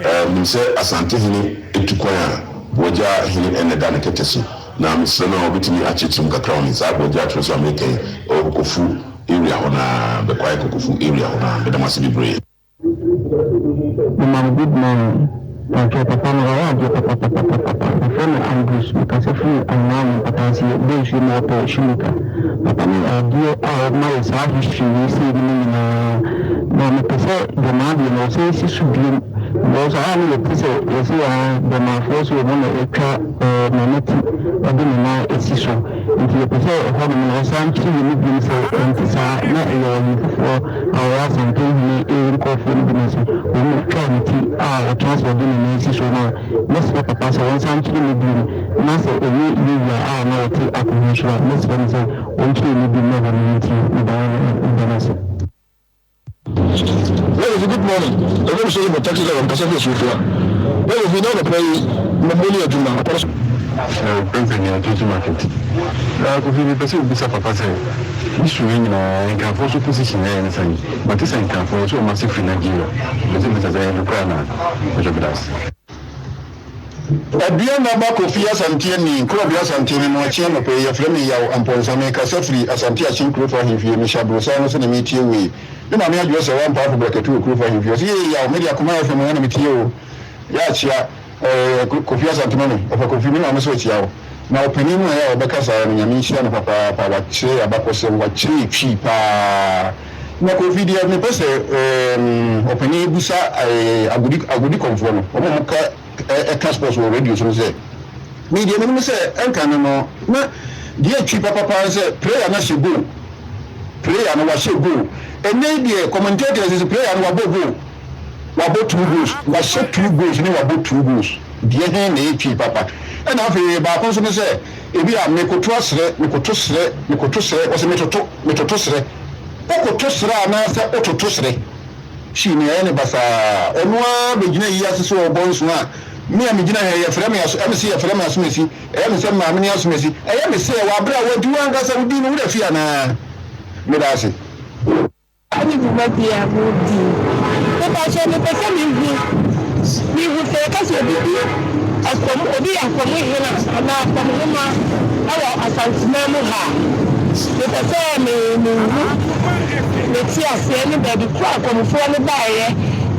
eh menim sɛ Asante hene tu kwan a Boagya hene ɛna ɛda ne kɛtɛ so na me srɛ no a ɔbɛtumi akyerɛkyerɛ mu kakra ma me saa Boagya atwerɛ so a meka yi ɛwɔ Kokofu area hɔ no ara Bɛkwae Kokofu area hɔ no ara meda mo ase bebree. Mema wo good morning. Paatwoo papa no wayɛ adeɛ papapapapapa yɛfrɛ no Andrews mekasa firi Anaa mpataase Bonsuo mu ɔpɛ shoemaker papa no yɛ adeɛ a ɔma yɛ saa history wei sei no mu nyinaa na mepɛ sɛ dɛmaa deɛ no ɔsan si so biom because ayɛ a na yɛte sɛ yɛse aa dɛmaafoɔ sɛ ɔmo na atwa ɛɛ nana ti ɛde ne nan asi so nti yɛpɛ sɛ ɛhɔ nom no ɔsan kyerɛ yɛn mu biom sɛ ɛnte saa na ɛyɛ ɔhene foforɔ a ɔyɛ Asantehene ee nkurɔfoɔ no bi na sɛ wɔn na ɔtwaa ne ti a ɔtena ase ɔde ne nan si so no a, mɛsrɛ papa sɛ ɔnsan nkyerɛ me biom na sɛ ɛnyɛ Yewia a na ɔte akonnwa so a, mɛsrɛ no sɛ ɔnkyerɛ me biom na ɛhɔ no mentie. Meda meda no ase. Rev. Good morning, ɛwɔ mu sɛ yɛ mɔ taxi driver mekasa fi asuofua. Rev. Na anɔpa yi mɔ ni adwuma papa no so. Mprempren yɛ Atoto market. Na Kofi mepɛ sɛ obisa papa sɛ ne su wei nyinaa Nkranfoɔ so position ɛyɛ ne sɛn? Mate sɛ Nkranfoɔ yɛse wɔn ase firi Nigeria. Mepɛ sɛ mebisa sɛ ɛyɛ nokorɛ anaa? Mpakyɛw medase. Aduanaba Kofi Asante Ani, Nkorɔbea Asante me moakye anɔpa yi yɛfrɛ me Yaw Ampɔnsa mekasa firi Asante Akyem Kurofo Ahemfie mehyɛ aborosan no so na meretie wei me maame Adwoa sɛ wampaafo brakatu wɔ Kurofo Ahemfie ɔse yee Yaw mede Akoma FM na metie o yɛakyea Ɛɛ Kofi Asante ma me ɔfa Kofi me maame so akyia wo na ɔpanin no a ɛyɛ a ɔbɛka saa no Nyame nhyira no papaapa wakyerɛ yɛ abakɔsɛm wakyerɛ yɛ twi paa na Kofi deɛ mepɛ sɛ ɛɛm ɔpanin yi busa ɛɛ agodi agodi kɔmfoɔ no wɔn a wɔka ɛka sports wɔ radio so no sɛ me deɛ menim sɛ ɛnka no no na deɛ twi papapa sɛ prayer na hyɛ goal prayer no wahyɛ goal ɛnɛ yi deɛ commentators sɛ prayer no wabɔ goal Wabɔ two goals, wahyɛ two goals ne wabɔ two goals. Deɛ he na ɛyɛ twi papa. Ɛna afei baako nso ne sɛ, ebi a mekoto asrɛ, mekoto srɛ, mekoto srɛ, wɔse metoto, metoto srɛ. Wokoto srɛ anaasɛ wototo srɛ? Hwii nea ɛyɛ ne basaa. Ɔno ara bɛgyina yi ase sɛ ɔrebɔ nso a, me a megyina ha yi, yɛfrɛ me aso, ɛme se yɛfrɛ me asomasi, ɛyɛ me sɛ maame ne asomasi, ɛyɛ me sɛ wɔ aberɛ a wanti wo ankasa wo din no werɛ afi anaa? Meda ase. Ɛne dwumadie a mo di. Mepakyɛw mepɛ sɛ me hu me hu sɛ yɛka sɛ obi di ɛkɔm obi yɛ akɔm hene anaa akɔm hema ɛwɔ Asanteman mu ha a mepɛ sɛ me me hu me te aseɛ ne baabi koro akɔmfoɔ no baeɛ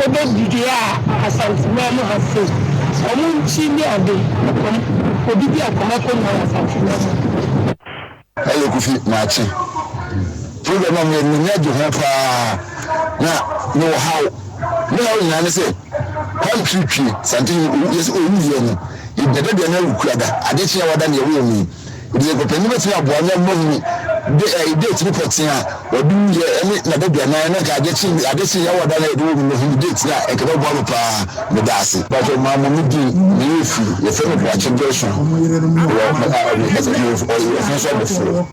ɛbɛ dua Asanteman mu ha sei ɔmo nkyi ne ade ɛkɔm obi di akɔm akonnwa wɔ Asanteman mu. Hello Kofi, makye. Program a moyɛ no m'ani agye ho paa na mewɔ haw. Me haw nyinaa ne sɛ Kwame Twitwi Santehene owu yɛsɛ owuiɛ no yɛgyina da duane awu kuada ade kye a wada ne yɛwoo no yi. Nti sɛ ɔpanyin bɛtumi aboa na mahunu de ɛyi date no pɔtee a wɔde wuiɛ ɛne n'adaduanan na nka ade kye ade kye yɛ wada na yɛde woo no mahunu date no a nka ɛbɛboa me paa. Meda ase. Mpakyɛw maa mo me din me werɛ firi yɛfrɛ me Boakye Gershon wɔ ɔyɛ nso abɔfoɔ.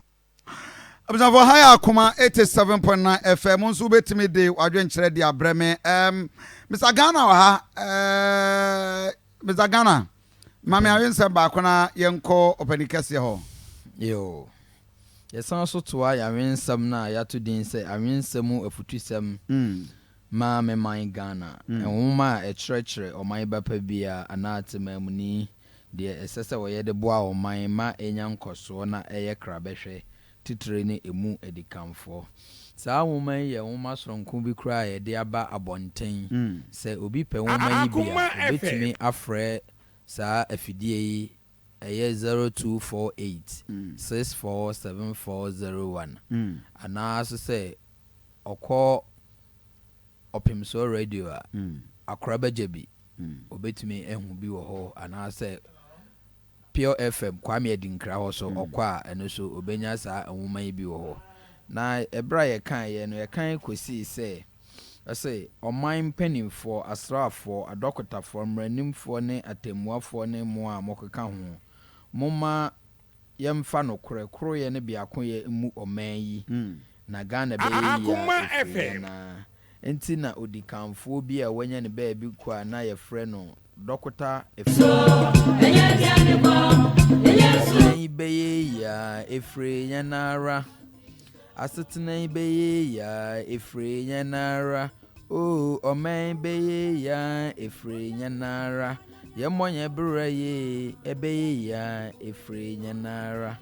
Abusuafo ha yɛ Akoma 87.9 FM nso wobɛtumi de wadwenkyerɛ de abrɛ me um, Mr. Ghana wɔ ha uh, Mr. Ghana ma me awensɛm baako na yɛnkɔ ɔpani kɛseɛ hɔ. Yo. Yɛsan so toa yɛn awensɛm no a yɛato din sɛ Awensɛm mu Afutusɛm Ma Me Man Ghana, nwoma a ɛkyerɛkyerɛ ɔman ba pa biara anaa temaamuni deɛ ɛsɛ sɛ ɔyɛ de boa ɔman ma ɛnya nkɔsoɔ na ɛyɛ krabɛhwɛ titire ne ɛmu adikanfoɔ. Saa nwoma yi yɛ nwoma soronko bi koraa a yɛde aba abɔnten. Sɛ obi pɛ nwoma yi bi a, ɔbɛtumi afrɛ saa afidie yi, ɛyɛ 0248 647401 anaa nso sɛ ɔkɔ Ɔpemsoɔ Radio a, akora bɛgya bi, ɔbɛtumi ahu bi wɔ hɔ anaasɛ Pure FM, Kwame Adinkra hɔ so ɔkɔ a, ɛno nso ɔbɛnya saa nwoma yi bi wɔ hɔ. Na ɛberɛ a yɛkaeɛ no, yɛkan kɔsii sɛ, ɔse, Ɔman mpanimfoɔ, asraafoɔ, adɔkotafoɔ, mmaranimfoɔ ne atɛmmuafoɔ ne mo a mokeka ho, momma yɛmfa nokorɛ, koroyɛ ne biakoyɛ mmu ɔman yi na Ghana bɛyɛ yie a ɛfiri yɛn ara nti na odikanfoɔ bi a wanya ne baabi kɔ a na yɛfrɛ no Dɔkota Ɔman yi. bɛyɛ yie a, ɛfiri yɛn ara. Asetena yi bɛyɛ yie a, ɛfiri yɛn ara. Oo, ɔman yi bɛyɛ yie a, ɛfiri yɛn ara. Yɛmmɔ yɛn bra yie, ɛbɛyɛ yie a, ɛfiri yɛn ara.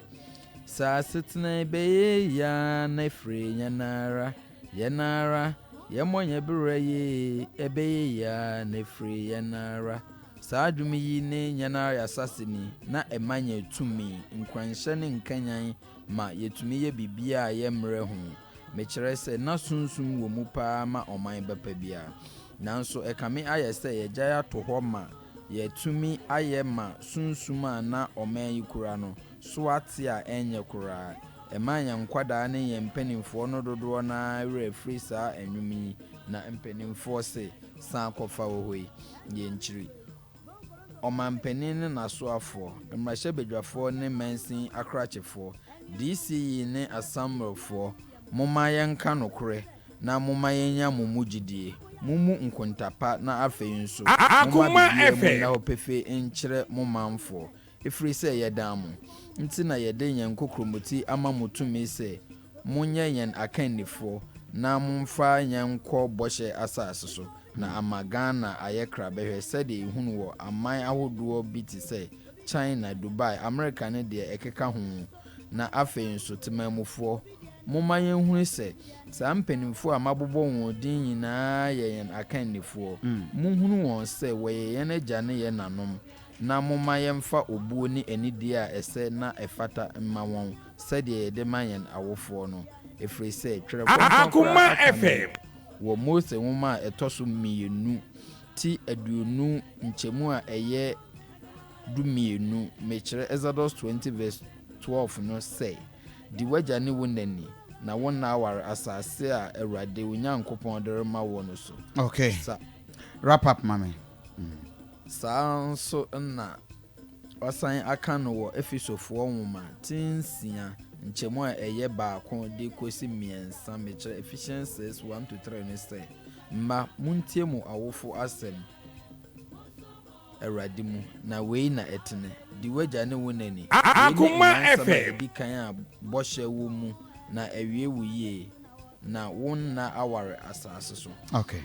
Sɛ asetena yi bɛyɛ yie a, na ɛfiri yɛn ara. Yɛn ara, yɛmmɔ yɛn bra yie, ɛbɛyɛ yie a, na ɛfiri yɛn ara. Saa dwom yi ne Yɛn Ara Yɛn Asase Ni na ɛma yɛn tumi, nkuranhyɛ ne nkanyan ma yɛtumi yɛ biribiara a yɛmmrɛ ho. Mekyerɛ sɛ, na sunsum wɔ mu paa ma ɔman ba pa biara. Nanso ɛkame ayɛ sɛ yɛagyae ato hɔ ma yɛatumi ayɛ ma sunsum a na ɔman yi kura no so ate a ɛnyɛ koraa. Ɛma yɛn nkwadaa ne yɛn mpanimfoɔ no dodoɔ no ara werɛ firi saa nnwom yi na mpanimfoɔ se, San kɔfa wɔ hɔ yi. Yɛnkyiri. Ɔmanpanin ne n'asoafoɔ, mmarahyɛbadwafoɔ ne mansin akrakyefoɔ, DCE ne Asammelfoɔ, momma yɛnka nokorɛ na momma yɛnya mo mu gyidie. Mommu nkonta pa na afei nso momma biribiara mu nna hɔ pefee nkyerɛ mo manfoɔ. Ɛfiri sɛ yɛdan mo nti na yɛde yɛn kokuromoti ama mo tumi sɛ monyɛ yɛn akannifoɔ na momfa yɛn nkɔ bɔhyɛ asase so na ama Ghana ayɛ krabɛhwɛ sɛdeɛ yɛhunu wɔ aman ahodoɔ bi te sɛ China, Dubai, Amerika ne deɛ ɛkeka ho Na afei nso temanmufoɔ, momma yɛnhunu sɛ saa mpanimfoɔ a mabobɔ wɔn din nyinaa yɛ yɛn akannifoɔ. Monhunu wɔn sɛ wɔyɛ yɛn agya ne yɛn nanom na momma yɛmfa obuo ne anidie a ɛsɛ na ɛfata mma wɔn sɛdeɛ yɛde ma yɛn awofoɔ no, ɛfiri sɛ Twerɛ Kronkron koraa aka no wɔ Mose nwoma a ɛtɔ so mmienu ti 20 nkyɛmu a ɛyɛ 12, mekyerɛ Exodus 20 vs 12 no sɛ, Di w'agya ne wo na ni, na wo nna aware asase a Awurade wo Nyankopɔn de rema woɔ no so. Okay. Sa. Wrap up ma me. Saa ara nso na wɔasan aka no wɔ Efesofoɔ nwoma ti nsia nkyɛmu a ɛyɛ baako de kɔsi mmiɛnsa, mekyerɛ Ephesians 6, 1-3 no sɛ, Mma, montie mo awofo asɛm Awurade mu, na wei na ɛtene. Di w'agya ne wo na ni. Wei ne mmara nsɛm a ɛdi kan a bɔhyɛ wɔ mu, na awie wo yie, na wo nna aware asase so. Okay.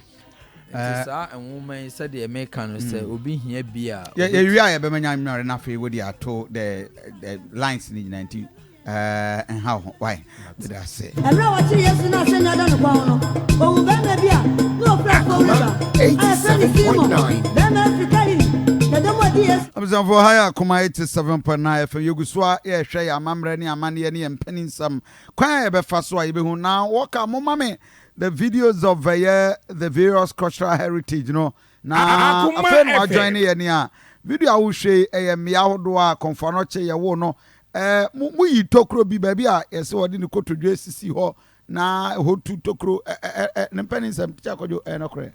Nti saa nwoma yi sɛdeɛ meka no sɛ obi hia bi a. Yɛwie a yɛbɛma nya mmerɛ na afei wode ato the the lines no nyinaa nti nha wo ho why meda ase. Ɛberɛ a wɔkyeree Yesu na asɛnnua da ne kɔn ho no, wɔhuu barima bi a na ɔfiri afuom reba a yɛfrɛ no Simon, barima a ɔfiri Galili, na dɔm a wɔdi Yesu. Abusuafoɔ ha yɛ Akoma 87.9 FM yɛgu so a yɛrehwɛ yɛn amammerɛ ne amanneɛ ne yɛn mpaninsɛm kwan a yɛbɛfa so a yɛbɛhu na wɔka momma me The videos of ɛyɛ the various cultural heritage no na afei na wajoin ne yɛ ne a video a wohwɛ yi ɛyɛ mmea ahodoɔ a Kɔmfoanɔkye yɛwoo no ɛɛ mo mo yi tokuro bi baabi a yɛsɛ wɔde ne kotodwe sisi hɔ na ɛhɔ tu tokuro ɛ ɛ ɛ ne mpɛ ne nsɛm tikya kɔdwo ɛyɛ nɔkorɛ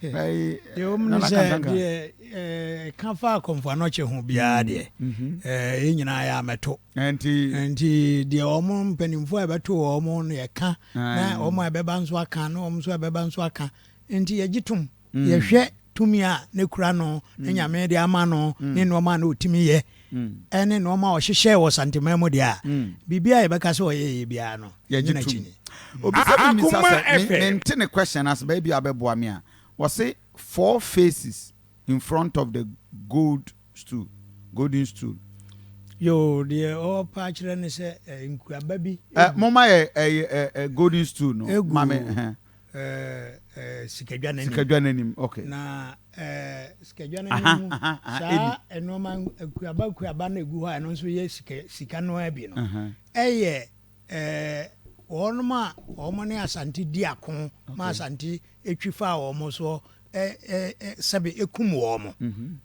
ɛyi Deɛ wɔm ne Nana sɛ Kantanka. deɛ ɛɛ ka fa Kɔmfoanɔkye ho biara deɛ ɛɛ yɛn nyinaa yɛ amɛto. Nti. Nti deɛ wɔn mpanimfoɔ a ɛbɛto wɔn no yɛka na wɔn a ɛbɛba nso aka na wɔn nso a ɛbɛba nso aka nti yɛgye tom mm. yɛhwɛ tumi a ne kura no ne mm. nyame de ama no mm. ne nneɛma a na ɔtumi yɛ ɛne nneɛma a ɔhyehyɛ wɔ santeman mu deɛ a biribi a yɛbɛka sɛ ɔyɛ yɛ biara no yɛgye tom obi sɛ mimisa sɛ mente ne question ase baabi a bɛboa me a wɔse four faces in front of the gold stool, golden stool. Yoo, deɛ ɔrepa akyerɛ ne sɛ eh, nkuaba bi. Eh, momma yɛ eh, eh, eh, golden stool no. Egu ma me, eh. Eh, eh, sikadwa n'anim. Sikadwa n'anim, okay. Na eh, sikadwa n'anim mu, saa nneɛma nkuaba nkuaba no egu hɔ a ɛno nso yɛ sika sika no ara bi no. Ɛyɛ eh, wɔnom a wɔn ne Asante di ako ma Asante etwi faa wɔn soɔ sɛbe ekum wɔn.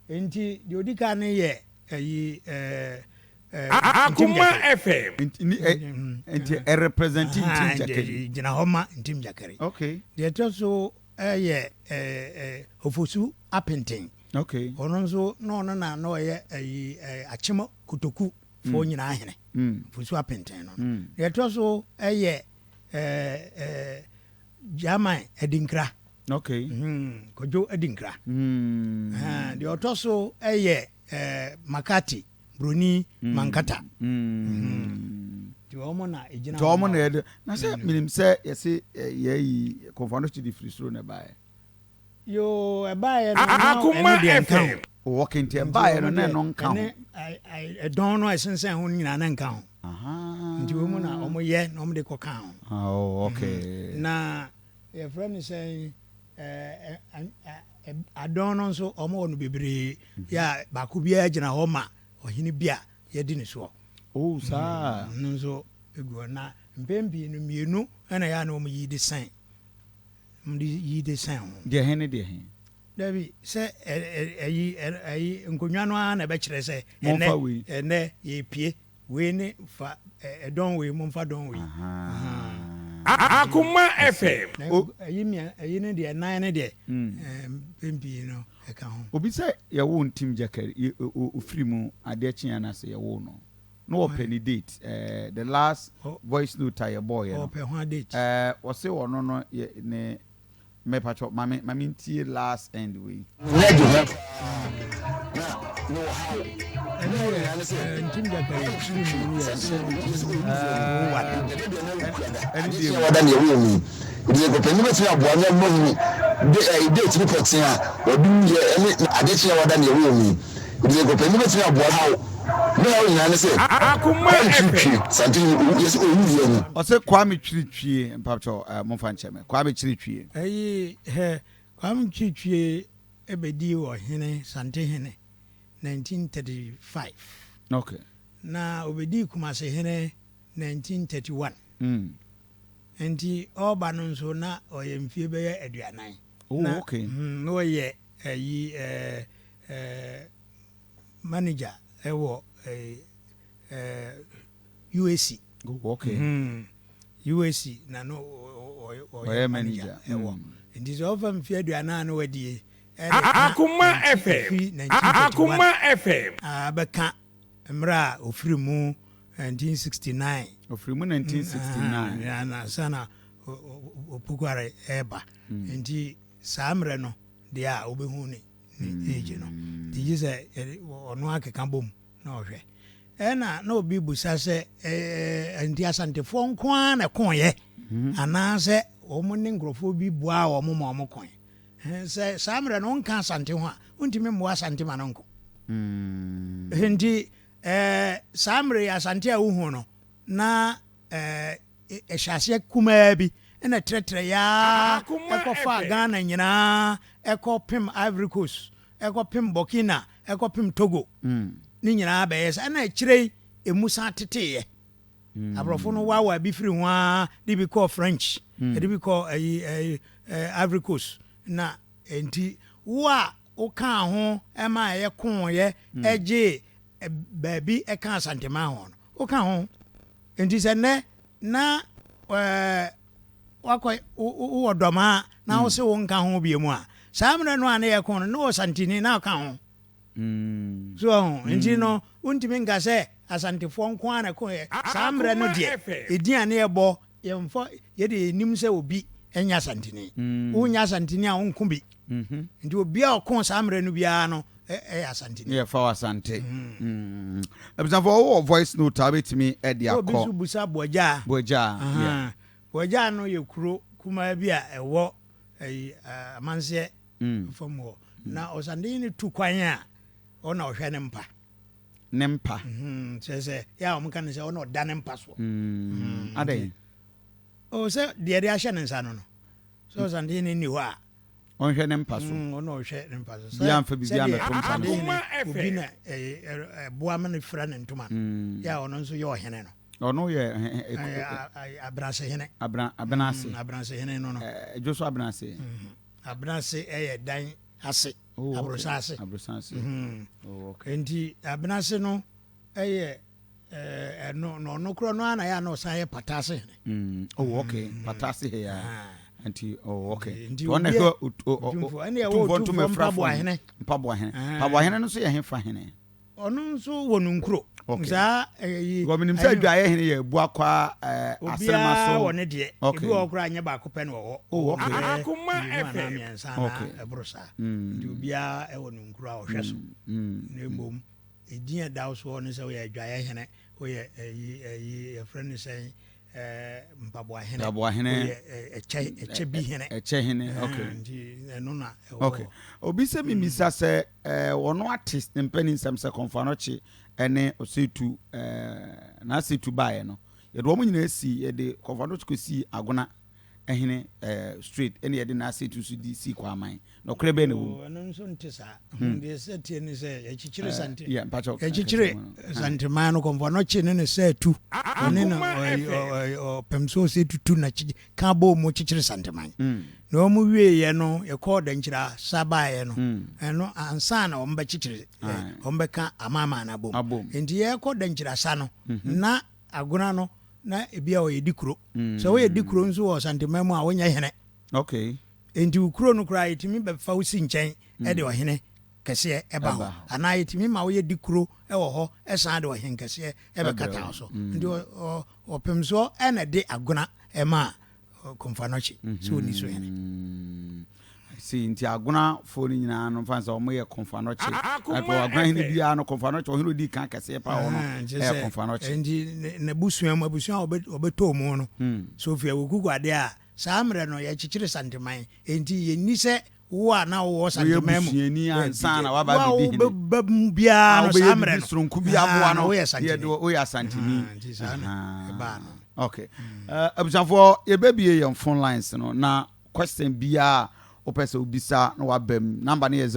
Nti deɛ odi kan no yɛ ɛyi ɛɛ. Akoma FM. Nti ɛrepresent Ntim Gyakari. Gyina hɔ ma Ntim Gyakari. Okay. Deɛ ɛtɔ so ɛyɛ ɛɛ Ofosu Apenten. Okay. Ɔno nso na ɔno na na ɔyɛ ɛyi ɛɛ Akyem Kotoku foɔ nyinaa hene. Ofosu Apenten no. Deɛ ɛtɔ so ɛyɛ ɛɛ ɛɛ German Adinkra. Okay. Mm, Kwadwo Adinkra. Mm. Uh, deɛ ɔtɔ so yɛ uh, Makati. Broni Mankata. Nti wɔn na ɛgyina Nti wɔn na yɛde na sɛ menim sɛ yɛse yɛyi Komfo Anokye de firi soro na ɛbaeɛ. Yoo ɛbaeɛ no na ɛno deɛ nka ho. Oh okay nti ɛbaeɛ no na ɛno nka ho. Ɛne ɛdɔn no a ɛsensɛn ho no nyinaa na nka ho. Nti wɔn na wɔn yɛ na wɔn de kɔ ka ho. Oh okay. Na yɛfrɛ no sɛn adɔn no nso wɔn wɔ no bebree yɛ a baako biara gyina hɔ ma ɔhene bi a yɛdi ne soɔ. Oh saa. No nso egu hɔ na mpɛn pii no mmienu ɛna yɛ a na wɔn yi de sɛn. Wɔde yi de sɛn ho. Deɛ he ne deɛ he? Dabi, sɛ ɛyi ɛyi nkonnwa no ara na ɛbɛkyerɛ sɛ ɛnɛ ɛnɛ yɛpie wei ne fa ɛdɔn wei momfa dɔn wei. Akoma FM. Ɛyi mmiɛ ɛyi ne deɛ nan ne deɛ mpɛn pii no ɛka ho. Obi sɛ yɛwoo Ntim Gyakari ofiri mu adeɛ kyeeɛ anaasɛ yɛwoo no. Na wɔpɛ ne date eh, the last voice note a yɛbɔɔyɛ no. Ɔpɛ ho date. Eh, wɔse ɔno no yɛ ne mepatwɔ ma me ma me ntie last end wei. Nyɛ gye ho paa na mewɔ haw. Ɛno yɛ Ntim Gyakari firi mu no yɛ 1701. Ɛne deɛ mu. Wada nea ɛwɔ mu yi. Nti sɛ ɔpanyin bɛtumi aboa na moahu de ɛɛ date no pɔtee a wɔde wuiɛ ɛne ade kye a wada nea ɛwɔ mu yi. Nti sɛ ɔpanyin bɛtumi aboa haw ne haw nyinaa ne sɛ Akoma Kwame FM. Twitwi Santini owu yɛsɛ owuiɛ no. Ɔse Kwame Twiritwie mpakyɛw eh momfa nkyɛ me Kwame Kyiritwie. Ɛyi hɛ Kwame Kyirikyie bɛdii ɔhene Santehene 1935. Okay. Na ɔbɛdii Kumasehene 1931. Nti ɔreba no nso na ɔyɛ mfie bɛyɛ aduanan. Oh, na, okay. Mm, na ɔyɛ ɛyi ɛɛ ɛɛ manager ɛwɔ ɛɛ ɛɛ UAC. Oh, okay. Mm, UAC na no ɔyɛ manager ɛwɔ. Mm. Nti sɛ ɔfa mfie aduanan na wadie. Akoma FM. Akoma FM. Abɛka mmerɛ a ɔfiri mu 1969. Ɔfiri mu 1969. Ansa na Opokuare reba. Nti saa mmerɛ no deɛ a wobɛhu ne ne age no. Nti gye sɛ ɔno akeka bom na ɔhwɛ. Ɛna na obi busa sɛ nti Asantefoɔ nko ara na ɛkoeɛ anaasɛ wɔn ne nkurɔfoɔ bi boaa wɔn ma wɔn koe. Sɛ saa mmerɛ no wonka Asante ho a, wontumi mmoa Asante ma no nko. Nti Ɛɛ, saa mmerɛ yi Asante a wohu no, na ɛɛ, ɛhyɛ aseɛ kumaa bi na ɛtrɛtrɛeɛ ara ɛkɔfaa Ghana nyinaa, ɛkɔpem Ivory Coast, ɛkɔpem Burkina, ɛkɔpem Togo. Ne nyinaa bɛyɛ saa. Ɛna akyire yi, ɛmu san teteeɛ. Aborɔfo no waawaa bi firi ho ara de bi kɔɔ French, ɛde bi kɔɔ ɛyi ɛyi Ivory Coast. Na nti wo a wokaa ho ma ɛyɛ kooyɛ gyee baabi ka Asanteman ho no, woka ho. Nti sɛ nnɛ na wakɔ wowɔ dɔmaa na wo se wo nka ho bie mu a, saa mmerɛ no a ne yɛko no, ne wɔ Santini na ɔka ho. So ɔho, nti no wontumi nka sɛ Asantefoɔ nko ara na ɛkoeɛ. Saa mmerɛ no deɛ, ɛdin a ne yɛbɔ Yɛmfa, yɛde yɛnim sɛ obi nyɛ Asanteni. Wonyɛ Asanteni a wonko bi. Nti obi a ɔko saa mmerɛ no biara no yɛ Asanteni. Yɛfa wo Asante. Abusuafoɔ wowɔ voice note a wobɛtumi de akɔ. Obi nso busa Boagyaa. Boagyaa, yeah. Boagyaa no yɛ kuro kumaa bi a ɛwɔ ɛyi Amanseɛ fam hɔ. Na Ɔsantehene no tu kwan a ɔna ɔhwɛ ne mpa. ne mpa. Kyerɛ sɛ yɛ a wɔka no sɛ ɔna ɔda ne mpa soɔ. Adɛn? O sɛ deɛ de ahyɛ ne nsa no no sɛ ɔsantehene nni hɔ a ɔnhwɛ ne mpa so. Ɔna ɔhwɛ ne mpa so. Bi amfa biribi amɛto mpa no so. Obi na ɛboa ma no fira ne ntoma no. Yɛ a ɔno nso yɛ ɔhene no. Ɔno yɛ Abrasehene. Abenase. Abrasehene no no. Dwo so Abenase. Abenase yɛ dan ase. Oh, okay. Aborosan ase. Aborosan ase. Mm. Oh, okay. Nti abena ase no ɛyɛ ɛno na ɔno korɔ no ara na yɛ a na ɔsan yɛ pata ase hene. Mm. Oh, okay. Mm. Pata ase he ya. Ah. Nti oh, okay. Nti ɔno obi hwɛ otumfoɔ ɛne ɛwɔ otumfoɔ mpaboa hene. Mpaboa hene. Mpaboa hene no nso yɛ hefa hene? Ɔno nso wɔ no nkuro. Okay. Saa ɛyi. Because menim sɛ adwaeɛ hene yɛ Abuakwa ɛɛ Asenema so. Obiara wɔ ne deɛ. Okay. Ebi wɔ hɔ koraa nyɛ baako pɛ na wɔ hɔ. Oh okay. Bɛyɛ Akoma mmienu anaa FM. mmiɛnsa anaa Okay. ɛboro saa. Nti obiara wɔ ne nkuro a ɔhwɛ so. Mm. Na mmom Edin a ɛda wo soɔ ne sɛ woyɛ Adwaeɛ hene, woyɛ ɛyi ɛyi yɛfrɛ no sɛn ɛɛ Mpaboa hene, Mpaboa hene, woyɛ ɛkyɛ ɛkyɛ bi hene. Ɛkyɛ hene, okay. Nti ɛno na ɛwɔ Okay. Obi sɛ mimisa sɛ ɛɛ wɔn ate ne mpanin nsɛm sɛ Kɔmfoanɔkye ɛne Ɔsɛetu ɛɛ n'Asɛetu baeɛ no, yɛde wɔn nyinaa si yɛde Kɔmfoanɔkye kɔsii Agona. hene eh, straight ɛna yɛde n'ase tu so di sii kwaman. Nɔkorɛ bɛn na ɛwɔ mu? Oh, ɛno nso nte saa. Hmm. Deɛ sɛ tie ne sɛ yɛkyekyere eh, sante. Yeah, mpakyɛw. Yɛkyekyere santeman no kɔmfɔ no kye ne ne sɛ tu. Ɔne na ɔpɛm sɛ ɔsɛ tutu na ka bɔ mu kyekyere santeman. Hmm. Na wɔn wieɛ no yɛkɔɔ dankyira sa baeɛ no. Hmm. Ɛno ansa na wɔn bɛkyekyere eh, wɔn bɛka amanaman no abom. Nti yɛkɔ dankyira sa no mhm. na agona no na ebi a ɔyɛ di kuro. Sɛ woyɛ di kuro nso wɔ Santeman mu a wonyɛ hene. Okay. Enti wo kuro no koraa yɛtumi bɛfa wo si nkyɛn de ɔhene kɛseɛ ɛba hɔ. Anaa yɛtumi ma woyɛ di kuro wɔ hɔ ɛsan de ɔhen kɛseɛ ɛbɛkata wo so. Nti ɔpemsoɔ ɛna de agona ɛmaa Komfo-Anokye sɛ ɔnni so hene. I see, nti Agona foɔ no nyinaa no mfa sɛ wɔn yɛ Komfo Anokye. Like wɔ Agona hene biara no Komfo Anokye ɔhene odi kan kɛseɛ paa wɔ no ɛyɛ Komfo Anokye. Nti n'abusua mu abusua a wɔbɛtɔɔ mu no so fi Awuku Guade a saa mmerɛ no yɛkyekyere Santeman nti yɛnni sɛ wo a na wowɔ Santeman mu woyɛ busuani ansa na waba abɛdi hene wo a wobɛba mu biara no saa mmerɛ no soronko bi aboa no woyɛ Santeni woyɛ Asanteni nti saa na ɛbaa no. Okay abusuafoɔ yɛbɛbie yɛn phone lines no na Question biaa a wopɛ sɛ wobisa na waba mu. Number no yɛ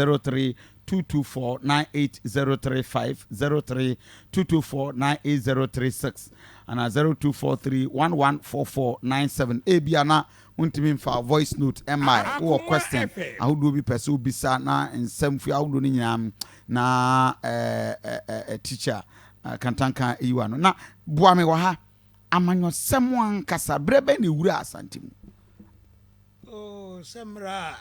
0322498035, 0322498036 anaa 0243114497. Ebia na wontumi mfa voice note mmae. Wowɔ question ahodoɔ bi pɛ sɛ wobisa na nsɛm fua ahodoɔ no nyinaa na teacher Kantanka yi wa no. Na boa me wɔ ha. Amanyɔsɛm ankasa, berɛ bɛn na ɛwuraa Asante mu? Oh, sɛ mmerɛ a.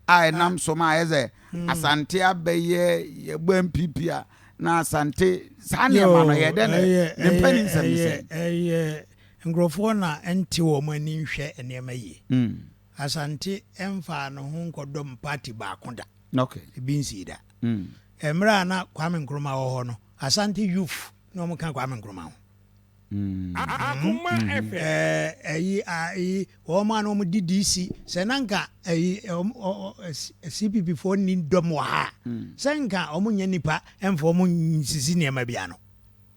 A ɛnam so ma ayɛ sɛ hmm. Asante abɛyɛ yɛbɔ NPP a na Asante saa nneɛma no yɛ dɛ na ne mpani nsɛm ne sɛ. Ɛyɛ nkurɔfoɔ na ɛnte wɔn ani nhwɛ nneɛma yie. Hmm. Asante ɛmfaa ne ho nkɔdɔm party baako da. Okay. Ebi nsii da. Hmm. Mmerɛ a na Kwame Nkrumah wɔ hɔ no, Asante youth na wɔn ka Kwame Nkrumah ho. Akoma FM. Ɛyi ayi wɔn a na wɔn di DC sɛ na nka ɛyi CPP foɔ ni dɔm wɔ ha sɛ nka wɔn nyɛ nipa ɛnfa wɔn nsisi nneɛma bi ano.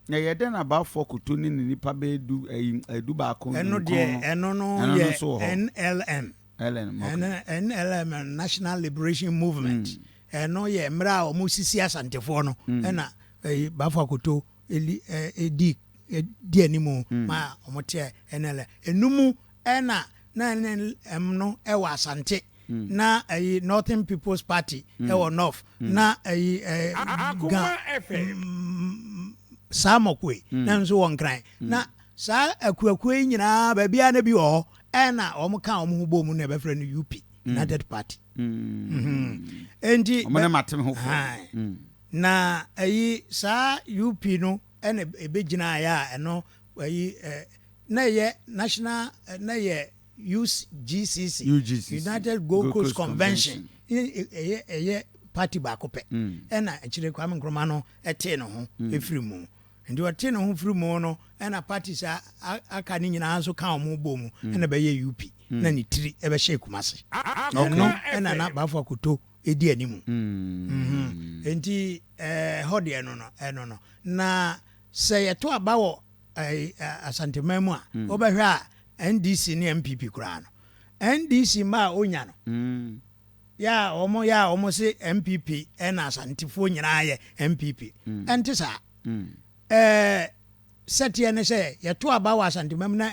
Na ɛyɛ dɛn na Balfour Koto ne ne nipa bɛyɛ du ɛyi du baako Ɛno nkron deɛ no ɛno no ɛno no yɛ nso wɔ hɔ. NLM. LM okay. NLM National Liberation Movement ɛno yɛ mmerɛ a wɔn sisi Asantefoɔ no ɛna ɛyi Balfour Koto Eli ɛ di di anim ma wɔn teɛ NLM. Enu mu ɛna na NLM no ɛwɔ Asante na ɛyi Northern People's Party ɛwɔ North na ɛyi ɛ Ga saa mɔkoe na nso wɔ Nkran na saa akuakuo yi nyinaa baabiara na bi wɔ hɔ ɛna wɔn ka wɔn ho bɔ mu na ɛbɛfrɛ no UP United Party. Enti wɔn ne matem ho fo. Na ɛyi saa UP no ɛna ɛbɛgyinaeɛ a ɛno ɛyi ɛ na ɛyɛ national na ɛyɛ UGCC, UGCC United Gold Coast Convention ɛyɛ ɛyɛ party baako pɛ ɛna akyire Kwame Nkrumah no ɛtee ne ho ɛfiri mu nti ɔtee ne ho firi mu no ɛna parties a aka ne nyinaa nso ka wɔn bɔ mu ɛna bɛyɛ UP na ne tiri ɛbɛhyɛ Kumasi ɛno ɛna na Bafo Akoto ɛdi anim. Enti ɛhɔ deɛ no no, ɛno no. Na sɛ yɛto aba wɔ Asanteman mu a, wobɛhwɛ a NDC ne NPP koraa no, NDC mma a ɔnya no, yɛ a wɔn yɛ a wɔn se NPP ɛna Asantefoɔ nyinaa yɛ NPP. Ɛnte saa. Ɛɛ sɛteɛ ne sɛ yɛto aba wɔ Asanteman mu na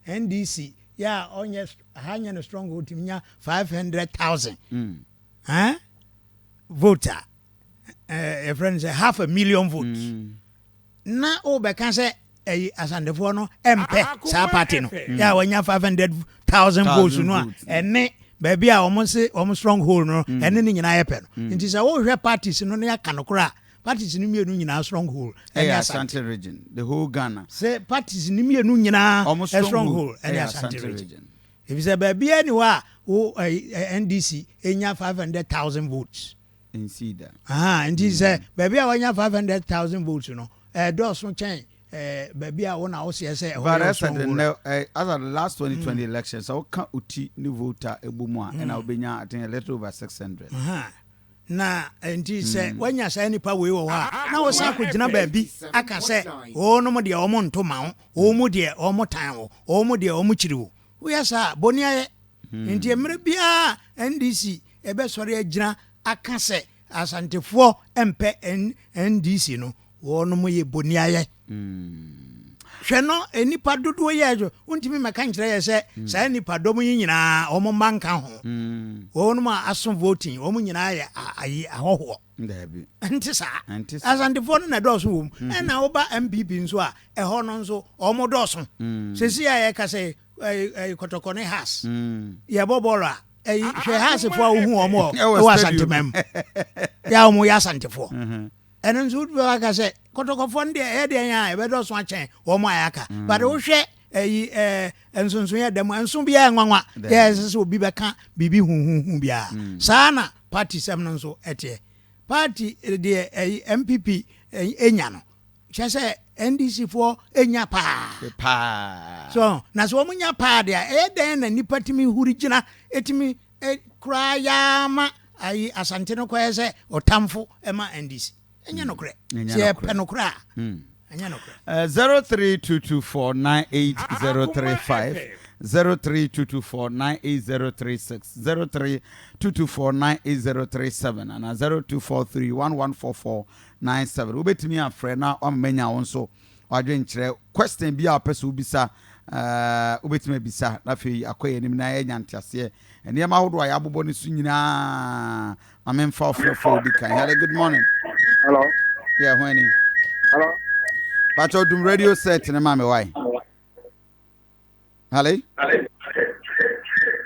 NDC yɛ a ɔnyɛ ha nyɛ no stronghold tumi nya 500,000. Eh? Vote a eh, yɛfrɛ no sɛ half a million votes. Mm. Na wobɛka sɛ ɛyi asantefoɔ no ɛmpɛ saa party no yɛ a wɔanya 500,000 votes no a ɛne baabi a wɔn se wɔn stronghold no mm. ɛne ne nyinaa yɛ pɛ no mm. nti sɛ wohwɛ parties no ne aka no koraa parties no mmienu nyinaa stronghold ɛne Asante region the whole Ghana sɛ parties no mmienu nyinaa stronghold ɛne Asante region Efisɛ baabiara nni hɔ a wo ɛyi NDC nya 500,000 votes. Nsii da. Ahaa, nti sɛ baabi a wanya 500,000 votes no, ɛdɔɔso kyɛn eh, baabi a wo na woseɛ sɛ ɛhɔ But yɛ as at the stronghold. ne- eh, as at the last 2020 election, sɛ woka Oti ne Volta ɛbɔ mu a, ɛna wobɛnya I think a little over 600. Ahaa. Na nti sɛ woanya saa nipa wei wɔ hɔ a, na wosan akɔgyina baabi aka sɛ wɔnom deɛ wɔn nto ma wo, wɔn deɛ wɔn tan wo, wɔn deɛ wɔn kyiri wo. Woyɛ saa a, bɔne ayɛ. Nti mmerɛ biara NDC ɛbɛsɔre agyina aka sɛ Asantefoɔ mpɛ NDC no, wɔnom yɛ boniayɛ. Hwɛ no, nnipa dodoɔ yi a wontumi mmɛka nkyerɛ yɛ sɛ saa nnipa dɔm yi nyinaa wɔn mma nka ho. Wɔnom a aso voting, wɔn nyinaa yɛ ayi ahɔhoɔ. Ɛnte saa. Asantefoɔ no na ɛdɔɔso wɔ mu. Ɛna woba NPP nso a, ɛhɔ no nso wɔn dɔɔso. Sɛsi a yɛka sɛ kɔtɔkɔ ne has yɛbɔ bɔɔl a ɛyi hwɛ hasefoɔ a wohu wɔn wɔ ɛwɔ asanteman mu yɛ a wɔn yɛ asantefoɔ mhm. ɛno nso wotumi aka sɛ kɔtɔkɔfoɔ no deɛ ɛyɛ deɛ yɛn a ɛbɛdɔso akyɛn wɔn a yɛaka mm. but wohwɛ ɛyi ɛɛ nsonson yɛ dɛm nso biara nwanwa yɛ ɛsɛ sɛ obi bɛka biribi huhuhu biara mm. saa na party sɛm no nso ɛteɛ party deɛ ɛyi npp ɛnya no Kyerɛ sɛ NDC foɔ nya paa. Paa. So na sɛ wɔn nya paa deɛ ɛyɛ dɛn na nipa tumi huri gyina etumi koraa yaa ma ayi Asante no kɔyɛ sɛ ɔtamfo ɛma NDC. Ɛnyɛ hmm. nokorɛ. Sɛ yɛpɛ nokorɛ a. Hmm. Ɛnyɛ nokorɛ. 0322498035 0322498036 0322498037 ana 02431144 97. Wobɛtumi afrɛ na wama manya wo nso w'adwenkyerɛ. Question bi a wopɛ sɛ wobisa, eh, wobɛtumi abisa na afei akɔ yɛn anim na yɛanya nteaseɛ. Nneɛma ahodoɔ a yɛabobɔ no so nyinaa, ma memfa ɔfrɛfoɔ odi kan. Hello, good morning. Hello. Yeah, ho ani. Hello. Pacho dum radio set ne ma me why? Hello.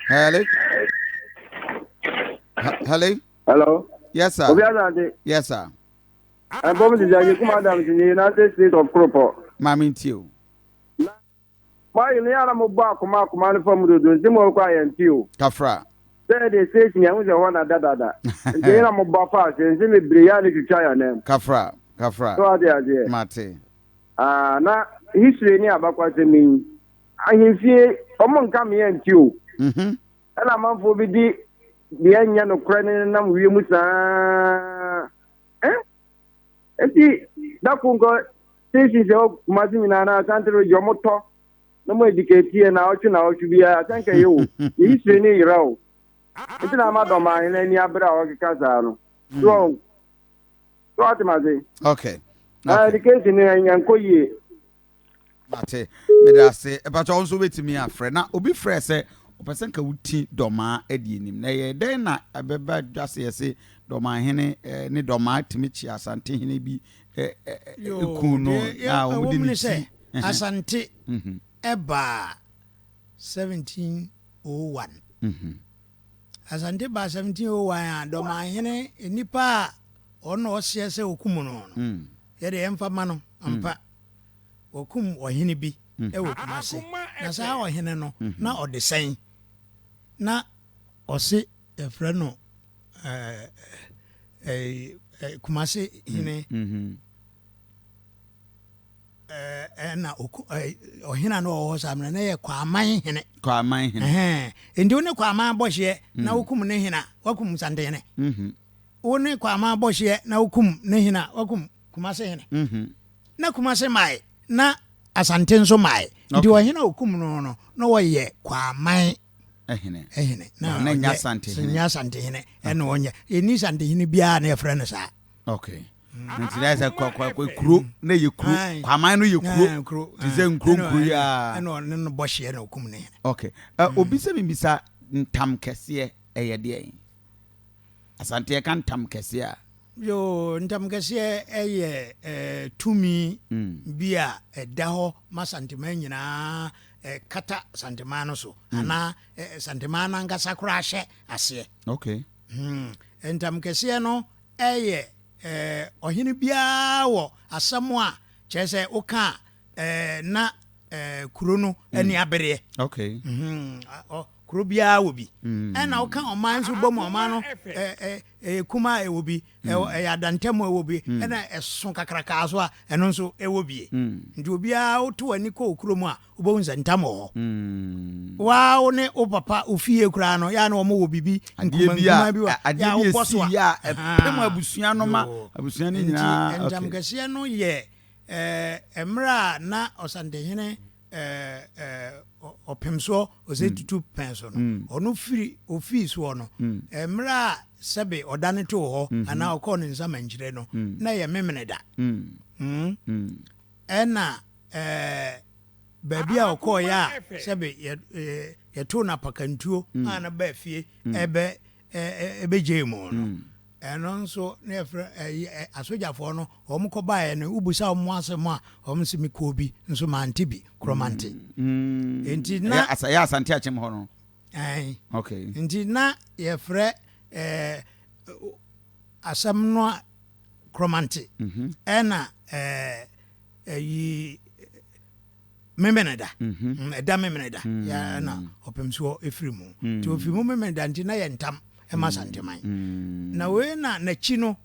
Hello. Hello. Hello. Yes, sir. Obi Asante. Yes, sir. Ɛbɔm ti sɛ Yekum Adams ní United States of Koropɔ. Maame nti o. Na mo ayi no yàrá mo bɔ akoma akoma no fam dodo nti mo kɔ ayɛ nti o. Kafra. Sɛ de station yɛn ho sɛ hɔ na dadada. Nti yɛn na mo bɔ afa ase nti mi bere yɛ ne twitwa yɛn nan. Kafra kafra. So ate aseɛ. Mate. Ah na history ne abakwasɛm yi ahemfie wɔn nka meɛ nti o. Mhm. Ɛna amanfoɔ bi di deɛ ɛnyɛ nokorɛ no nenam wiem saa eh? Enti da ko nkɔ station sɛ wɔ Kumasi nyinaa na Asante region ɔmo tɔ na mo educate yɛ naawɔtwe naawɔtwe biara sɛ nka ɛyɛ o ne history ne yera o nti na ama dɔm ahene ani abere a ɔkeka saa no so ɔn so ɔte ma se okay. okay. Education no ɛnkɔ yie. Mate, meda ase. Ɛpakyɛ wo nso wobɛtumi afrɛ. Na obi frɛ sɛ ɔpɛ sɛ nka woti dɔmaa adi anim. Na ɛyɛ dɛn na ɛbɛba dwa sɛ yɛse dɔmaahene eh, ne dɔmaa tumi kye asantehene bi eh, eh, eh, ku no na wɔde ne ti. Asante mhm. ɛbaa 1701. Mhm. Asante baa 1701 a dɔmaahene nnipa a ɔno ɔseɛ sɛ ɔkum no no. Mm. Yɛde yɛmfa ma no ampa. Mm. Wɔkum ɔhene bi wɔ Kumase, na saa ɔhene no, na ɔde sɛn? Na ɔse yɛfrɛ no Kumase hene ɛna ɔhene a na ɔwɔ hɔ saa mmerɛ na yɛ Kwaman hene. Kwaman hene. Nti wo ne Kwaman bɔ hyeɛ na wokum ne hene a, wakum Santehene. Wo ne Kwaman bɔ hyeɛ na wokum ne hene a, wakum Kumase hene. Na Kumase mae, na Asante nso mae. Nti ɔhene a okum no no, na ɔyɛ Kwaman hene. Hene. Na ɔnyɛ Asante hene. Nyɛ Asante hene. Ɛna ɔnyɛ. Ɛni Asante hene biara na yɛfrɛ no saa. Okay. Nti na sɛ kwa kwa kwa kuro na yɛ kuro. Kwaman no yɛ kuro. Te sɛ nkuro nkuro yi a. Ɛna ɔne no bɔ hyeɛ na okum ne hene. Okay. Obi sɛ mibisa ntam kɛseɛ ɛyɛ deɛn? Asante yɛka ntam kɛseɛ a. Yoo, ntam kɛseɛ yɛ tumi bi a ɛda hɔ ma Santeman nyinaa, ɛkata Santeman no so anaa Santeman no ankasa koraa hyɛ aseɛ. Okay. Hmm. Ntam kɛseɛ no yɛ ɔhene biara wɔ asɛm a kyerɛ sɛ woka a na kuro no ani abereɛ. Okay. Hmm. Kuro biara wɔ bi. Ɛna woka ɔman nso bɔ mu ɔman no ɛyɛ kumaa ɛwɔ bi, ɛyɛ adantam ɛwɔ bi, ɛna ɛso kakrakaa so a ɛno nso ɛwɔ bie. Nti obiara woto w'ani kɔ wo kuro mu a wobɛhu sɛ ntam wɔ hɔ. Waa wo ne wo papa wo fie koraa no yɛ a na wɔn wɔ biribi Adeɛ nkuma bi a nkuma bi wɔ adeɛ yɛ a bi wobɔ so esi a. yɛ a ɛpem Ahaa. abusua no ma Yoo. abusua no Nti nyinaa ntam okay. kɛseɛ no yɛ ɛɛ mmerɛ a na Ɔsantehene ɔpem soɔ ɔsɛ mm. tutu pɛn so no mm. ɔno firi ofii soɔ no mm. mmerɛ a sɛbe ɔdane too hɔ mm-hmm. anaa ɔkɔɔ ne nsa mankyerɛ no na ɛyɛ memene da ɛna baabi a ɔkɔɔyɛ a sɛbe yɛtoo no apakantuo a na baa fie ɛbɛ ɛbɛgyee mu no Ɛno nso na yɛfrɛ ɛyi ɛ asogyafoɔ no wɔn kɔ baeɛ no wobusa wɔn asɛm a wɔn se mekɔɔ bi nso mante bi korɔmante. Mm. Nti na Ɛyɛ asa ɛyɛ Asante Akyem hɔ no. Ɛn. Okay. Nti na yɛfrɛ ɛɛ asɛm no a korɔmante Mhm. ɛna ɛɛ ɛyi Memeneda, mm, ɛda Memeneda mm. ya na ɔpemsoɔ ɛfiri mu mm. nti ɔfiri mu Memeneda nti na yɛ ntam ɛma mm. Santeman na wei na n'akyi no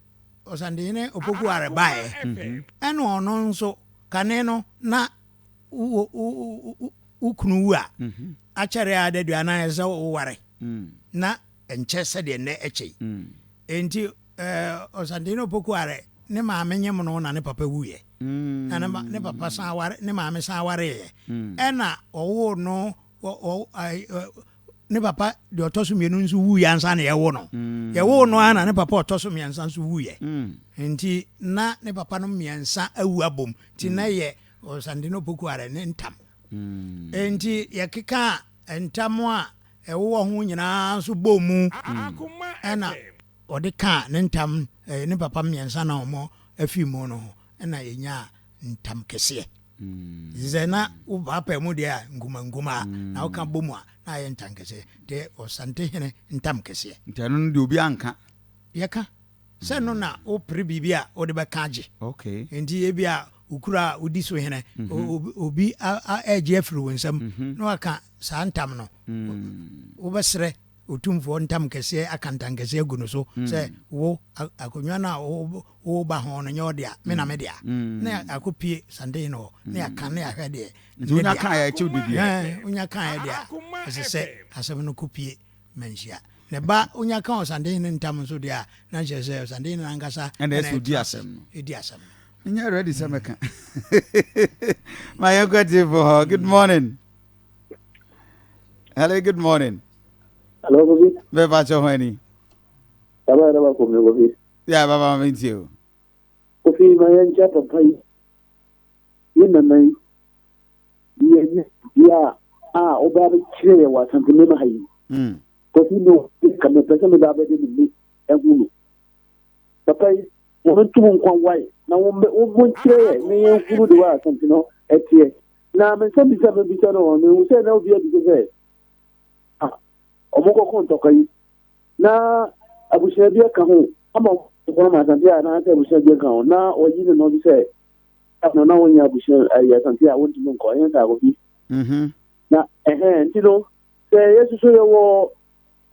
Ɔsantehene Opoku Are baeɛ mm-hmm. ɛna ɔno nso kane no na wo kunu wu a mm-hmm. akyɛre a da aduanan ɛsɛ sɛ woware na ɛnkyɛ sɛdeɛ nnɛ ɛkyɛ yi nti Ɔsantehene Opoku Are ne maame nyem no na ne papa wuiɛ na ne ne papa san ware ne maame san wareeɛ ɛna ɔwoo no ne papa deɛ ɔtɔ so mmienu nso wuiɛ ansa na yɛwo no yɛwoo no ara na ne papa ɔtɔ so mmiɛnsa nso wuiɛ nti na ne papa no mmiɛnsa awu abom nti na yɛ Ɔsantehene Opoku Are ne ntam nti yɛkeka ntam a ɛwowɔ ho nyinaa nso bɔ mu ɛna Ɔde kaa ne ntam, ne papa mmiɛnsa na wɔn afi mu no ho, ɛna yɛnyaa ntam kɛseɛ. Nti sɛ na wopaapaa mu deɛ a, nkuma nkumaa, na woka bɔ mu a, na ayɛ ntam kɛseɛ. Nti Ɔsantehene ntam kɛseɛ. Nti ɛno no deɛ obi anka? Yɛka. Sɛ no na wopere biribi a wode bɛka agye. Okay. Nti ebi a wo kuro a wodi so hene, obi ɛregye afiri wo nsam, na waka saa ntam no, wobɛsrɛ Otumfoɔ ntam kɛseɛ aka ntankɛseɛ agu no so sɛ, Wo, akonnwa no a woreba ho no nyɛ wo dea, me na me dea. Na akɔpue Santehene hɔ, na yɛaka na yɛahwɛ deɛ Nti wonya kaeɛ a ɛkyɛ wo didie? Ɛɛ, wonya kaeɛ deɛ a, ɛsɛ sɛ asɛm no kɔpue manhyia. Na ɛba wonya ka Ɔsantehene ntam nso deɛ a, na kyerɛ sɛ Ɔsantehene no ankasa na na ɛsɛ ɔdi ɛtra ase asɛm no. di asɛm no. Menyɛ ready sɛ mɛka. Ma yɛnkɔ tiefo hɔ. Good morning. Hello, good morning. Hello, Kofi. Bẹ́ẹ̀ bá kyẹ́ hɔn ni. Bàbá yẹn bá kò mi Kofi. Yà bàbá mi ti o. Kofi ma yẹn nkyɛn papa yi ne nana yi yɛ nyɛ bia a ɔba abɛkyerɛ yɛ wɔ Asante mmarima ha yi. Hmm. Kofi no ka mepɛ sɛ meba abɛde ne me ɛho no. Papa yi wɔn ntum nkwa wae na wɔn bɛ wɔn nkyerɛ yɛ ne yɛn hunu de wɔ Asante no ɛteɛ. Na me nsɛm bisa mebisa no mehu sɛ na obi abisa sɛ ah wɔn kɔkɔ ntɔkwa yi na abusua bi aka ho ama wɔn ama asante a anaasɛ abusua bi aka ho na wɔyi ne no bi sɛ no na wɔnyɛ abusua ɛyɛ asante a wɔntumi nkɔ ɛnyɛ saa kofi mm-hmm. na ɛhɛn nti no sɛ yɛsoso yɛwɔ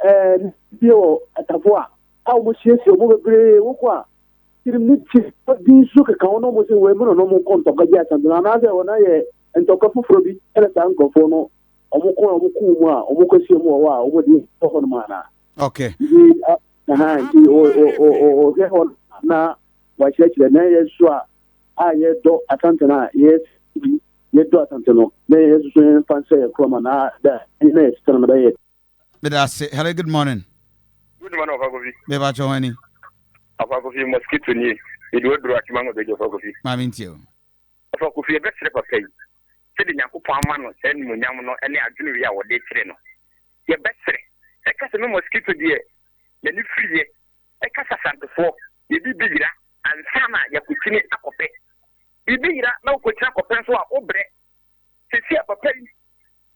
ɛɛ bi wɔ atafo a a wɔn siesie wɔn bebree wokɔ a tirim ne ti bi nso keka wɔn na wɔn sɛ wɔn mu na wɔn kɔ ntɔkwa gye asante no anaasɛ wɔn ayɛ ntɔkwa foforɔ bi ɛna saa nkurɔfoɔ no wɔn kɔ wɔn kɔn mu a wɔn kɔ sie mu wɔ hɔ a wɔn de kɔ hɔ nom anaa. Okay. Nti ɛhan nti o o o o hwɛ hɔ na wakyerɛkyerɛ na yɛ so a a yɛdɔ asante no a yɛ bi yɛdɔ asante no na yɛ soso yɛn fa nsɛ yɛ korɔ ma na da na yɛ sitana na bɛyɛ. Meda ase. Hello, good morning. Good morning, Ɔfa Kofi. Bɛba kyɛ ho ani. Ɔfa Kofi, mosquito nie. Mede waduru atwema ho bɛgye Ɔfa Kofi. Maame ntie o. Ɔfa Kofi, yɛbɛsrɛ papa yi sɛdeɛ Nyankopɔn ama no saa animuonyam no ne adwene wei a wɔde kyerɛ no. Yɛbɛsrɛ. Ɛka sɛ me mosquito deɛ n'ani firiiɛ. Ɛka sɛ Asantefoɔ yɛ biribi yera ansa na yɛakɔkyini akɔpɛ. Biribi yera na wokɔkyini akɔpɛ nso a wobrɛ. Seesei a papa yi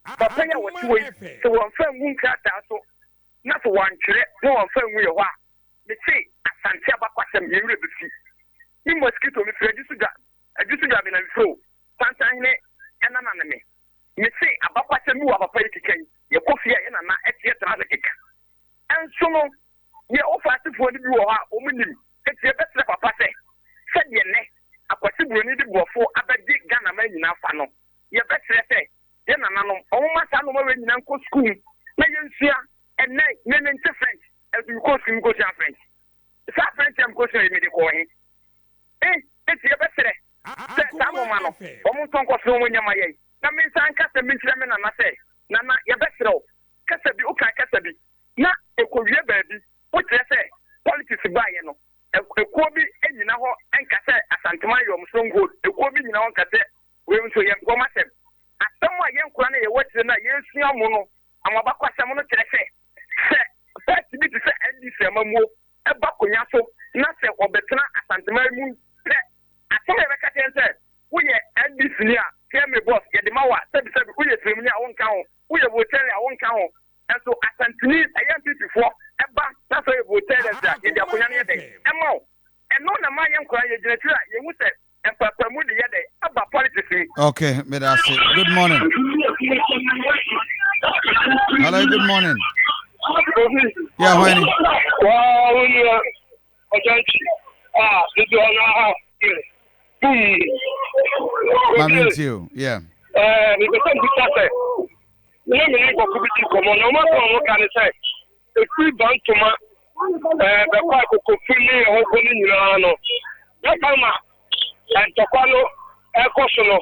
Papa yi a wɔte hɔ yi, sɛ wɔamfa angu nkrataa so na sɛ wɔantwerɛ na wɔamfa angu yɛ hɔ a, mese Asante abakwasɛm, yɛn werɛ bɛfi. Me mosquito, mefiri Adwo so dwa, Adwo so dwa me na mefiri o, Kwansanhene nana ne me. Mese abakwasɛm bi wɔ a papa yi keka yi, yɛkɔ fie a yɛn nana nnoɔma wei nyinaa nkɔ sukuu mu na yɛnsua. Ɛnnɛ, me mente French, nso mekɔɔ sukuu mekɔsuaa French. Saa French a mekɔsuaeɛ yi, mede kɔɔ he? Eh, enti yɛbɛsrɛ sɛ saa nwoma no, wɔn ntɔ nkɔ so na wɔn nyɛ ma yɛn. Na mensan nka asɛm bi nkyerɛ me nana sɛ, Nana, yɛbɛsrɛ wo, kasa bi, wokaa kasa bi, na ɛkɔwie baabi, wokyerɛ sɛ politics baeɛ no, ekuo bi nnyina hɔ nka sɛ Asanteman yɛ wɔn stronghold, ekuo bi nnyina hɔ nka sɛ wei nso yɛmpɛ wɔn asɛm. Asɛm a yɛn nkwadaa no a yɛwɔ akyire no a yɛresua mo no, wɔn abakɔsɛm no kyerɛ sɛ, sɛ party bi te sɛ NDC amammuo ba akonnwa so na sɛ wɔbɛtena Asanteman mu pɛ, asɛm a yɛbɛka kyerɛ no sɛ, woyɛ NDC ni a, hear me boss, yɛde ma wo a, sɛbisɛbi, woyɛ Sremuni a, wonka ho, woyɛ Voltairean a, wonka ho. Nso Asanteni, ɛyɛ NPP foɔ, ba na sɛ ɔyɛ Voltairean a, yɛde akonnwa no yɛ dɛn? Ɛma wo. Ɛno na ɛma yɛn nkwadaa yɛgyina akyiri a, yɛhu sɛ mpaapaemu de yɛ dɛn? Aba politics mu. Okay, meda ase. Good morning. Hello, good morning. Yeah, why ni? Mami nti o, yeah. Eh, mepɛ sɛ mbisa sɛ, me ne me ne nkɔfo bi di nkɔmmɔ na wɔn asɛm a wɔka ne sɛ, ɛfiri Bantoma ɛɛ bɛkɔ Akokofu ne ɛhɔ kɔ no nyinaa no, na kama ntɔkwa no ɛkɔ so no,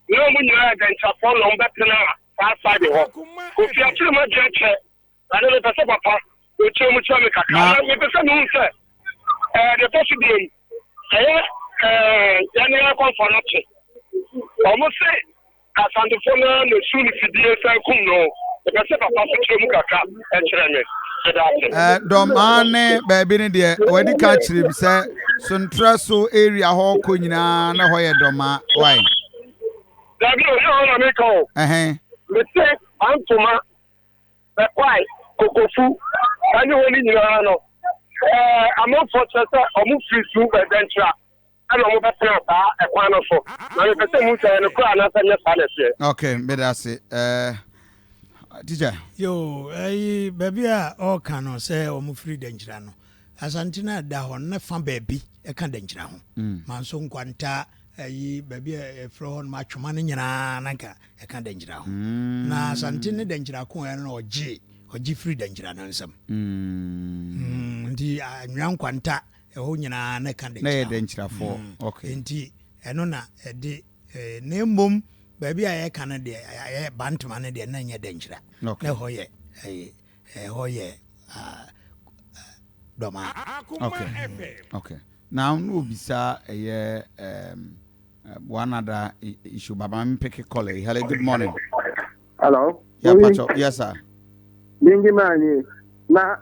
na wɔn nyinaa yɛ dɛnkyɛfoɔ na wɔbɛtena saa side hɔ. Kofi akyere ma deɛ kyɛ, na ne mepɛ sɛ papa ɔkyerɛ mu kyerɛ me kakra. Na mepɛ sɛ mehu sɛ ɛɛ deɛ ɛtɔ so biom ɛyɛ ɛɛ yɛne akɔmfoɔ no kye. Wɔn se Asantefo no ara na esum no fidie san kum no. Mepɛ sɛ papa so kyerɛ mu kakra kyerɛ me. Meda ase. Eh, Dɔmaa ne baabi no deɛ wadi ka kyerɛ m sɛ Sontrɛ so area hɔ kɔ nyinaa na hɔ yɛ Dɔmaa. Why? Dabi o, nyɛ hɔ na meka o. Ɛhɛn. Mese Antoma, Bɛkwae, Kokofu ɛne hɔ no nyinaa no, eh, amanfoɔ kyerɛ sɛ ɔmo firi su Dɛnkyira. ɛna ɔmo bɛtena saa ɛkwan no so na mepɛ sɛ muhu sɛ ɛyɛ nokorɛ anaasɛ nyɛ saa na ɛteɛ. Ok meda ase eh, teacher. Yoo ɛyi baabi a ɔɔka no sɛ ɔmo firi Dankyira no Asante no a ɛda hɔ no ne fa baabi ɛka Dankyira ho Manso Nkwanta ɛyi baabi a yɛfrɛ hɔ nom Atwoma no nyinaa na nka ɛka Dankyira ho na Asante ne Dankyira ko ɛ no ɔgye ɔgye firi Dankyira no nsam nti Anwea Nkwanta Ɛhɔ nyinaa na ɛka dɛnkyira. Na ɛyɛ dɛnkyirafoɔ. Mm. Okay. Nti ɛno na ɛde eh, na mmom baabi a yɛka no deɛ ɛyɛ Bantama no deɛ na ɛnyɛ dɛnkyira. Okay. Na ɛhɔ yɛ ɛyɛ ɛhɔ yɛ ah, dɔmaa. Okay. Okay. Now no obisa ɛyɛ um, one other issue. Baba mi pick call. Hello, good morning. Hello. Yeah, Pacho. Yes, sir. Dingi man, na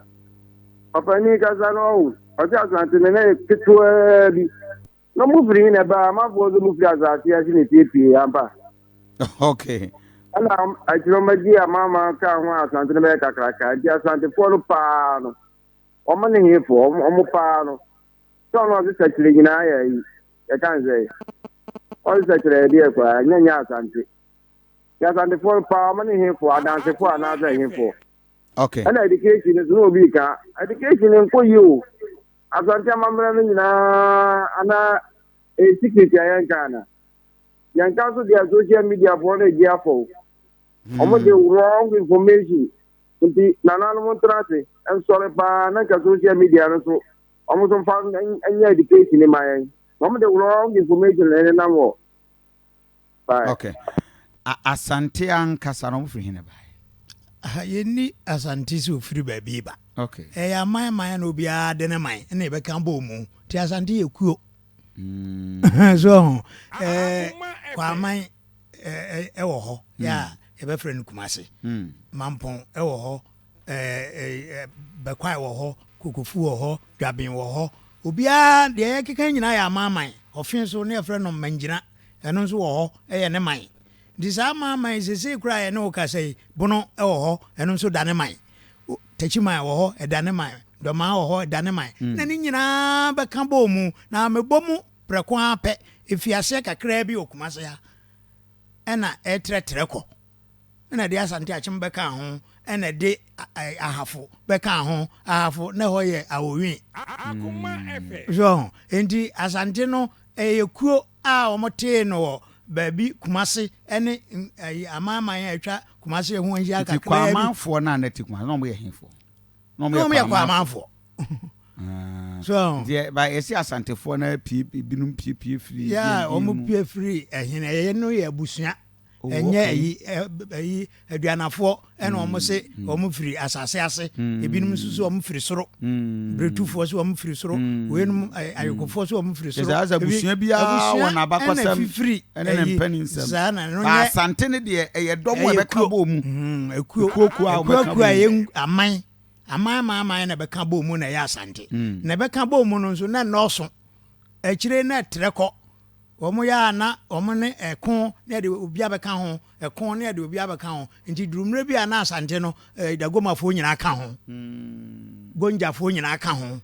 Ɔpanin kasa no ɔho, ɔse asante no na yɛ ketewaa bi. Na mo firi he na ɛbaa, amanfoɔ nso mo firi asase ase na epiepie ampa. Okay. Ɛna akyire ɔmo agye amanaman kaa ho a asante no bɛyɛ kakraka. Nti asantefoɔ no paa no, ɔmo ne hefoɔ, ɔmo paa no. Sɛ ɔno ɔse sɛkyerɛ nyinaa yɛ ayi, yɛka ne sɛ, ɔse sɛkyerɛ yɛ deɛ koraa, nyɛ nyɛ asante. Nti asantefoɔ no paa ɔmo ne hefoɔ, adansefoɔ anaasɛ hefoɔ. Okay. Ɛna education no so na obi ka education no nkɔ yie o. Asante amammerɛ no nyinaa ana ɛyɛ secret a yɛnka ana. Yɛnka nso deɛ social media foɔ no gye afɔ o. Wɔn de wrong information nti nananom ntena ase nsɔre paa na nka social media no so wɔn nso mfa nyɛ education ma yɛn. Wɔn de wrong information na ɛnenam hɔ. Bye. Okay. Asante ankasa no wofiri hene bae? Aha, yɛnni Asante sɛ ofiri baabi ba. Okay. Ɛyɛ aman man na obiara de ne man na yɛbɛka bɔɔ mu. Nti Asante yɛ kuo. Mm. so ho eh, Kwaman ɛwɔ hɔ yɛ a yɛbɛfrɛ no Kumase. Mm. Mampɔn ɛwɔ hɔ, Bɛkwae wɔ hɔ, Kokofu wɔ hɔ, Dwaben wɔ hɔ. Obiara deɛ yɛkeka nyinaa yɛ aman man. Ɔfe so ne yɛfrɛ no Mangyina. Ɛno nso wɔ hɔ, ɛyɛ ne man. Nti saa amanaman yi, seesei koraa a yɛne wo kasa yi, Bono wɔ hɔ, ɛno nso da ne man. Takyiman wɔ hɔ, ɛda ne man. Dɔmaa wɔ hɔ, ɛda ne man. Na ne nyinaa bɛka bɔɔ mu, na mebɔ mu prɛko ara pɛ, ɛfiri aseɛ kakraa bi wɔ Kumase ha, ɛna ɛretrɛtrɛ kɔ. Ɛna ɛde Asante Akyem bɛkaa ho, ɛna ɛde Ahafo bɛkaa ho. Ahafo, na ɛhɔ yɛ Awowin. So ho? Enti Asante no, ɛyɛ kuo a wɔtee no wɔ baabi Kumase ne ayi amanaman a atwa Kumase ho ahyia kakraa bi. Nti Kwamanfoɔ no a na ɛte Kumase na wɔn yɛ hefoɔ? Na wɔn yɛ Kwamanfoɔ. Ah. So nti ba yɛsi Asantefoɔ na pie binom pie pie firi. Yeah, wɔn pie firi ɛhene ɛyɛ no yɛ abusua. Oh, ɛnyɛ ɛyi ɛyi aduanafoɔ ɛna wɔn mm, se mm. wɔn firi asase ase mm. ebinom nso so wɔn firi soro beretufoɔ so wɔn firi soro weinom ayokofoɔ so wɔn firi soro. Ɛsɛ abusua biara wɔ n'abakɔsɛm ɛna fifiri ɛne ne mpaninsɛm saa na ɛno nyɛ Asante ne deɛ ɛyɛ dɔm a ɛbɛka bɔ mu ekuo ekuo a wɔbɛka bɔ mu aman aman aman aman na ɛbɛka bɔ mu na ɛyɛ Asante na ɛbɛka bɔ mu no nso na ɛnɔɔso akyire na ɛtrɛ kɔ. Wɔn yɛ a na wɔn ne ɛko na yɛde obi abɛka ho, ɛko na yɛde obi abɛka ho. Nti duru mmerɛ bi a na Asante no, eh, Dagomafoɔ nyinaa ka ho. Gonjafoɔ nyinaa ka ho.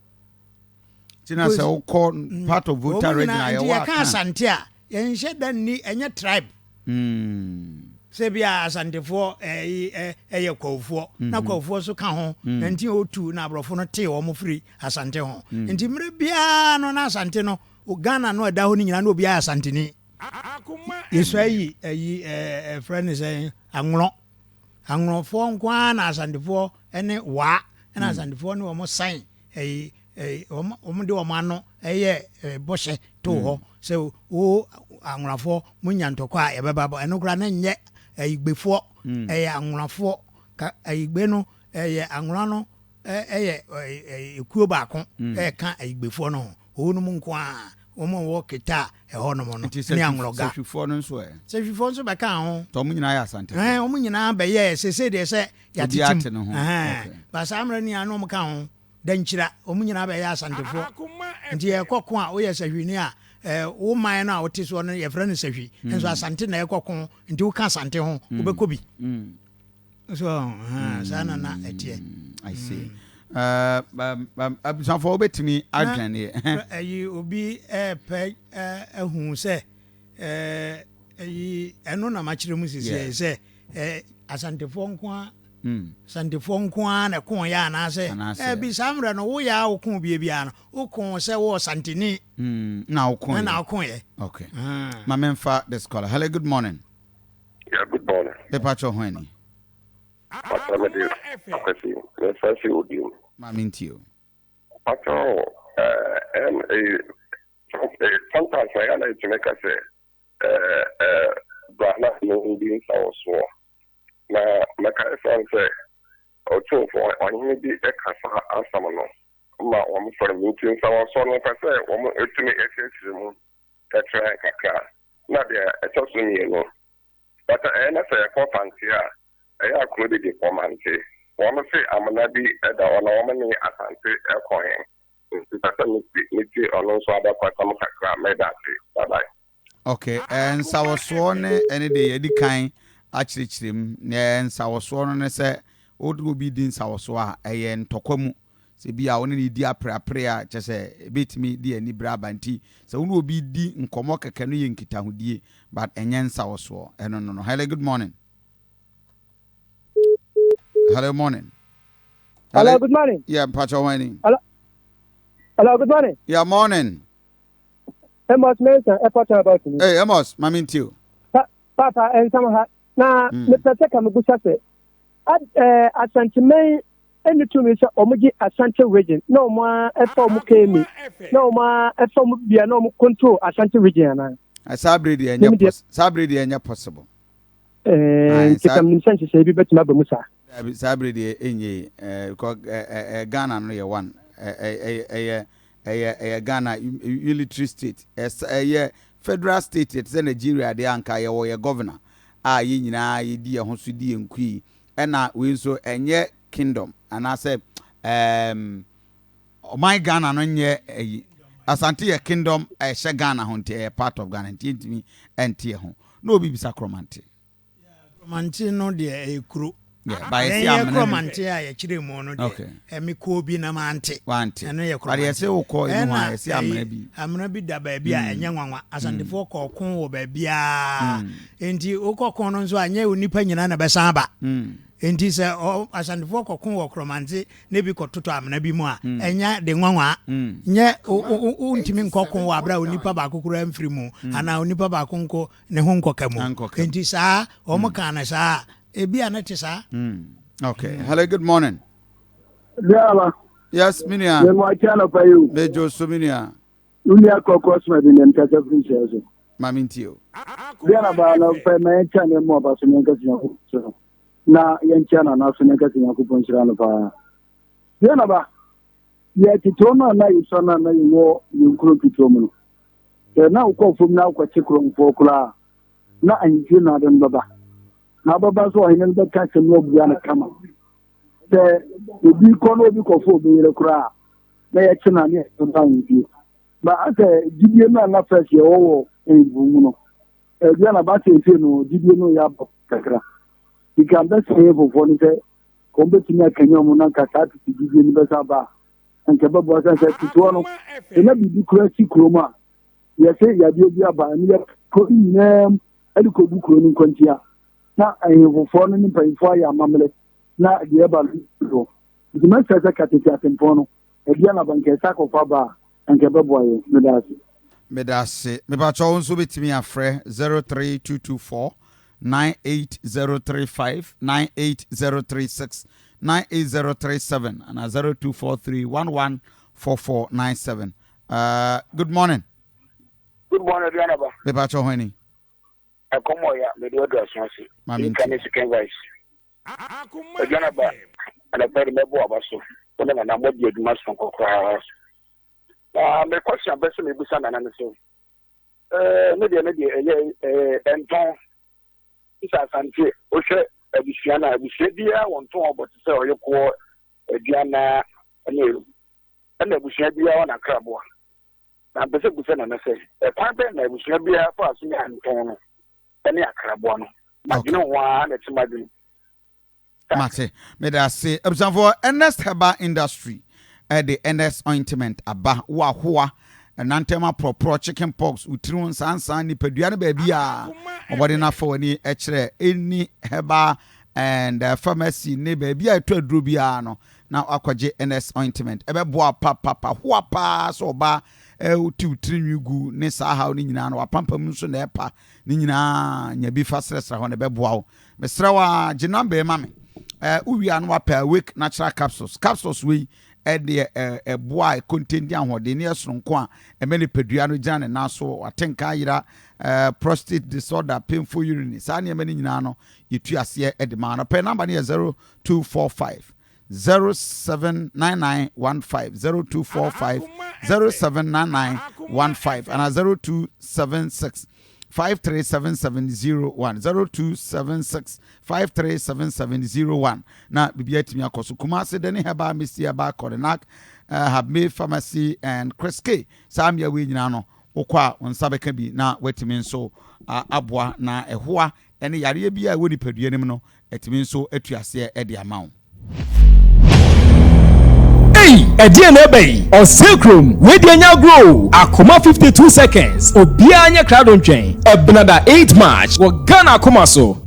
Nti na sɛ wokɔ mm. part of Volta region a yɛwɔ aka. Nti yɛka Asante a, yɛnhyɛ da nni, ɛnyɛ tribe. Mm. Sɛ bi a Asantefoɔ ɛyɛ eh, Kwawofoɔ, na mm-hmm. Kwawofoɔ nso ka ho, mm. na nti otu na aborɔfo no tee wɔn firi Asante ho. Mm. Nti mmerɛ biara no na Asante no Ghana no ɛda hɔ no nyinaa na obiara yɛ Asanteni. Yɛsua ayi ayi ɛɛ ɛfrɛ ne sɛ anworɔ. Anworɔfoɔ nko ara na Asantefoɔ ne waa ɛna hmm. Asantefoɔ ne wɔn san ɛyi ɛyi wɔn wɔn de wɔn ano ɛyɛ ɛɛ bɔhyɛ too hɔ hmm. sɛ wo anworɔfoɔ mo nya ntɔkwa a yɛbɛba bɔ ɛno koraa na nyɛ ayigbefoɔ hmm. ɛyɛ anworɔfoɔ ka ayigbe no ɛyɛ anworɔ no ɛyɛ ekuo baako ɛka ayigbefoɔ no ho. Wɔnom nko ara, wɔn a wɔwɔ Keta ɛhɔ nom no, ne Anworoga. Sahwifoɔ no nso ɛ? Sahwifoɔ nso bɛkaa ho. Nti wɔn nyinaa yɛ Asantefoɔ? Ɛɛ, wɔn nyinaa bɛyɛɛ, seesei deɛ sɛ yɛatetem. Obiara te ne ho. Okay. Ba saa mmerɛ no nyinaa na wɔn ka ho. Dankyira, wɔn nyinaa bɛyɛ Asantefoɔ. Nti yɛkɔ ko a, woyɛ Sahwini a, ɛɛ, wo man no a wote soɔ no, yɛfrɛ no Sahwi. Nso Asante na ɛkɔ ko, nti woka Asante ho, wobɛkɔ bi. So mm. saa na na ɛteɛ. Mm, I see. Mm. Abusuafoɔ wobɛtumi adwene yɛ. Ɛyi obi ɛɛpɛ ɛhu sɛ ɛyi ɛno na makyerɛ mu sisi yɛ sɛ asantefoɔ nko a asantefoɔ nko a na ɛko yɛ anaasɛ ɛbi saa mmerɛ no woyɛ a woko bie biara no woko sɛ wowɔ santeni na woko yɛ na woko yɛ. Okay. Ma memfa this caller. Hello, good morning. Yeah, good morning. Mepa kyɛw hwan ni? Papa me de akwasi me fa si odi mu. Ma me ntie o. Papa o eh eh eh sometimes I na etime ka sɛ eh eh bra na me ndi nsa wɔ soɔ. Na mɛka ɛsan sɛ ɔtumfo ɔhene bi ɛka saa asɛm no ma wɔn fɔre mu nti nsa wɔ soɔ no pɛ sɛ wɔn etumi ɛkyerɛkyerɛ mu ɛkyerɛ kakra. Na deɛ ɛtɔ so mmienu, bata ɛyɛ na sɛ yɛkɔ Fante a, ɛyɛ a kuro bi de Kɔmante. Wɔn se amena bi da hɔ na wɔn ne Asante kɔe. Nti pɛ sɛ metie ɔno nso abakɔsɛm kakra. Meda ase. Bye bye. Ok, eh, nsawɔsoɔ ne ɛne deɛ yɛadi kan akyerɛkyerɛ mu. Neɛ nsawɔsoɔ no ne sɛ wode obi di nsawɔsoɔ a, ɛyɛ ntɔkwa mu. Sɛ ebia wo ne no redi apereapere a, kyerɛ sɛ ebetumi de anibere aba. Nti sɛ wo ne obi redi nkɔmmɔ kɛkɛ no yɛ nkitahodie but ɛnyɛ nsawɔsoɔ. Ɛno no no. Hello, good morning. Hello, morning. Hello, good morning. Yeah, mpakyɛ wɔn ani. Hello. Hello, good morning. Yeah, morning. Amos Mensah, Airport about me. Hey, Amos, mami nti o. Pa, papa, nsɛm ha. Na mepɛ sɛ ka mebusa sɛ, Asanteman nni tumi sɛ wɔn gye Asante region na wɔn ɛfa wɔn KMA na wɔn ɛfa wɔn bia na wɔn control Asante region anaa. Saa bere deɛ ɛnyɛ pos saa bere deɛ ɛnyɛ possible. Ɛɛ nti kam nim sɛ nhyehyɛe bi bɛtumi aba mu saa. Dabi saa bere deɛ ɛnyɛ ɛɛ because ɛɛ Ghana no yɛ one ɛɛ ɛyɛ ɛyɛ ɛyɛ Ghana unitary state ɛsɛ ɛyɛ federal state ɛte sɛ Nigeria deɛ anka yɛwɔ yɛ governor a yɛn nyinaa yɛdi yɛn ho so di yɛn kui Ɛna wei nso ɛnyɛ kingdom anaasɛ ɛɛm ɔman Ghana no nyɛ ɛyi Asante yɛ kingdom ɛhyɛ Ghana ho nti ɛyɛ part of Ghana nti yɛntumi ɛnte yɛ ho na obi bisa Kromante. Kromante no deɛ ɛyɛ kuro. Yeah, but yɛsi amena bi. Kromante a yɛkyerɛ mu no deɛ okay. Ɛmi kɔɔ bi na mante. Wante. Ɛno yɛ Kromante. But yɛsi wokɔ emu a yɛsi amena bi. Amena bi da baabi a ɛnyɛ nwanwa. Asantefoɔ kɔɔ ko wɔ baabiara. Nti wokɔ ko no nso a nyɛ onipa nyinaa na bɛsan aba. Enti sɛ Asantefoɔ kɔko wɔ Korɔmantse na ebi kɔtotɔ amena bi mu a, ɛnyɛ de nwanwa. Nyɛ wontumi nkɔko wɔ abere a onipa baako koraa mfiri mu anaa onipa baako nko ne ho nkɔka mu. Enti saa wɔn kaa no saa a, ebi a na te saa. Okay. Hello, good morning. Biara. Yes, me nua. Me mo akyɛ anɔpa yi o. Me jo so me nua. Wo nua kɔkɔ soma bi na mkasa firi nhyɛ so. Ma me ntie o. Biara ba na pɛ ma yɛnkyɛ ne mu aba so ne nkasa Nyankopɔn so no. Na yɛnkyɛ na na so ne nkasa Nyankopɔn nhyira no paa. Biara ba yɛ tete no a na yɛsua no a na yɛwɔ yɛn kuro ketewa mu no. Sɛ na wokɔ fam na wokɔkye korɔmfoɔ koraa na ahemfie na ade no bɛba. Na wobɛba nso ɔhene no bɛka asɛm no abua no kama. Sɛ obi kɔ na obi kɔfo obi yere koraa na yɛkye no a ne yɛde ba ahemfie. Ba asɛ gyidie no a na first yɛwɔ wɔ ahemfo mu no, ɛdua na ba seesei no gyidie no yɛ aba kakra. Nka bɛsɛ ahemfofoɔ no sɛ wɔn bɛtumi akanya wɔn na nka saa tete gyidie no bɛsa aba a, nka ɛbɛboa sɛ sɛ tete hɔ no, sɛ na biribi kura si kurom a, yɛsɛ yadeɛ bi aba ɛno yɛ kuro no nyinaa mu de kɔgu kuro no nkwantia na ahemfofoɔ no ne mpanyinfoɔ ayɛ amammerɛ na deɛ ɛba no so nti mɛsrɛ sɛ ka tete atempɔn no ɛdeɛ na banka ɛsɛ akɔfa aba a anka ɛbɛboa yɛn. Meda ase. Meda ase. Mepakyɛ wo nso wobɛtumi afrɛ 03224 98035 98036 98037 anaa 0243 114497. Uh, good morning. Good morning, Aduanaba. Mepakyɛ ho ani. Ɛkɔm ɔya, mede wadu aso ase. Maame nti. ne second vice. Aduanaba, anɔpa de mɛbɔ aba so. Wo ne nana moadi adwuma soronko koraa. Na me question bɛ sɛ mebusa nana no sɛ, ɛɛ me deɛ me deɛ ɛyɛ ɛɛ ɛntɔn. Sɛ Asante, wohwɛ abusua no a, abusua biara wɔ ntɔn ɔbɔ te sɛ ɔyekoɔ, aduana ne eru. Ɛna abusua biara wɔ n'akraboa. Na mepɛ sɛ mibisa Nana sɛ, ɛkwan bɛn na abusua biara faa so nyaa ntɔn no ne akraboa no? Madwene ho ara na ɛte m'adwene. Mate. Meda ase. Abusuafoɔ, Ernest Herbal Industry de Ernest Ointment aba. Wo ahoa, nantam aporɔporɔ, chicken pox, wo tiri ho nsaansaa, nipadua no baabiara. Ɔbɔden na fa w'ani kyerɛ any herbal and pharmacy ne baabi a ɛtɔ aduro biara no. na wakɔgye NS ointment. Ɛbɛboa wo papapa. Hoa paa sɛ ɔbaa wote wo tiri nwi gu ne saa haw no nyinaa no, w'apampam nso na ɛpa ne nyinaa nya bi fa srɛsrɛ hɔ na ɛbɛboa wo. Mesrɛ wo ara, gye number yi ma me. Wowie a na wapɛ Awake Natural Capsules. Capsules wei ɛdeɛ ɛboa a ɛcontain di ahoɔden ne ɛsoronko a ɛma nipadua no gyina ne nan so, watenka ayera, prostate disorder, painful urine, saa nneɛma no nyinaa no yɛtu aseɛ de ma. Anɔpɛ number no yɛ 0245 079915 0245 079915 anaa 0276 537701 0276 537701 na biribi atumi akɔ so. Kumasi de ne Herbal Misty Herbal Kodinak uh, Habme Pharmacy and Chris K saa mmea wei nyinaa no wokɔ a wo nsa bɛka bi na watumi nso uh, aboa na ɛhoa ne yareɛ bi a ɛwɔ nipadua no mu no Atumi nso atu aseɛ de ama wo. Ei! Ɛdeɛn na ɛba yi? Ɔsɛe kurom! Wei deɛ nyɛ agorɔ o! Akoma 52 seconds, obiara nyɛ krado ntwɛn Ɛbenada 8 March wɔ Ghana Akoma so.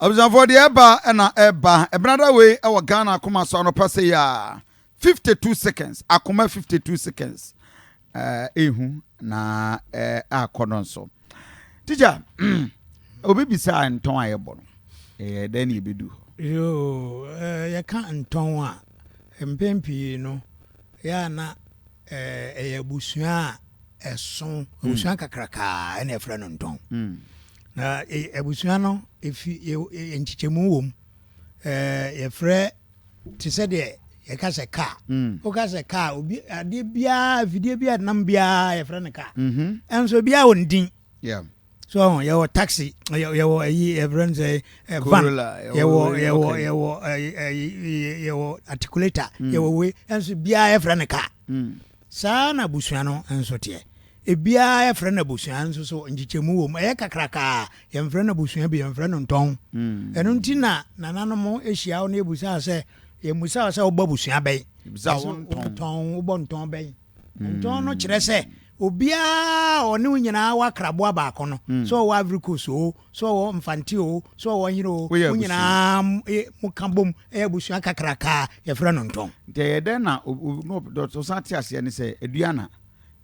Abusuafoɔ deɛ ɛba na ɛba Ɛbenada wei wɔ Ghana Akoma so anɔpa sei a 52 seconds akoma 52 seconds ehu na akɔ no nso teacher obi bisa ntɔn a yɛbɔ no ɛyɛ dɛn na yɛbɛdu hɔ yoo yɛka ntɔn a mpɛn pii no yɛ a na ɛyɛ abusua a ɛso hmm. abusua kakrakaa ɛna ɛfrɛ no ntɔn hmm. na abusua no efi nkyekyɛmu wɔ mu yɛfrɛ te sɛ deɛ yɛka sɛ kaa mm. woka sɛ kaa obi adeɛ biara afidie bi a nam biara yɛfrɛ no kaa mm-hmm. ɛnso biara wɔ ne din so yɛwɔ taxi yɛwɔ ayi yɛfrɛ no sɛ eh, van yɛwɔ yɛwɔ yɛwɔ eh, yɛwɔ articulator mm. yɛwɔ wei ɛnso biara yɛfrɛ no kaa mm. Saa ara na abusua no nso teɛ. Ebiara yɛfrɛ no abusua nso so nkyekyɛmu wɔ mu. Ɛyɛ kakraka a, yɛmfrɛ no abusua bio, yɛmfrɛ no ntɔn. Ɛno nti na nananom hyia wo na yɛbusa wo sɛ, yɛmmusa wo sɛ wobɔ abusua bɛn. Yɛbisa wo ntɔn. Ntɔn, wobɔ ntɔn bɛn. Ntɔn no kyerɛ sɛ. obiara a ɔne wo nyinaa wɔ akraboa baako no, sɛ ɔwɔ Ivory Coast o, sɛ ɔwɔ Mfante o, sɛ ɔwɔ hene o, Woyɛ mo abusua. nyinaa moka bom yɛ abusua kakraka a yɛfrɛ no ntɔn. Nti ɛyɛ dɛn na ɔsan te aseɛ ne sɛ aduana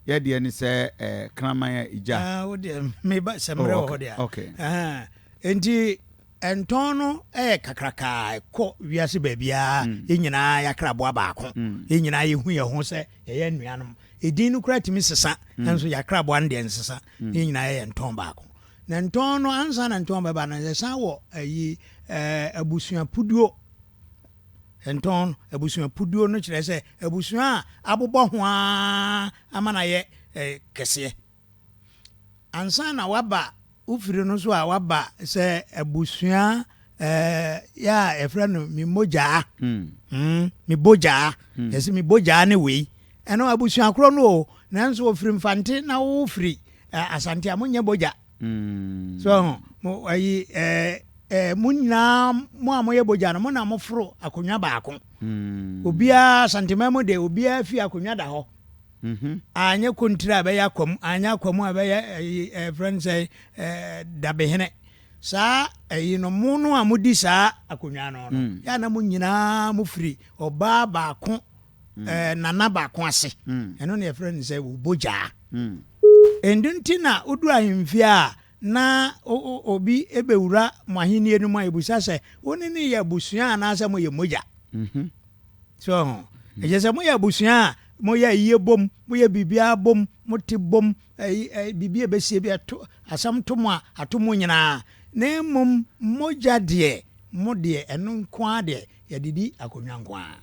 yɛ deɛ ne sɛ eh, kraman a egya. Ah, wo deɛ meba sɛ mmerɛ Oh, wɔ hɔ okay, deɛ a. okay. Ɛhɛn. Nti ntɔn no yɛ kakraka a ɛkɔ wiase baabiara, yɛn nyinaa yɛakraboa baako, yɛn nyinaa yɛhu yɛn ho sɛ yɛyɛ anuanom. Edin no koraa tumi sesa, nanso yɛakraboa no deɛ nsesa. Yɛn nyinaa yɛyɛ ntɔn baako. Na ntɔn no, ansa na ntɔn bɛba no, yɛsan wɔ ayi ɛɛ abusuapuduo. Ntɔn abusuapuduo no kyerɛ sɛ abusua a abobɔ ho ara ama no ayɛ ɛɛ kɛseɛ. Ansa na waba wo firi no so a waba sɛ abusua ɛɛ yɛ a yɛfrɛ no me mogyaa. Mm, me bogyaa. Yɛsɛ me bogyaa ne wei. Ɛno abusua korɔ no o, nanso ofiri Mfante na wo firi Asante a monyɛ bogya. So ho, mo ayi ɛɛ ɛɛ mo nyinaa mo a moyɛ bogya no mo na moforo akonnwa baako. Obiara Asanteman mu de obiara fi akonnwa da hɔ. Anyɛ kontire a ɛbɛyɛ akwamu, anyɛ akwamu a ɛbɛyɛ ɛyi ɛfrɛ no sɛ ɛɛ dabehene. Saa ɛyi no mo no a modi saa akonnwa no no, yɛ a na mo nyinaa mo firi ɔbaa baako ɛɛ nana baako ase. Ɛno na yɛfrɛ no sɛ bogyaa. Ɛno nti na wodu ahemfie a na obi bɛwura mo ahennie no mu a yɛbusa sɛ wo ne no yɛ abusua anaasɛ moyɛ mogya. So ho. Ɛkyɛ sɛ moyɛ abusua a moyɛ ayie bom, moyɛ biribiara bom, mote bom, biribi a ɛbɛsie bi ɛto asɛm to mo a ato mo nyinaa. Na mmom mogya deɛ mo deɛ ɛno nko ara deɛ yɛde di akonnwa nko ara.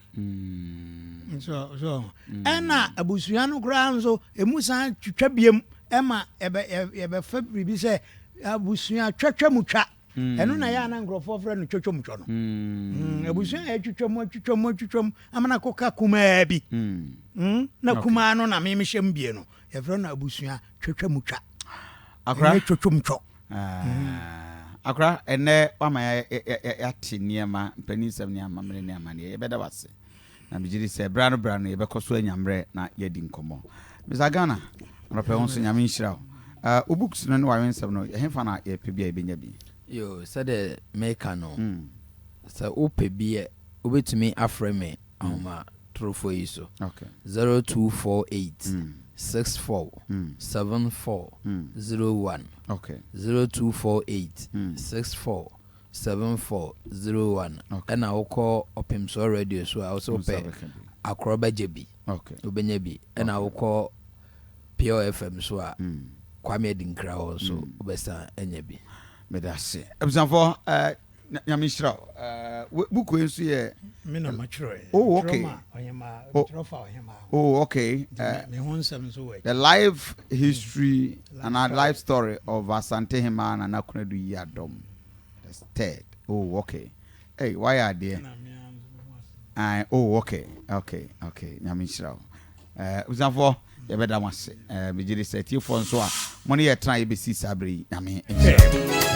So so ɛna abusua no koraa nso emu san twitwa biem ɛma yɛbɛ yɛbɛfa biribi sɛ abusua twatwa mu twa. Ɛno na yɛ a na nkurɔfoɔ frɛ no twatwa mu twa no. Abusua a yɛtwitwa mu atwitwa mu atwitwa mu ama no akɔka kumaa bi. Na kumaa no na memehyɛ mu bie no yɛfrɛ no abusua twatwa mu twa. Akora. Ɛnyɛ twatwa mu twɔ. Akora, ɛnnɛ woama yɛate nneɛma, mpaninsɛm ne amammerɛ ne amanneɛ. Yɛbɛda wo ase. Na megye di sɛ berɛ ano berɛ ano yɛbɛkɔ so anya mmerɛ na yɛadi nkɔmmɔ. Mister Ghana, anɔpa yi wo nso Nyame nhyira wo. Wo books no ne w'awensɛm no, ɛhefa na yɛpɛ bi a yɛbɛnya bi? Yoo, sɛdeɛ meka no, sɛ wopɛ bi a, wobɛtumi afrɛ me ahoma torofoɔ yi so, 0248 64 74 01, 0248 64 74 01. Ɛna wokɔ Ɔpemsoɔ radio so a, wo sɛ wopɛ Akorɔ bɛgye bi, wobɛnya bi. Ɛna wokɔ Pure FM so a, Kwame Adinkra hɔ nso wobɛsan anya bi. Meda ase. Abusuafoɔ, eh, Nyame nhyira wo. Eh, book wei nso yɛ. Me na matwerɛ. Oh, okay. Oh, metwerɛ fa ɔhemaa ho. Oh, okay. Eh, me ho nsɛm nso wɔ akyi. The life history and a life story of Asante Hemaa Nana Konadu Yiadom the third. Oh, okay. Hey, wayɛ adeɛ. Aye, oh, okay, okay, okay. Nyame nhyira wo. Eh, abusuafoɔ, yɛbɛda mo ase. Eh, megye di sɛ atiefoɔ nso a mo ne yɛ tena yɛbɛsi saa berɛ yi, Nyame nhyira mo.